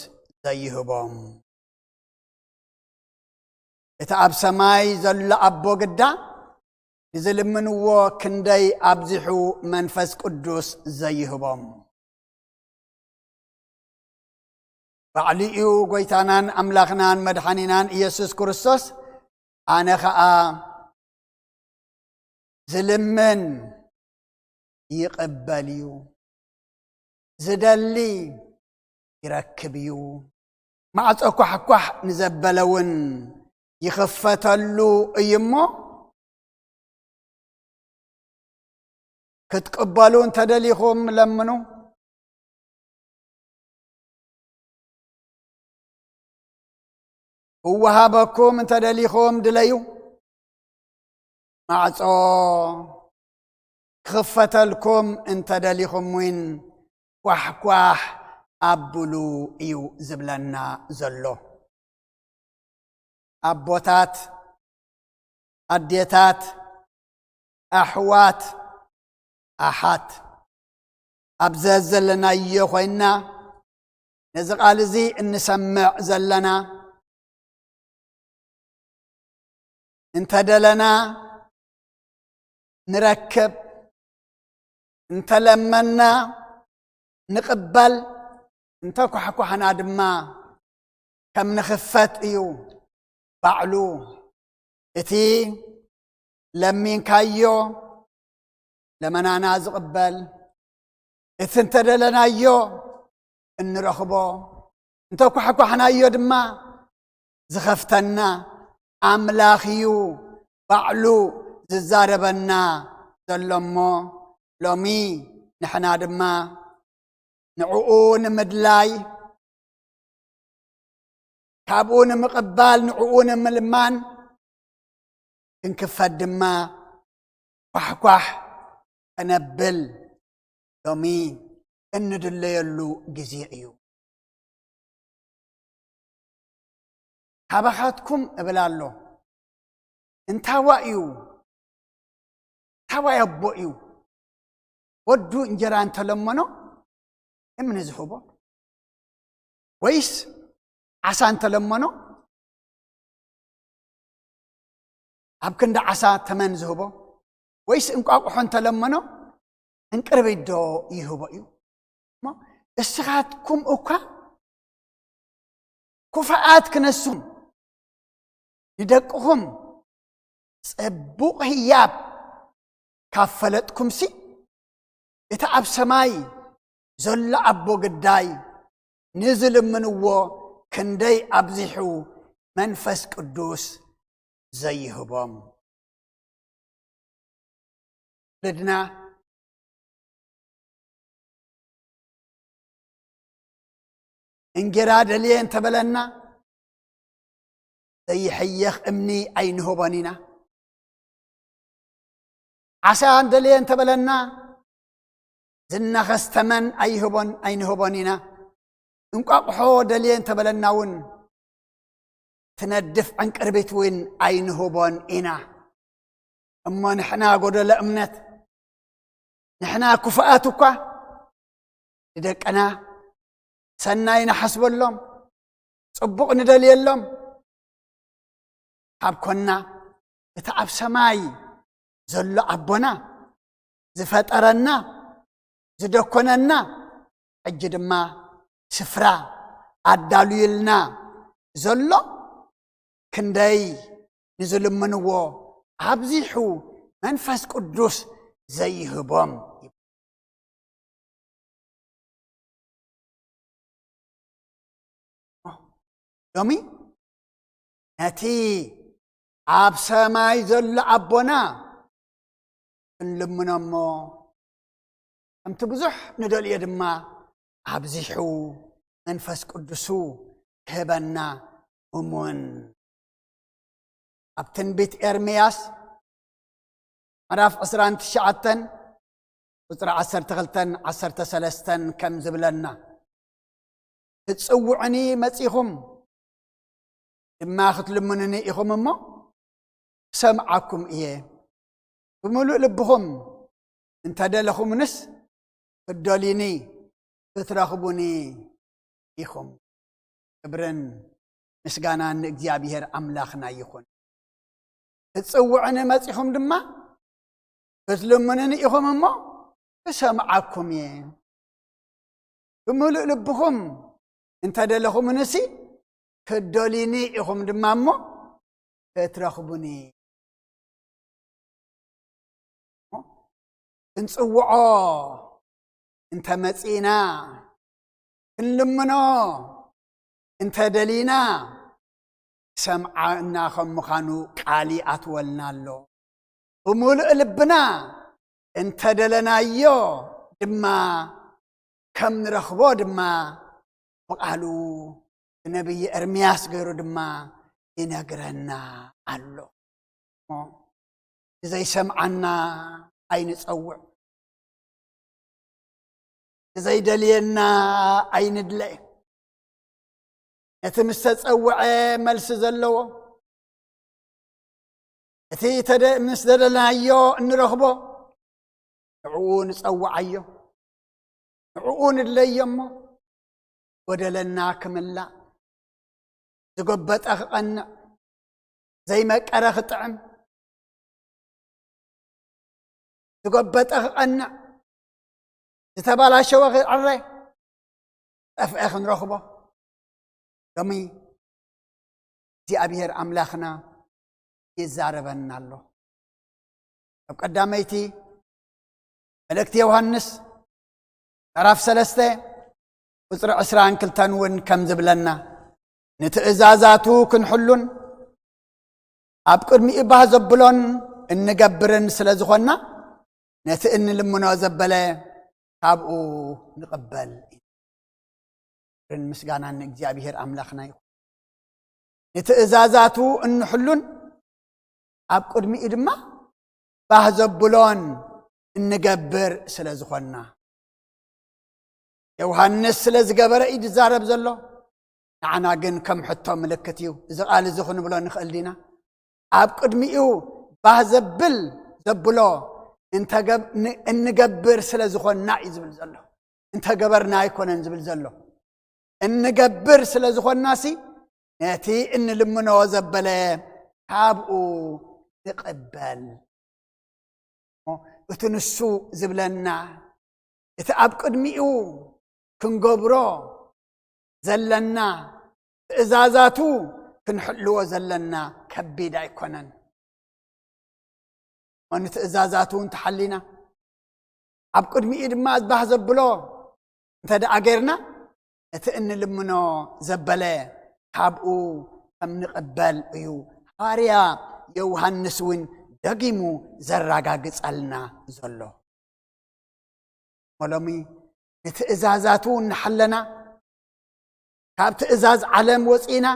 ዘይህቦም። እቲ ኣብ ሰማይ ዘሎ ኣቦ ግዳ ንዝልምንዎ ክንደይ ኣብዚሑ መንፈስ ቅዱስ ዘይህቦም። ባዕሉ እዩ ጎይታናን ኣምላኽናን መድሓኒናን ኢየሱስ ክርስቶስ። ኣነ ኸኣ ዝልምን ይቕበል እዩ፣ ዝደሊ ይረክብ እዩ፣ ማዕጾ ኳሕኳሕ ንዘበለ እውን ይኽፈተሉ እዩ እሞ፣ ክትቅበሉ እንተደሊኹም ለምኑ፣ ክወሃበኩም እንተደሊኹም ድለዩ፣ ማዕጾ ክኽፈተልኩም እንተደሊኹም እውን ኳሕኳሕ ኣብሉ እዩ ዝብለና ዘሎ። ኣቦታት፣ ኣዴታት፣ ኣሕዋት፣ ኣሓት፣ ኣብ ዘዘለናዮ ኮይንና ነዚ ቃል እዚ እንሰምዕ ዘለና፣ እንተደለና ንረክብ፣ እንተለመና ንቕበል፣ እንተኳሕኳሕና ድማ ከም ንኽፈት እዩ ባዕሉ እቲ ለሚንካዮ ለመናና ዝቕበል፣ እቲ እንተደለናዮ እንረኽቦ፣ እንተኳሕኳሕናዮ ድማ ዝኸፍተና ኣምላኽ እዩ ባዕሉ ዝዛረበና ዘሎ እሞ፣ ሎሚ ንሕና ድማ ንዕኡ ንምድላይ፣ ካብኡ ንምቕባል፣ ንዕኡ ንምልማን ክንክፈት ድማ ኳሕኳሕ ከነብል ሎሚ እንድለየሉ ግዜ እዩ። ካባኻትኩም እብል ኣሎ። እንታዋ እዩ? እንታዋይ ኣቦ እዩ? ወዱ እንጀራ እንተለመኖ እምኒ ዝህቦ? ወይስ ዓሳ እንተለመኖ ኣብ ክንዲ ዓሳ ተመን ዝህቦ? ወይስ እንቋቑሖ እንተለመኖ እንቅርቢት ዶ ይህቦ እዩ? እሞ እስኻትኩም እኳ ኩፋኣት ክነስኹም ንደቅኹም ጽቡቕ ህያብ ካብ ፈለጥኩምሲ፣ እቲ ኣብ ሰማይ ዘሎ ኣቦ ግዳይ ንዝልምንዎ ክንደይ ኣብዚሑ መንፈስ ቅዱስ ዘይህቦም። ልድና እንጌራ ደልየ እንተበለና፣ ዘይሕየኽ እምኒ ኣይንህቦን ኢና። ዓሳ ደልየ እንተበለና፣ ዝናኸስ ተመን ኣይህቦን፣ ኣይንህቦን ኢና። እንቋቑሖ ደልየ እንተበለና እውን፣ ትነድፍ ዕንቅርቢት እውን ኣይንህቦን ኢና። እሞ ንሕና ጎደሎ እምነት፣ ንሕና ክፉኣት እኳ፣ ንደቅና ሰናይ ንሓስበሎም፣ ጽቡቕ ንደልየሎም፣ ካብ ኮና፣ እቲ ኣብ ሰማይ ዘሎ ኣቦና፣ ዝፈጠረና፣ ዝደኮነና፣ ሕጂ ድማ ስፍራ ኣዳልዩልና ዘሎ፣ ክንደይ ንዝልምንዎ ኣብዚሑ መንፈስ ቅዱስ ዘይህቦም። ሎሚ ነቲ ኣብ ሰማይ ዘሎ ኣቦና ክንልምኖ እሞ፣ ከምቲ ብዙሕ ንደልዮ ድማ ኣብዚሑ መንፈስ ቅዱሱ ክህበና እሙን። ኣብ ትንቢት ኤርምያስ ምዕራፍ ዕስራን ትሽዓተን ቁጽሪ ዓሰርተ ክልተን ዓሰርተ ሰለስተን ከም ዝብለና፣ ክትጽውዑኒ መጺኹም ድማ ክትልምኑኒ ኢኹም እሞ፣ ክሰምዓኩም እየ። ብምሉእ ልብኹም እንተ ደለኹምንስ፣ ክትደልዩኒ ክትረኽቡኒ ኢኹም። ክብርን ምስጋናን ንእግዚኣብሔር ኣምላኽና ይኹን። ክትጽውዑኒ መጺኹም ድማ፣ ክትልምኑኒ ኢኹም እሞ፣ ክሰምዓኩም እየ። ብምሉእ ልብኹም እንተ ደለኹምንሲ፣ ክትደልዩኒ ኢኹም ድማ እሞ፣ ክትረኽቡኒ። ክንጽውዖ እንተ መጺእና፣ ክንልምኖ እንተ ደሊና፣ ክሰምዓና ከም ምዃኑ ቃል ይኣትወልና ኣሎ። ብምሉእ ልብና እንተ ደለናዮ ድማ፣ ከም ንረኽቦ ድማ ብቓሉ ብነብዪ ኤርምያስ ገይሩ ድማ ይነግረና ኣሎ። እሞ ንዘይሰምዓና ኣይንጸውዕ፣ ንዘይደልየና ኣይንድለ። ነቲ ምስ ተጸውዐ መልሲ ዘለዎ፣ እቲ ተደ-፣ ምስ ደለናዮ እንረኽቦ፣ ንዕኡ ንጸውዓዮ፣ ንዕኡ ንድለዮ እሞ፣ ጎደለና ክምላእ፣ ዝጎበጠ ክቐንዕ፣ ዘይመቀረ ክጥዕም፣ ዝጎበጠ ክቐንዕ፣ ዝተባላሸወ ክዕረ፣ ጠፍአ ክንረኽቦ። ሎሚ እግዚኣብሔር ኣምላኽና ይዛረበና ኣሎ። ኣብ ቀዳመይቲ መልእክቲ ዮሃንስ ምዕራፍ ሰለስተ ቁጽሪ ዕስራን ክልተን እውን ከም ዝብለና፣ ንትእዛዛቱ ክንሕሉን ኣብ ቅድሚኡ ባህ ዘብሎን እንገብርን ስለ ዝኾንና፣ ነቲ እንልምኖ ዘበለ ካብኡ ንቕበል። ክብርን ምስጋናን ንእግዚኣብሔር ኣምላኽና ይኹን። ንትእዛዛቱ እንሕሉን ኣብ ቅድሚኡ ድማ ባህ ዘብሎን እንገብር ስለ ዝኾንና፣ ዮሃንስ ስለ ዝገበረ እዩ ዝዛረብ ዘሎ። ንዓና ግን ከም ሕቶ ምልክት እዩ። እዚ ቃል እዚ ክንብሎ ንኽእል ዲና? ኣብ ቅድሚኡ ባህ ዘብል ዘብሎ እንተገብ-፣ ን-፣ እንገብር ስለ ዝኾንና እዩ ዝብል ዘሎ። እንተገበርና ኣይኮነን ዝብል ዘሎ። እንገብር ስለ ዝኾንናሲ፣ ነቲ እንልምኖ ዘበለ ካብኡ ንቕበል። እቲ ንሱ ዝብለና፣ እቲ ኣብ ቅድሚኡ ክንገብሮ ዘለና፣ ትእዛዛቱ ክንሕልዎ ዘለና ከቢድ ኣይኮነን። እሞ ንትእዛዛቱ እውን ተሓሊና፣ ኣብ ቅድሚኡ ድማ ባህ ዘብሎ እንተ ደኣ ጌርና፣ እቲ እንልምኖ ዘበለ ካብኡ ከም ንቕበል እዩ ሃዋርያ ዮሃንስ እውን ደጊሙ ዘረጋግጸልና ዘሎ። እሞ ሎሚ ንትእዛዛቱ እናሓለና፣ ካብ ትእዛዝ ዓለም ወጺእና፣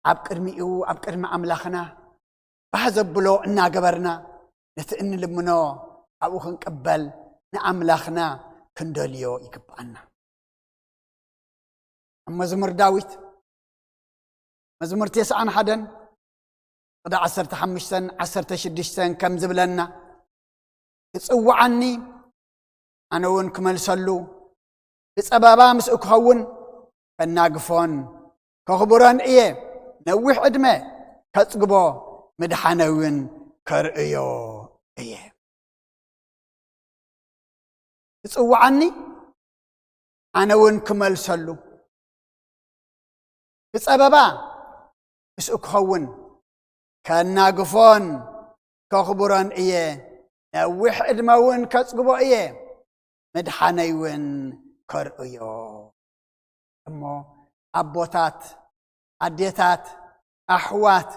ኣብ ቅድሚኡ፣ ኣብ ቅድሚ ኣምላኽና ባህ ዘብሎ እናገበርና፣ ነቲ እንልምኖ ካብኡ ክንቅበል ንኣምላኽና ክንደልዮ ይግብኣና። ኣብ መዝሙር ዳዊት፣ መዝሙር ተስዓን ሓደን፣ ቅዲ ዓሰርተ ሓሙሽተን ዓሰርተ ሽዱሽተን ከም ዝብለና፣ "ክጽውዓኒ፣ ኣነ እውን ክመልሰሉ፣ ብጸበባ ምስኡ ክኸውን ከናግፎን ከኽብሮን እየ፣ ነዊሕ ዕድመ ከጽግቦ፣ ምድሓነይ እውን ከርእዮ እየ።" ክጽውዓኒ፣ ኣነ እውን ክመልሰሉ፣ ብጸበባ ምስኡ ክኸውን ከናግፎን ከኽብሮን እየ፣ ነዊሕ ዕድመ እውን ከጽግቦ እየ፣ ምድሓነይ እውን ከርእዮ። እሞ ኣቦታት፣ ኣዴታት፣ ኣሕዋት፣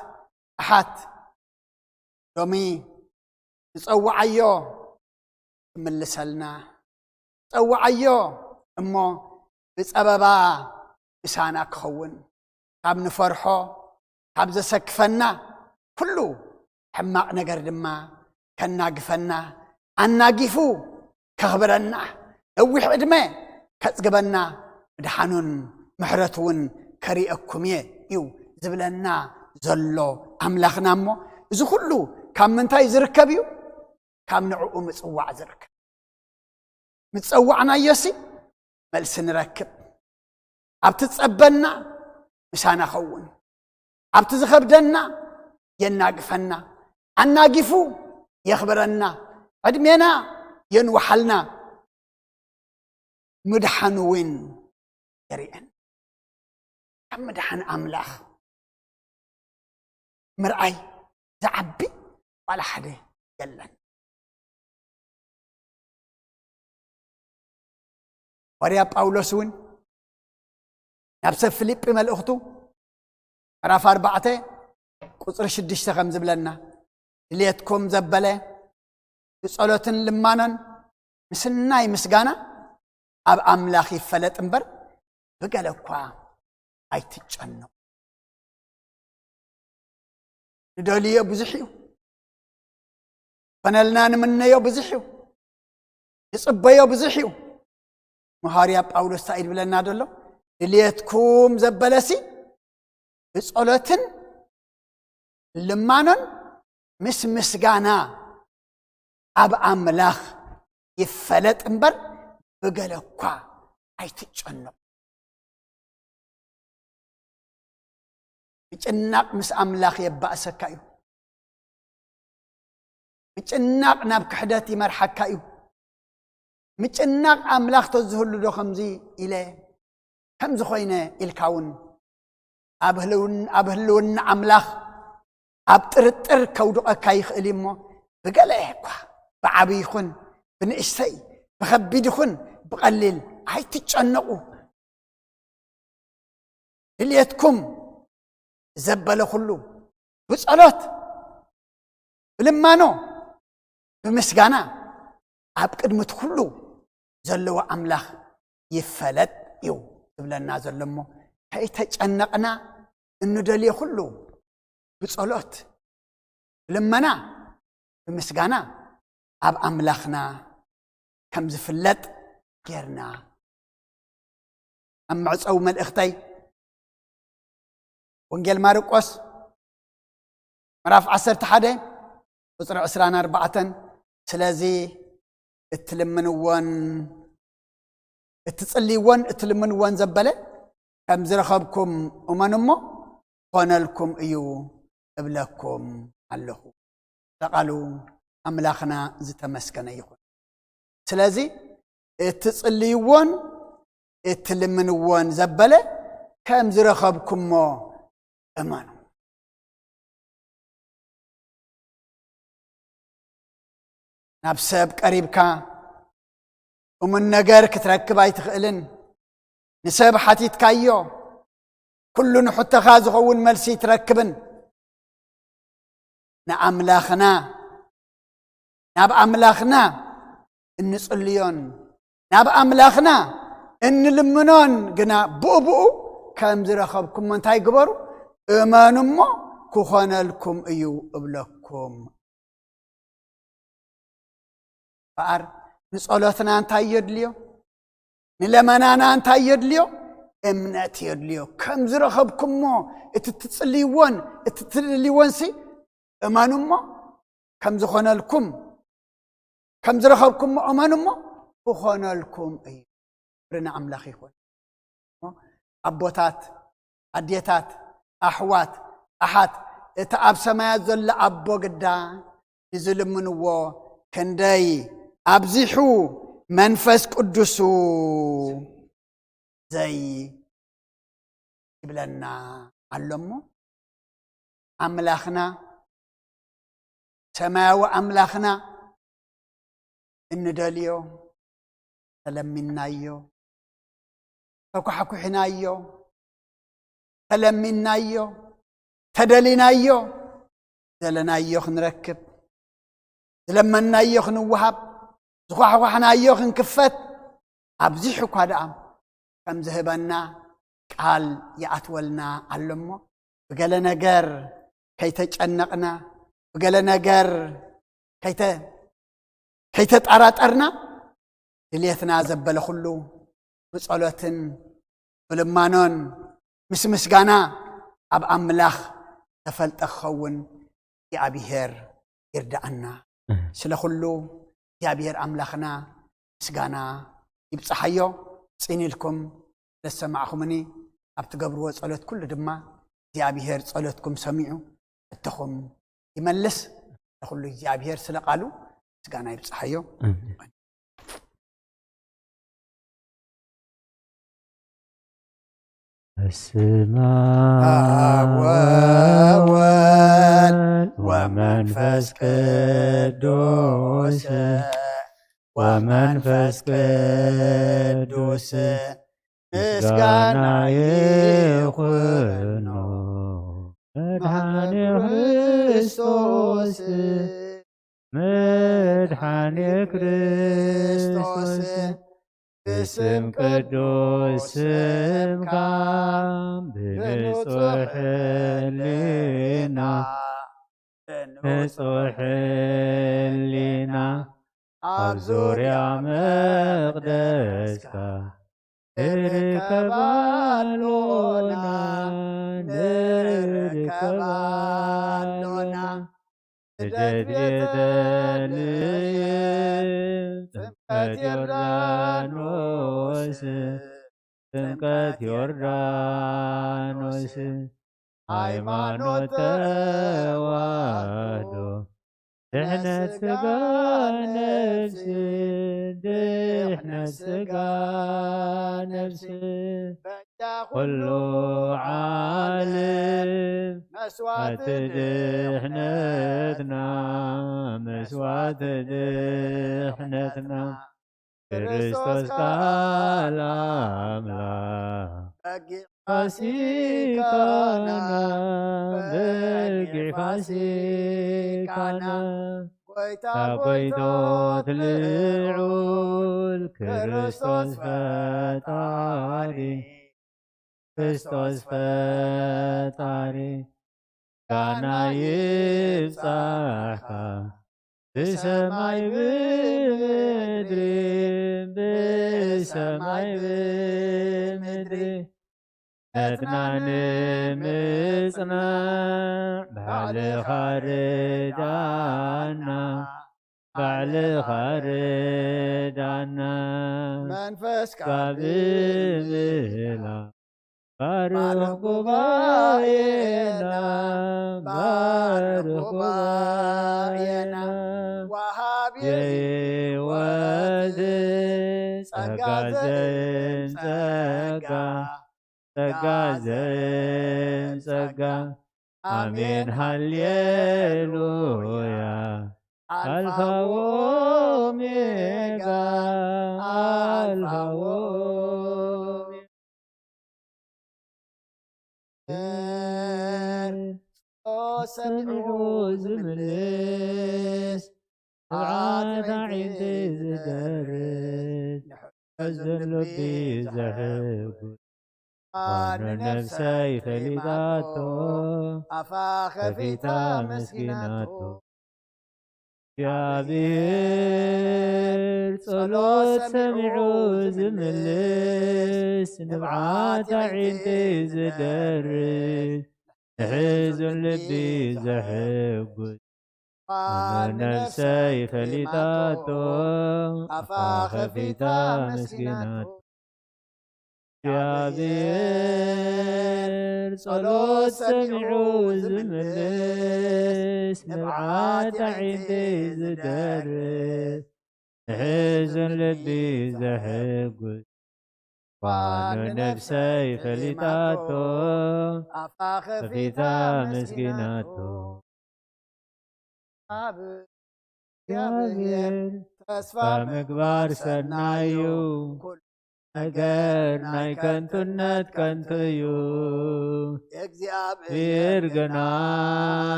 ኣሓት፣ ሎሚ ዝጸውዓዮ ክምልሰልና፣ ዝጸውዓዮ እሞ ብጸበባ ምሳና ክኸውን፣ ካብ ንፈርሖ፣ ካብ ዘሰክፈና ኩሉ ሕማቕ ነገር ድማ ከናግፈና፣ ኣናጊፉ ከኽብረና፣ ነዊሕ ዕድመ ከጽግበና፣ ምድሓኑን ምሕረቱ እውን ከርእየኩም እየ እዩ ዝብለና ዘሎ ኣምላኽና። እሞ እዚ ኩሉ ካብ ምንታይ ዝርከብ እዩ? ካብ ንዕኡ ምጽዋዕ ዝርከብ። ምጸዋዕናዮሲ መልሲ ንረክብ። ኣብቲ ዝጸበና ምሳና ኸውን፣ ኣብቲ ዝኸብደና የናግፈና፣ ኣናጊፉ የኽብረና፣ ዕድሜና የንውሓልና፣ ምድሓኑ እውን የርእየን። ካብ ምድሓን ኣምላኽ ምርኣይ ዝዓቢ ዋላ ሓደ የለን። ሃዋርያ ጳውሎስ እውን ናብ ሰብ ፊልጲ መልእኽቱ ምዕራፍ ኣርባዕተ ቁጽሪ ሽዱሽተ ከም ዝብለና፣ ድልየትኩም ዘበለ ብጸሎትን ልማኖን ምስናይ ምስጋና ኣብ ኣምላኽ ይፈለጥ እምበር፣ ብገለ እኳ ኣይትጨነቑ። ንደልዮ ብዙሕ እዩ። ኮነልና ንምነዮ ብዙሕ እዩ። ንጽበዮ ብዙሕ እዩ። ሃዋርያ ጳውሎስ እንታይ እዩ ዝብለና ዘሎ? ድልየትኩም ዘበለሲ ብጸሎትን ልማኖን ምስ ምስጋና ኣብ ኣምላኽ ይፈለጥ እምበር፣ ብገለ እኳ ኣይትጨነቑ። ምጭናቕ ምስ ኣምላኽ የባእሰካ እዩ። ምጭናቕ ናብ ክሕደት ይመርሓካ እዩ። ምጭናቕ ኣምላኽ ተዝህሉ ዶ ከምዚ ኢለ፣ ከምዚ ኮይነ ኢልካ እውን ኣብ ህልውን-፣ ኣብ ህልውና ኣምላኽ ኣብ ጥርጥር ከውድቐካ ይኽእል እዩ እሞ፣ ብገለ እኳ፣ ብዓብዪ ይኹን ብንእሽተይ፣ ብኸቢድ ይኹን ብቐሊል ኣይትጨነቑ። ድልየትኩም ዘበለ ኩሉ ብጸሎት፣ ብልማኖ፣ ብምስጋና ኣብ ቅድሚ እቲ ኩሉ ዘለዎ ኣምላኽ ይፈለጥ እዩ ዝብለና ዘሎ እሞ፣ ከይተጨነቕና እንደልዮ ኩሉ ብጸሎት፣ ብልመና፣ ብምስጋና ኣብ ኣምላኽና ከም ዝፍለጥ ጌርና። ኣብ መዕጸዊ መልእኽተይ፣ ወንጌል ማርቆስ ምዕራፍ ዓሰርተ ሓደ ቁጽሪ ዕስራን ኣርባዕተን፣ ስለዚ እትልምንዎን፣ እትጽልይዎን እትልምንዎን ዘበለ ከም ዝረኸብኩም እመኑ እሞ፣ ኮነልኩም እዩ እብለኩም ኣለኹ። ቃሉ ኣምላኽና ዝተመስገነ ይኹን። ስለዚ እትጽልይዎን እትልምንዎን ዘበለ ከም ዝረኸብኩሞ እመኑ። ናብ ሰብ ቀሪብካ፣ እሙን ነገር ክትረክብ ኣይትኽእልን። ንሰብ ሓቲትካዮ፣ ኩሉ ንሕቶኻ ዝኸውን መልሲ ኣይትረክብን። ንኣምላኽና፣ ናብ ኣምላኽና እንጽልዮን ናብ ኣምላኽና እንልምኖን ግና ብኡ ብኡ ከም ዝረኸብኩሞ እንታይ ግበሩ? እመኑ እሞ ክኾነልኩም እዩ እብለኩም። በኣር ንጸሎትና እንታይ የድልዮ? ንለመናና እንታይ የድልዮ? እምነት የድልዮ። ከም ዝረኸብኩሞ እቲ ትጽልይዎን እቲ ትደልይዎንሲ እመኑ እሞ ከም ዝኾነልኩም፣ ከም ዝረኸብኩሞ እመኑ እሞ ክኾነልኩም እዩ። ክብሪ ንኣምላኽ ይኹን። ኣቦታት፣ ኣዴታት፣ ኣሕዋት፣ ኣሓት፣ እቲ ኣብ ሰማያት ዘሎ ኣቦ ግዳ ንዝልምንዎ ክንደይ ኣብዚሑ መንፈስ ቅዱሱ ዘይ ይብለና ኣሎ እሞ፣ ኣምላኽና፣ ሰማያዊ ኣምላኽና እንደልዮ፣ ተለሚንናዮ፣ ተኳሕኩሕናዮ፣ ተለሚንናዮ፣ ተደሊናዮ፣ ዘለናዮ ክንረክብ፣ ዝለመንናዮ ክንወሃብ፣ ዝኳሕኳሕናዮ ክንክፈት፣ ኣብዚሑ እኳ ደኣ ከም ዝህበና ቃል ይኣትወልና ኣሎ እሞ፣ ብገለ ነገር ከይተጨነቕና፣ ብገለ ነገር ከይተ-፣ ከይተጠራጠርና፣ ድልየትና ዘበለ ኩሉ ብጸሎትን ብልማኖን ምስ ምስጋና ኣብ ኣምላኽ ተፈልጠ ክኸውን እግዚኣብሔር ይርድኣና። ስለ ኩሉ እግዚኣብሔር ኣምላኽና ምስጋና ይብጽሓዮ። ጽን ኢልኩም ስለ ዝሰማዕኹምኒ፣ ኣብ ትገብርዎ ጸሎት ኩሉ ድማ እግዚኣብሔር ጸሎትኩም ሰሚዑ ሕቶኹም ይመልስ። ንኹሉ እግዚኣብሔር ስለ ቃሉ ምስጋና ይብጽሓዮ። ኣሜን። በስመ ኣብ ወወልድ ወመንፈስ ቅዱስ ወመንፈስ ቅዱስ ምስጋና ይኹኖ መድኃኔ ክርስቶስ፣ መድኃኔ ክርስቶስ፣ ብስም ቅዱስ ስምካ፣ ብንጹሕ ሕሊና፣ ብንጹሕ ሕሊና፣ ኣብ ዙርያ መቕደስካ ንርከብ ኣሎና፣ ንርከብ ኣሎና። ስደት ቤተልሔም፣ ጥምቀት ዮርዳኖስ፣ ጥምቀት ዮርዳኖስ፣ ሃይማኖት ተዋህዶ፣ ድሕነት ስጋ ነፍሲ፣ ድሕነት ስጋ ነፍሲ፣ ኩሉ ዓለም መስዋዕቲ ድሕነትና፣ መስዋዕቲ ድሕነትና፣ ክርስቶስ ቃል ኣምላኽ በጊዕ ፋሲካና፣ በጊዕ ፋሲካና፣ ጎይታ ጎይቶት ልዑል ክርስቶስ ፈጣሪ፣ ክርስቶስ ፈጣሪ፣ ጋና ይብጻሕካ ብሰማይ ብምድሪ፣ ብሰማይ ብምድሪ፣ ነትና ንምጽናዕ ባዕልኻ ርዳና፣ ባዕልኻ ርዳና። መንፈስካ ብምህላ ባርኽ ጉባኤና፣ ባርኽ ጉባኤና። ወሃቢ የህይወት ጸጋ ጸጋ ዘእም ጸጋ፣ ጸጋ ዘእም ጸጋ። ኣሜን ሃሌሉያ። ኣልፋ ወኦሜጋ፣ ሃቦ። ሰሚዑ ዝምልስ፣ ንብዓት ኣዒንቲ ዝደርስ፣ ሕዙን ልቢ ዘሕጉስ። ፋኖ ነፍሰይ ፈሊጣቶ፣ ኣፋ ከፊታ መስጊናቶ። እግዚኣብሔር ጸሎት ሰሚዑ ዝምልስ፣ ንብዓት ኣዒንቲ ዝደርስ፣ ንሕዙን ልቢ ዘሕጉስ። ፋኖ ነፍሰይ ፈሊጣቶ፣ ኣፋ ከፊታ መስጊናቶ። እግዚኣብሔር ጸሎት ሰሚዑ ዝምልስ፣ ንብዓት ኣዒንቲ ዝደርስ፣ ንሕዙን ልቢ ዘሕጉስ። ፋኖ ነፍሰይ ፈሊጣቶ፣ ኣፋ ከፊታ መስጊናቶ። ኣብ እግዚኣብሔር ተስፋ ምግባር ሰናዩ፣ ኩሉ ነገር ናይ ከንቱነት ከንቱዩ። እግዚኣብሔር ግና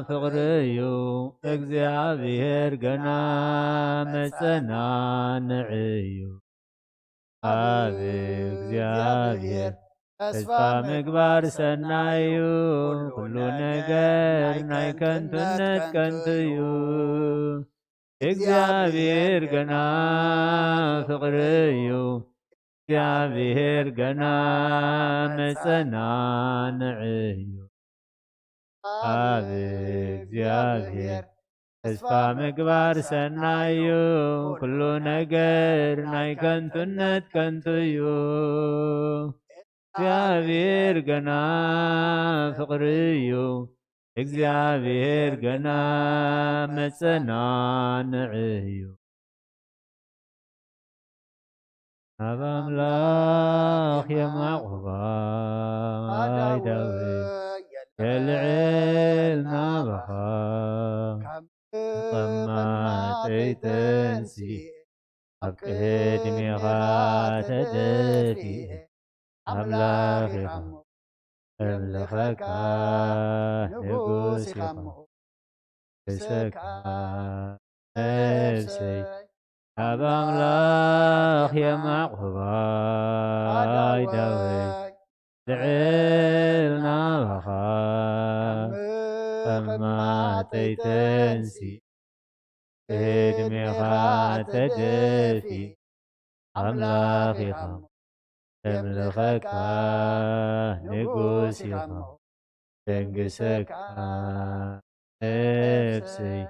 ፍቕሪ እዩ፣ እግዚኣብሔር ግና መጸናንዒ እዩ። ኣብ እግዚኣብሔር ተስፋ ምግባር ሰናይ እዩ፣ ኩሉ ነገር ናይ ከንቱነት ከንቱ እዩ። እግዚኣብሔር ገና ፍቕሪ እዩ፣ እግዚኣብሔር ገና መጸናንዒ እዩ። ኣብ እግዚኣብሔር ተስፋ ምግባር ሰናይ እዩ፣ ኩሉ ነገር ናይ ከንቱነት ከንቱ እዩ። እግዚኣብሔር ገና ፍቕሪ እዩ፣ እግዚኣብሔር ገና መጸናንዒ እዩ። ናብ ኣምላኽ የማዕቑባይ ዳዊት፣ የልዕል ናባኻ፣ ተቐማጠይ ተንሲኤ፣ ኣብ ቅድሜኻ ተደፊኤ፣ ኣምላኽ ኢኻ እሞ እምልኸካ፣ ንጉስ ኢኻ እሞ እሰካ። ነፍሰይ ናብ ኣምላኽ የማዕቑባይ ዳዊት፣ ልዕል ናባኻ፣ ጸማተይ ተንሲ፣ ቅድሜኻ ተደፊ፣ ኣምላኽ ኢኻ እምልኸካ፣ ንጉስ ኢኻ ደንግሰካ። ነፍሰይ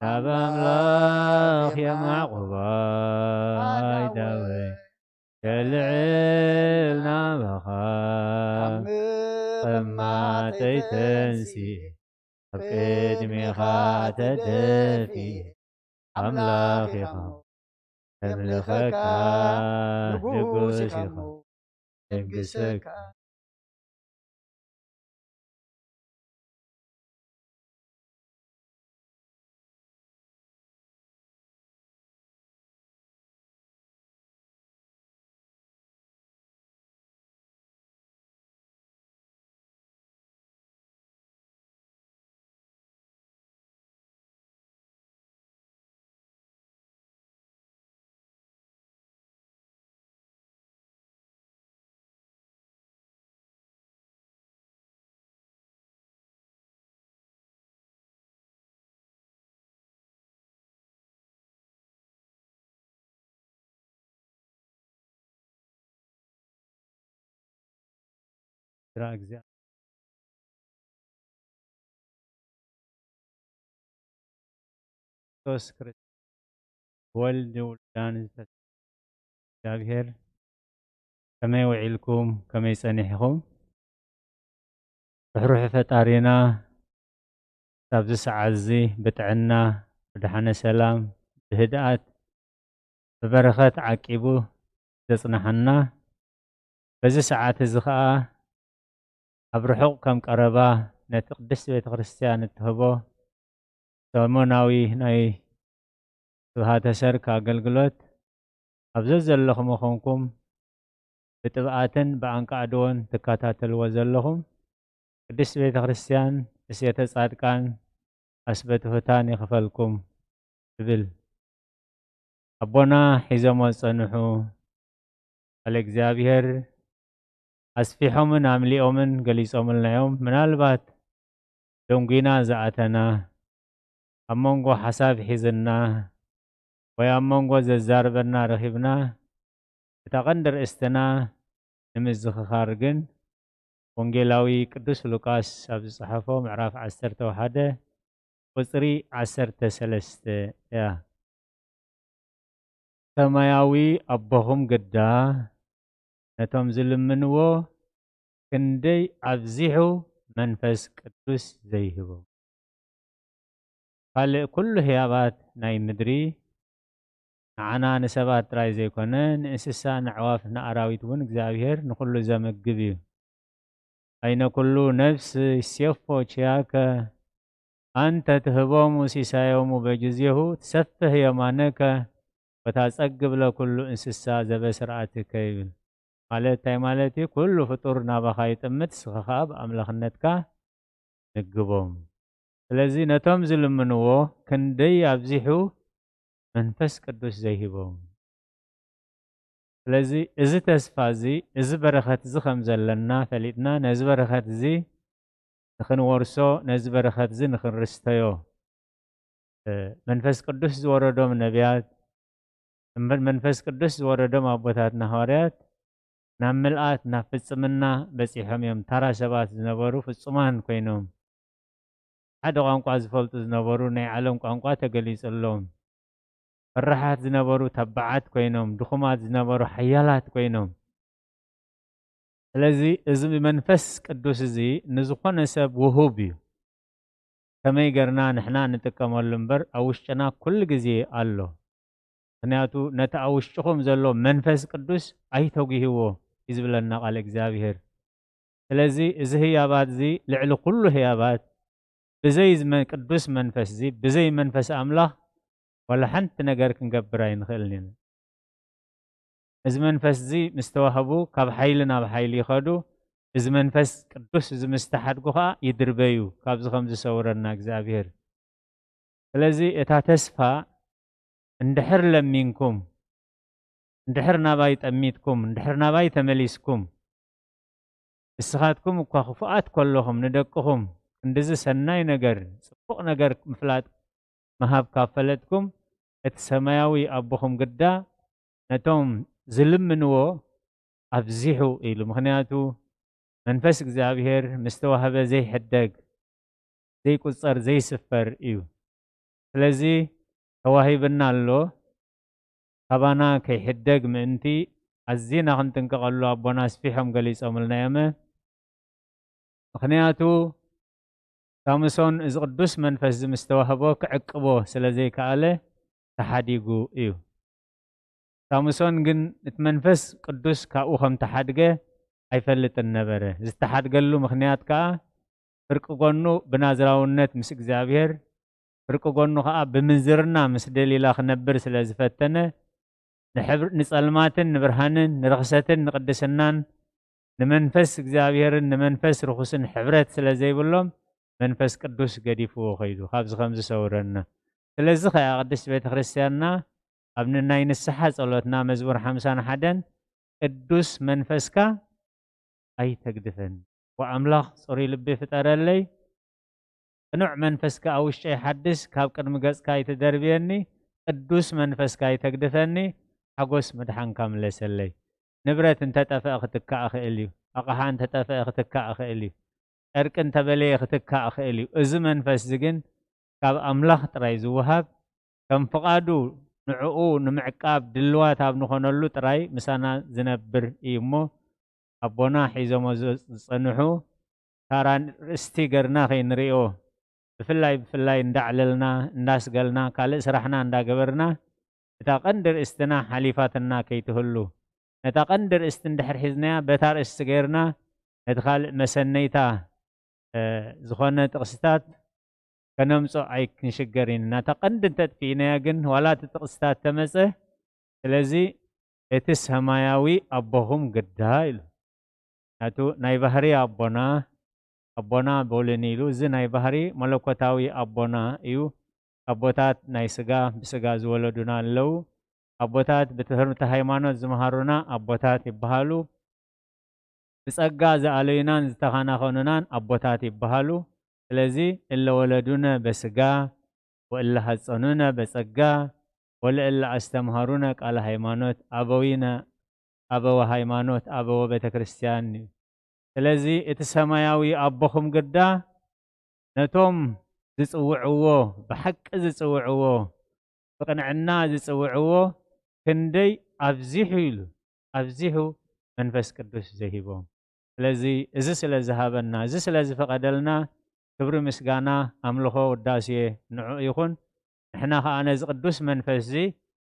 ናብ ኣምላኽ የማዕቑባይ ዳዊት፣ የልዕል ናባኻ፣ ጸማተይ ተንሲ፣ ኣብ ቅድሜኻ ተደፊ፣ ኣምላኽ ኢኻ እምልኸካ፣ ንጉስ ኢኻ ደንግሰካ። ስድራ እግዚኣብሔር ክርስቶስ ክርስቶስ ወልድ ውሉዳን ዝተስፋ እግዚኣብሔር፣ ከመይ ውዒልኩም? ከመይ ጸኒሕኹም? ርሕሩሕ ፈጣሪና ኣብዚ ሰዓት እዚ ብጥዕና፣ ብደሓነ ሰላም፣ ብህድኣት፣ ብበረኸት ዓቂቡ ዘጽንሓና፣ በዚ ሰዓት እዚ ኸኣ ኣብ ርሑቕ ከም ቀረባ ነቲ ቅድስቲ ቤተ ክርስቲያን እትህቦ ሰሙናዊ ናይ ስብሃተ ሰርክ ኣገልግሎት ኣብ ዘዘለኹም ኾንኩም ብጥብኣትን ብኣንቃዕድዎን ትከታተልዎ ዘለኹም ቅድስት ቤተ ክርስቲያን እስየተ ጻድቃን ኣስበትሑታን ይኽፈልኩም ትብል። ኣቦና ሒዞሞ ዝጸንሑ ቃለ እግዚኣብሔር ኣስፊሖምን ኣምሊኦምን ገሊጾምልና እዮም። ምናልባት ደንጒና ዝኣተና፣ ኣብ መንጎ ሓሳብ ሒዝና ወይ ኣብ መንጎ ዘዛርበና ረኺብና፣ እታ ቀንዲ ርእስትና ንምዝኽኻር ግን ወንጌላዊ ቅዱስ ሉቃስ ኣብ ዝጸሓፎ ምዕራፍ ዓሰርተ ሓደ ቁጽሪ ዓሰርተ ሰለስተ እያ። ሰማያዊ ኣቦኹም ግዳ ነቶም ዝልምንዎ ክንደይ ኣብዚሑ መንፈስ ቅዱስ ዘይህቦም። ካልእ ኩሉ ህያባት ናይ ምድሪ ንዓና ንሰባት ጥራይ ዘይኮነ፣ ንእንስሳ፣ ንኣዕዋፍ፣ ንኣራዊት እውን እግዚኣብሔር ንኹሉ ዘምግብ እዩ። ኣይነ ኩሉ ነፍስ ይሴፎ ችያከ ኣንተ ትህቦሙ ሲሳዮሙ በጊዜሁ ትሰፍህ የማነከ ወታጸግብ ለኩሉ እንስሳ ዘበስርዓትከ ይብል። ማለት እንታይ ማለት እዩ? ኩሉ ፍጡር ናባኻ ይጥምት፣ ንስኻ ኸኣ ብኣምላኽነትካ ምግቦም። ስለዚ ነቶም ዝልምንዎ ክንደይ ኣብዚሑ መንፈስ ቅዱስ ዘይህቦም። ስለዚ እዚ ተስፋ እዚ፣ እዚ በረኸት እዚ ከም ዘለና ፈሊጥና፣ ነዚ በረኸት እዚ ንኽንወርሶ፣ ነዚ በረኸት እዚ ንኽንርስተዮ፣ እ፣ መንፈስ ቅዱስ ዝወረዶም ነቢያት፣ እምበር መንፈስ ቅዱስ ዝወረዶም ኣቦታትና ሃዋርያት ናብ ምልኣት፣ ናብ ፍጽምና በጺሖም እዮም። ታራ ሰባት ዝነበሩ ፍጹማን ኮይኖም፣ ሓደ ቋንቋ ዝፈልጡ ዝነበሩ፣ ናይ ዓለም ቋንቋ ተገሊጹሎም፣ ፈራሓት ዝነበሩ ተባዓት ኮይኖም፣ ድኹማት ዝነበሩ ሓያላት ኮይኖም። ስለዚ እዚ መንፈስ ቅዱስ እዚ ንዝኾነ ሰብ ውሁብ እዩ። ከመይ ገርና ንሕና ንጥቀመሉ እምበር፣ ኣብ ውሽጥና ኩሉ ግዜ ኣሎ። ምኽንያቱ ነቲ ኣብ ውሽጥኹም ዘሎ መንፈስ ቅዱስ ኣይተጒህዎ እዩ ዝብለና ቃል እግዚኣብሔር። ስለዚ እዚ ህያባት እዚ ልዕሊ ኩሉ ህያባት ብዘይ እዚ መ-፣ ቅዱስ መንፈስ እዚ፣ ብዘይ መንፈስ ኣምላኽ ዋላ ሓንቲ ነገር ክንገብር ኣይንኽእልን ኢና። እዚ መንፈስ እዚ ምስ ተዋህቡ ካብ ሓይሊ ናብ ሓይሊ ይኸዱ። እዚ መንፈስ ቅዱስ እዚ ምስ ተሓድጉ ኸኣ ይድርበዩ። ካብዚ ከም ዝሰውረና እግዚኣብሔር። ስለዚ እታ ተስፋ እንድሕር ለሚንኩም፣ እንድሕር ናባይ ጠሚትኩም፣ እንድሕር ናባይ ተመሊስኩም፣ ንስኻትኩም እኳ ክፉኣት ከለኹም ንደቅኹም ክንድዚ ሰናይ ነገር፣ ጽቡቕ ነገር ምፍላጥ ምሃብ ካብ ፈለጥኩም፣ እቲ ሰማያዊ ኣቦኹም ግዳ ነቶም ዝልምንዎ ኣብዚሑ ኢሉ። ምኽንያቱ መንፈስ እግዚኣብሔር ምስ ተዋህበ ዘይሕደግ፣ ዘይቁጸር፣ ዘይስፈር እዩ። ስለዚ ተዋሂብና ኣሎ። ካባና ከይሕደግ ምእንቲ ኣዚና ክንጥንቀቐሉ ኣቦና ኣስፊሖም ገሊጾምልና እዮም። ምኽንያቱ ሳምሶን እዚ ቅዱስ መንፈስ እዚ ምስ ተዋህቦ ክዕቅቦ ስለ ዘይከኣለ ተሓዲጉ እዩ። ሳምሶን ግን እቲ መንፈስ ቅዱስ ካብኡ ከም ተሓድገ ኣይፈልጥን ነበረ። ዝተሓድገሉ ምኽንያት ከኣ ፍርቂ ጎኑ ብናዝራውነት ምስ እግዚኣብሔር፣ ፍርቂ ጎኑ ከኣ ብምንዝርና ምስ ደሊላ ክነብር ስለ ዝፈተነ፣ ንሕብር-፣ ንጸልማትን ንብርሃንን፣ ንርኽሰትን ንቅድስናን፣ ንመንፈስ እግዚኣብሔርን ንመንፈስ ርኹስን ሕብረት ስለ ዘይብሎም፣ መንፈስ ቅዱስ ገዲፍዎ ኸይዱ። ካብዚ ከም ዝሰውረና። ስለዚ ኸኣ ቅድስት ቤተ ክርስቲያንና ኣብ ን-፣ ናይ ንስሓ ጸሎትና መዝሙር ሓምሳን ሓደን፣ ቅዱስ መንፈስካ ኣይተግድፈኒ። ወኣምላኽ ጽሩይ ልቢ ፍጠረለይ፣ ቅኑዕ መንፈስካ ኣብ ውሽጠይ ሓድስ፣ ካብ ቅድሚ ገጽካ ኣይትደርብየኒ፣ ቅዱስ መንፈስካ ኣይተግድፈኒ፣ ሓጎስ ምድሓንካ ምለሰለይ። ንብረት እንተጠፍአ ክትካእ ይኽእል እዩ። ኣቕሓ እንተጠፍአ ክትካእ ይኽእል እዩ። ጨርቂ እንተበለየ ክትካእ ይኽእል እዩ። እዚ መንፈስ እዚ ግን ካብ ኣምላኽ ጥራይ ዝወሃብ፣ ከም ፍቓዱ ንዕኡ ንምዕቃብ ድልዋት ኣብ ንኾነሉ ጥራይ ምሳና ዝነብር እዩ እሞ፣ ኣቦና ሒዞሞ ዝ-፣ ዝጸንሑ ታራ ርእስቲ ገርና ከይንርእዮ፣ ብፍላይ ብፍላይ እንዳዕለልና፣ እንዳስገልና፣ ካልእ ስራሕና እንዳገበርና፣ እታ ቀንዲ ርእስትና ሓሊፋትና ከይትህሉ፣ ነታ ቀንዲ ርእስቲ እንድሕር ሒዝናያ፣ በታ ርእስቲ ገይርና ነቲ ካልእ መሰነይታ፣ እ፣ ዝኾነ ጥቕስታት ከነምጾ ኣይክንሽገርን ኢና። እታ ቀንዲ እንተጥፊእናያ ግን ዋላ እቲ ጥቕስታት ተመጸ። ስለዚ እቲ ሰማያዊ ኣቦኹም ግዳ ኢሉ። ናቱ ናይ ባህሪ ኣቦና፣ ኣቦና በሉኒ ኢሉ፣ እዚ ናይ ባህሪ መለኮታዊ ኣቦና እዩ። ኣቦታት ናይ ስጋ፣ ብስጋ ዝወለዱና ኣለዉ። ኣቦታት ብትምህርቲ ሃይማኖት ዝመሃሩና ኣቦታት ይበሃሉ። ብጸጋ ዝኣለዩናን ዝተኻናኸኑናን ኣቦታት ይበሃሉ። ስለዚ እለ ወለዱነ በስጋ ወእለ ሐጸኑነ በጸጋ ወለእለ ኣስተምሃሩነ ቃለ ሃይማኖት ኣበዊነ፣ ኣበወ ሃይማኖት፣ ኣበወ ቤተ ክርስቲያን እዩ። ስለዚ እቲ ሰማያዊ ኣቦኹም ግዳ ነቶም ዝጽውዕዎ፣ ብሓቂ ዝጽውዕዎ፣ ብቕንዕና ዝጽውዕዎ ክንደይ ኣብዚሑ ኢሉ፣ ኣብዚሑ መንፈስ ቅዱስ ዘይሂቦም። ስለዚ እዚ ስለ ዝሃበና፣ እዚ ስለ ዝፈቐደልና ክብሪ፣ ምስጋና፣ ኣምልኾ፣ ውዳሴ ንዑ ይኹን። ንሕና ኸኣ ነዚ ቅዱስ መንፈስ እዚ፣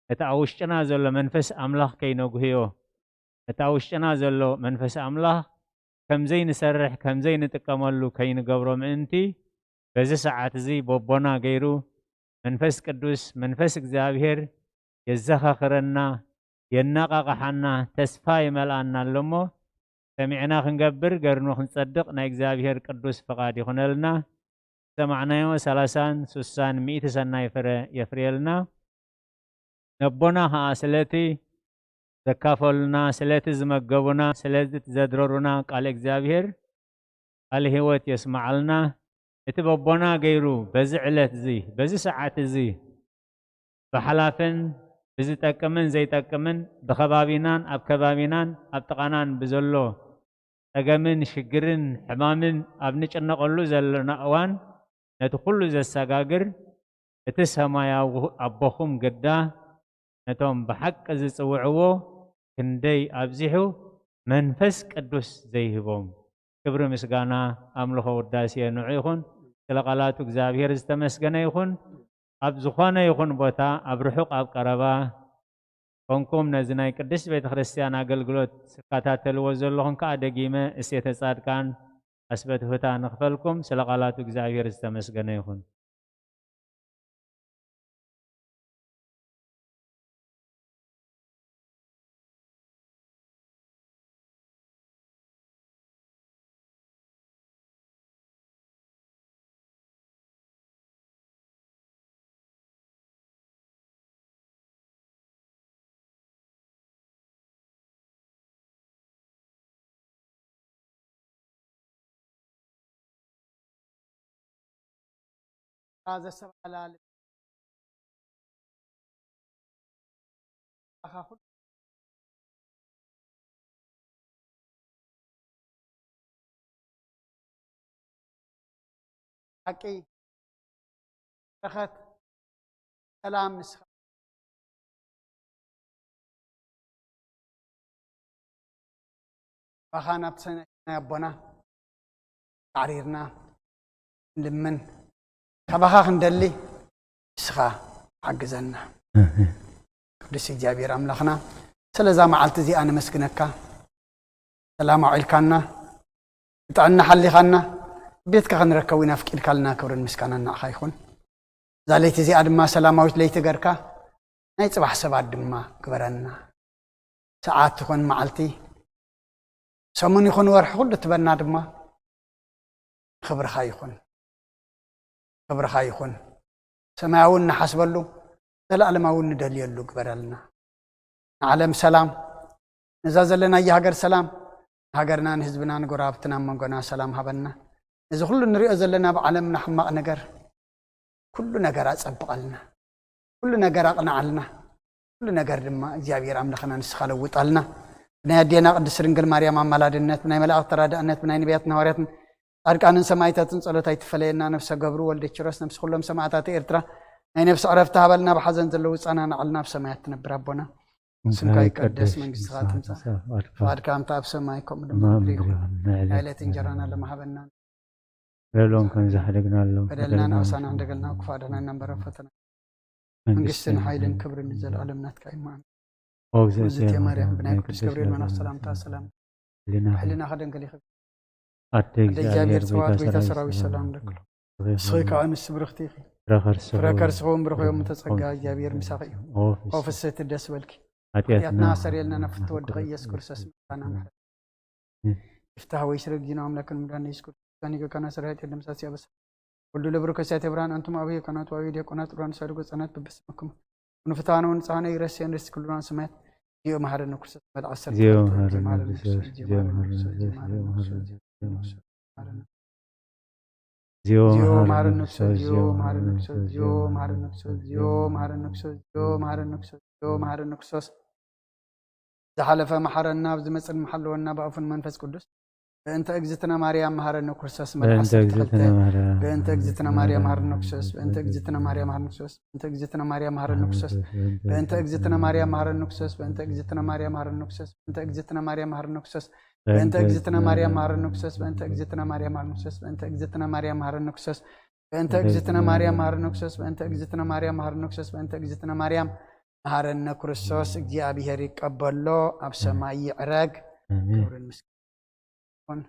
እቲ ኣብ ውሽጥና ዘሎ መንፈስ ኣምላኽ ከይነጉህዮ፣ እቲ ኣብ ውሽጥና ዘሎ መንፈስ ኣምላኽ ከም ዘይንሰርሕ፣ ከም ዘይንጥቀመሉ ከይንገብሮ ምእንቲ፣ በዚ ሰዓት እዚ በቦና ገይሩ መንፈስ ቅዱስ፣ መንፈስ እግዚኣብሔር የዘኻኽረና፣ የነቓቕሓና፣ ተስፋ ይመልኣና ኣሎ እሞ፣ ሰሚዕና ክንገብር፣ ገርኑ ክንጸድቕ ናይ እግዚኣብሔር ቅዱስ ፍቓድ ይኹነልና። ዝሰማዕናዮ ሰላሳን ሱሳን ሚእቲ ሰናይ ፍረ የፍርየልና። ነቦና ኸኣ ስለቲ ዘካፈሉና፣ ስለቲ ዝመገቡና፣ ስለቲ ዘድረሩና ቃል እግዚኣብሔር ቃል ህይወት የስምዓልና። እቲ በቦና ገይሩ በዚ ዕለት እዚ፣ በዚ ሰዓት እዚ ብሓላፍን ብዝጠቅምን ዘይጠቅምን፣ ብኸባቢናን ኣብ ከባቢናን ኣብ ጥቓናን ብዘሎ ጸገምን ሽግርን ሕማምን ኣብ ንጭነቐሉ ዘለና እዋን፣ ነቲ ኩሉ ዘሰጋግር እቲ ሰማያዊ ኣቦኹም ግዳ ነቶም ብሓቂ ዝጽውዕዎ ክንደይ ኣብዚሑ መንፈስ ቅዱስ ዘይህቦም። ክብሪ፣ ምስጋና፣ ኣምልኾ፣ ውዳሴ ንዑ ይኹን። ስለ ቃላቱ እግዚኣብሔር ዝተመስገነ ይኹን። ኣብ ዝኾነ ይኹን ቦታ፣ ኣብ ርሑቕ ኣብ ቀረባ ኮንኩም ነዚ ናይ ቅድስት ቤተ ክርስቲያን ኣገልግሎት ትከታተልዎ ዘለኹም ከኣ ደጊመ እሴተ ጻድቃን ኣስበትሁታ ንኽፈልኩም። ስለ ቃላቱ እግዚኣብሔር ዝተመስገነ ይኹን። ዘሰባላል ኣኻ ኩሉ ሓቂ፣ በረኸት፣ ሰላም ንስኻ። ባኻ ናብቲ ሰማይ ኣቦና ኣዕሪርና ንልምን፣ ካባኻ ክንደሊ ንስኻ ሓግዘና። ኣሜን። ቅዱስ እግዚኣብሔር ኣምላኽና፣ ስለዛ መዓልቲ እዚኣ ነመስግነካ። ሰላም ኣውዒልካና፣ ብጥዕና ሓሊኻና፣ ቤትካ ክንረከብ ኢና ፍቂድካልና። ክብርን ምስጋናን ንዓኻ ይኹን። እዛ ለይቲ እዚኣ ድማ ሰላማዊት ለይቲ ገርካ፣ ናይ ጽባሕ ሰባት ድማ ግበረና። ሰዓት ይኹን መዓልቲ፣ ሰሙን ይኹን ወርሒ፣ ኩሉ ትበና ድማ ክብርኻ ይኹን። ክብርኻ ይኹን። ሰማያዊ እንሓስበሉ፣ ዘለኣለማዊ እንደልየሉ ግበረልና። ንዓለም ሰላም፣ ነዛ ዘለናያ ሃገር ሰላም፣ ንሃገርና፣ ንህዝብና፣ ንጎረባብትና፣ ኣብ መንጎና ሰላም ሃበና። ነዚ ኩሉ ንሪኦ ዘለና ኣብ ዓለምና ሕማቕ ነገር፣ ኩሉ ነገር ኣጸብቐልና፣ ኩሉ ነገር ኣቕንዓልና። ኩሉ ነገር ድማ እግዚኣብሔር ኣምላኽና ንስኻ ለውጣልና። ብናይ ኣዴና ቅድስት ድንግል ማርያም ኣማላድነት፣ ብናይ መላእኽቲ ተራዳእነት፣ ብናይ ነቢያትን ሃዋርያትን ጻድቃንን ሰማዕታትን ጸሎት ኣይትፈለየና። ነፍሰ ገብሩ ወልደ ኪሮስ፣ ነፍሲ ኩሎም ሰማዕታት ኤርትራ ናይ ነፍሲ ዕረፍቲ ሃበልና። ብሓዘን ዘለዉ ጻና ንዓልና ኣብ ሰማያት ትነብር ኣቦና፣ ስምካ ይቀደስ፣ መንግስትኻ ትምጻእ፣ ፍቓድካ ከምቲ ኣብ ሰማይ ከምኡ ድማ ኣብ ምድሪ ይኹን። ናይ ዕለት እንጀራና ሎሚ ሃበና። በደልናን ኣበሳናን ሕደገልና፣ ክፉእ ኣድሕነና እምበር ኣብ ፈተና። መንግስትን ሓይልን ክብርን ንዘለኣለም ናትካ እዩ። እግዝእትየ ማርያም፣ ብናይ ቅዱስ ገብርኤል መልኣኽ ሰላምታ ሰላም፣ ሕሊናኺ ደንግል ይኽብ። ኣደ እግዚኣብሔር፣ ጸባኦት ጎይታ ሰራዊት ሰላም ለኪ። ንስኺ ከኣ ኣንስቲ ብርኽቲ ኢኺ፣ ፍረ ከርስኺ እውን ብሩኽ እዩ። እመ ጸጋ እግዚኣብሔር ምሳኺ እዩ። ኦ ፍስሕቲ ደስ በልኪ። ሓጢኣትና ሰሪልና ናብ ፍትወድኻ ኢየሱስ ክርስቶስ መጻና ምሕረት ይፍታህ። ወይ ስረ ጊና ኣምላክን ምዳን ኢየሱስ ክርስቶስ ዛኒገካና ስራይ ተደምሳሲ ኣበሳ ወልዱ ለብሩ ከሳይ ተብራን ኣንቱም ኣበየ ካናት ዋዊ ዲያቆናት ቁራን ሳድጎ ጸናት ብብስምኩም ንፍታነ ወንጻነ ይረስየን ርስ ኩሉና ስማያት ዚዮ መሐረነ ክርስቶስ መድ ዓሰርተ ዚዮ ክልተ መሐረነ ዚዮ መሐረነ ክርስቶስ፣ ክርስቶስ፣ ዚዮ ዚዮ መሐረነ መሐረነ ክርስቶስ፣ ዚዮ ክርስቶስ፣ መሐረነ ዚዮ ክርስቶስ፣ መሐረነ ዚዮ ዚዮ መሐረነ መሐረነ ክርስቶስ፣ ክርስቶስ፣ ዚዮ ዚዮ መሐረነ መሐረነ ክርስቶስ፣ ክርስቶስ፣ ዚዮ ዚዮ መሐረነ መሐረነ ክርስቶስ፣ ክርስቶስ፣ ዚዮ ዚዮ መሐረነ መሐረነ ክርስቶስ፣ ዚዮ መሐረነ ክርስቶስ። ዝሓለፈ መሐረና፣ ኣብ ዝመጽእ መሐለወና ብኣፉን መንፈስ ቅዱስ። በእንተ እግዝእትነ ማርያም መሐረነ ክርስቶስ መድ በእንተ ዓሰርተ ክልተ። እግዝእትነ ማርያም በእንተ እግዝእትነ ማርያም መሐረነ ክርስቶስ፣ በእንተ እግዝእትነ ማርያም መሐረነ ክርስቶስ፣ በእንተ እግዝእትነ ማርያም መሐረነ ክርስቶስ፣ በእንተ እግዝእትነ ማርያም መሐረነ ክርስቶስ፣ በእንተ እግዝእትነ ማርያም መሐረነ ክርስቶስ፣ በእንተ እግዝእትነ ማርያም መሐረነ ክርስቶስ፣ በእንተ እግዝእትነ ማርያም መሐረነ ክርስቶስ፣ በእንተ እግዝእትነ ማርያም መሐረነ ክርስቶስ፣ በእንተ እግዝእትነ ማርያም መሐረነ ክርስቶስ፣ በእንተ እግዝእትነ ማርያም መሐረነ ክርስቶስ፣ በእንተ እግዝእትነ ማርያም መሐረነ ክርስቶስ፣ በእንተ እግዝእትነ ማርያም መሐረነ ክርስቶስ። እግዚኣብሔር ይቀበሎ፣ ኣብ ሰማይ ይዕረግ። ኣሜን። ክብርን ምስጋናን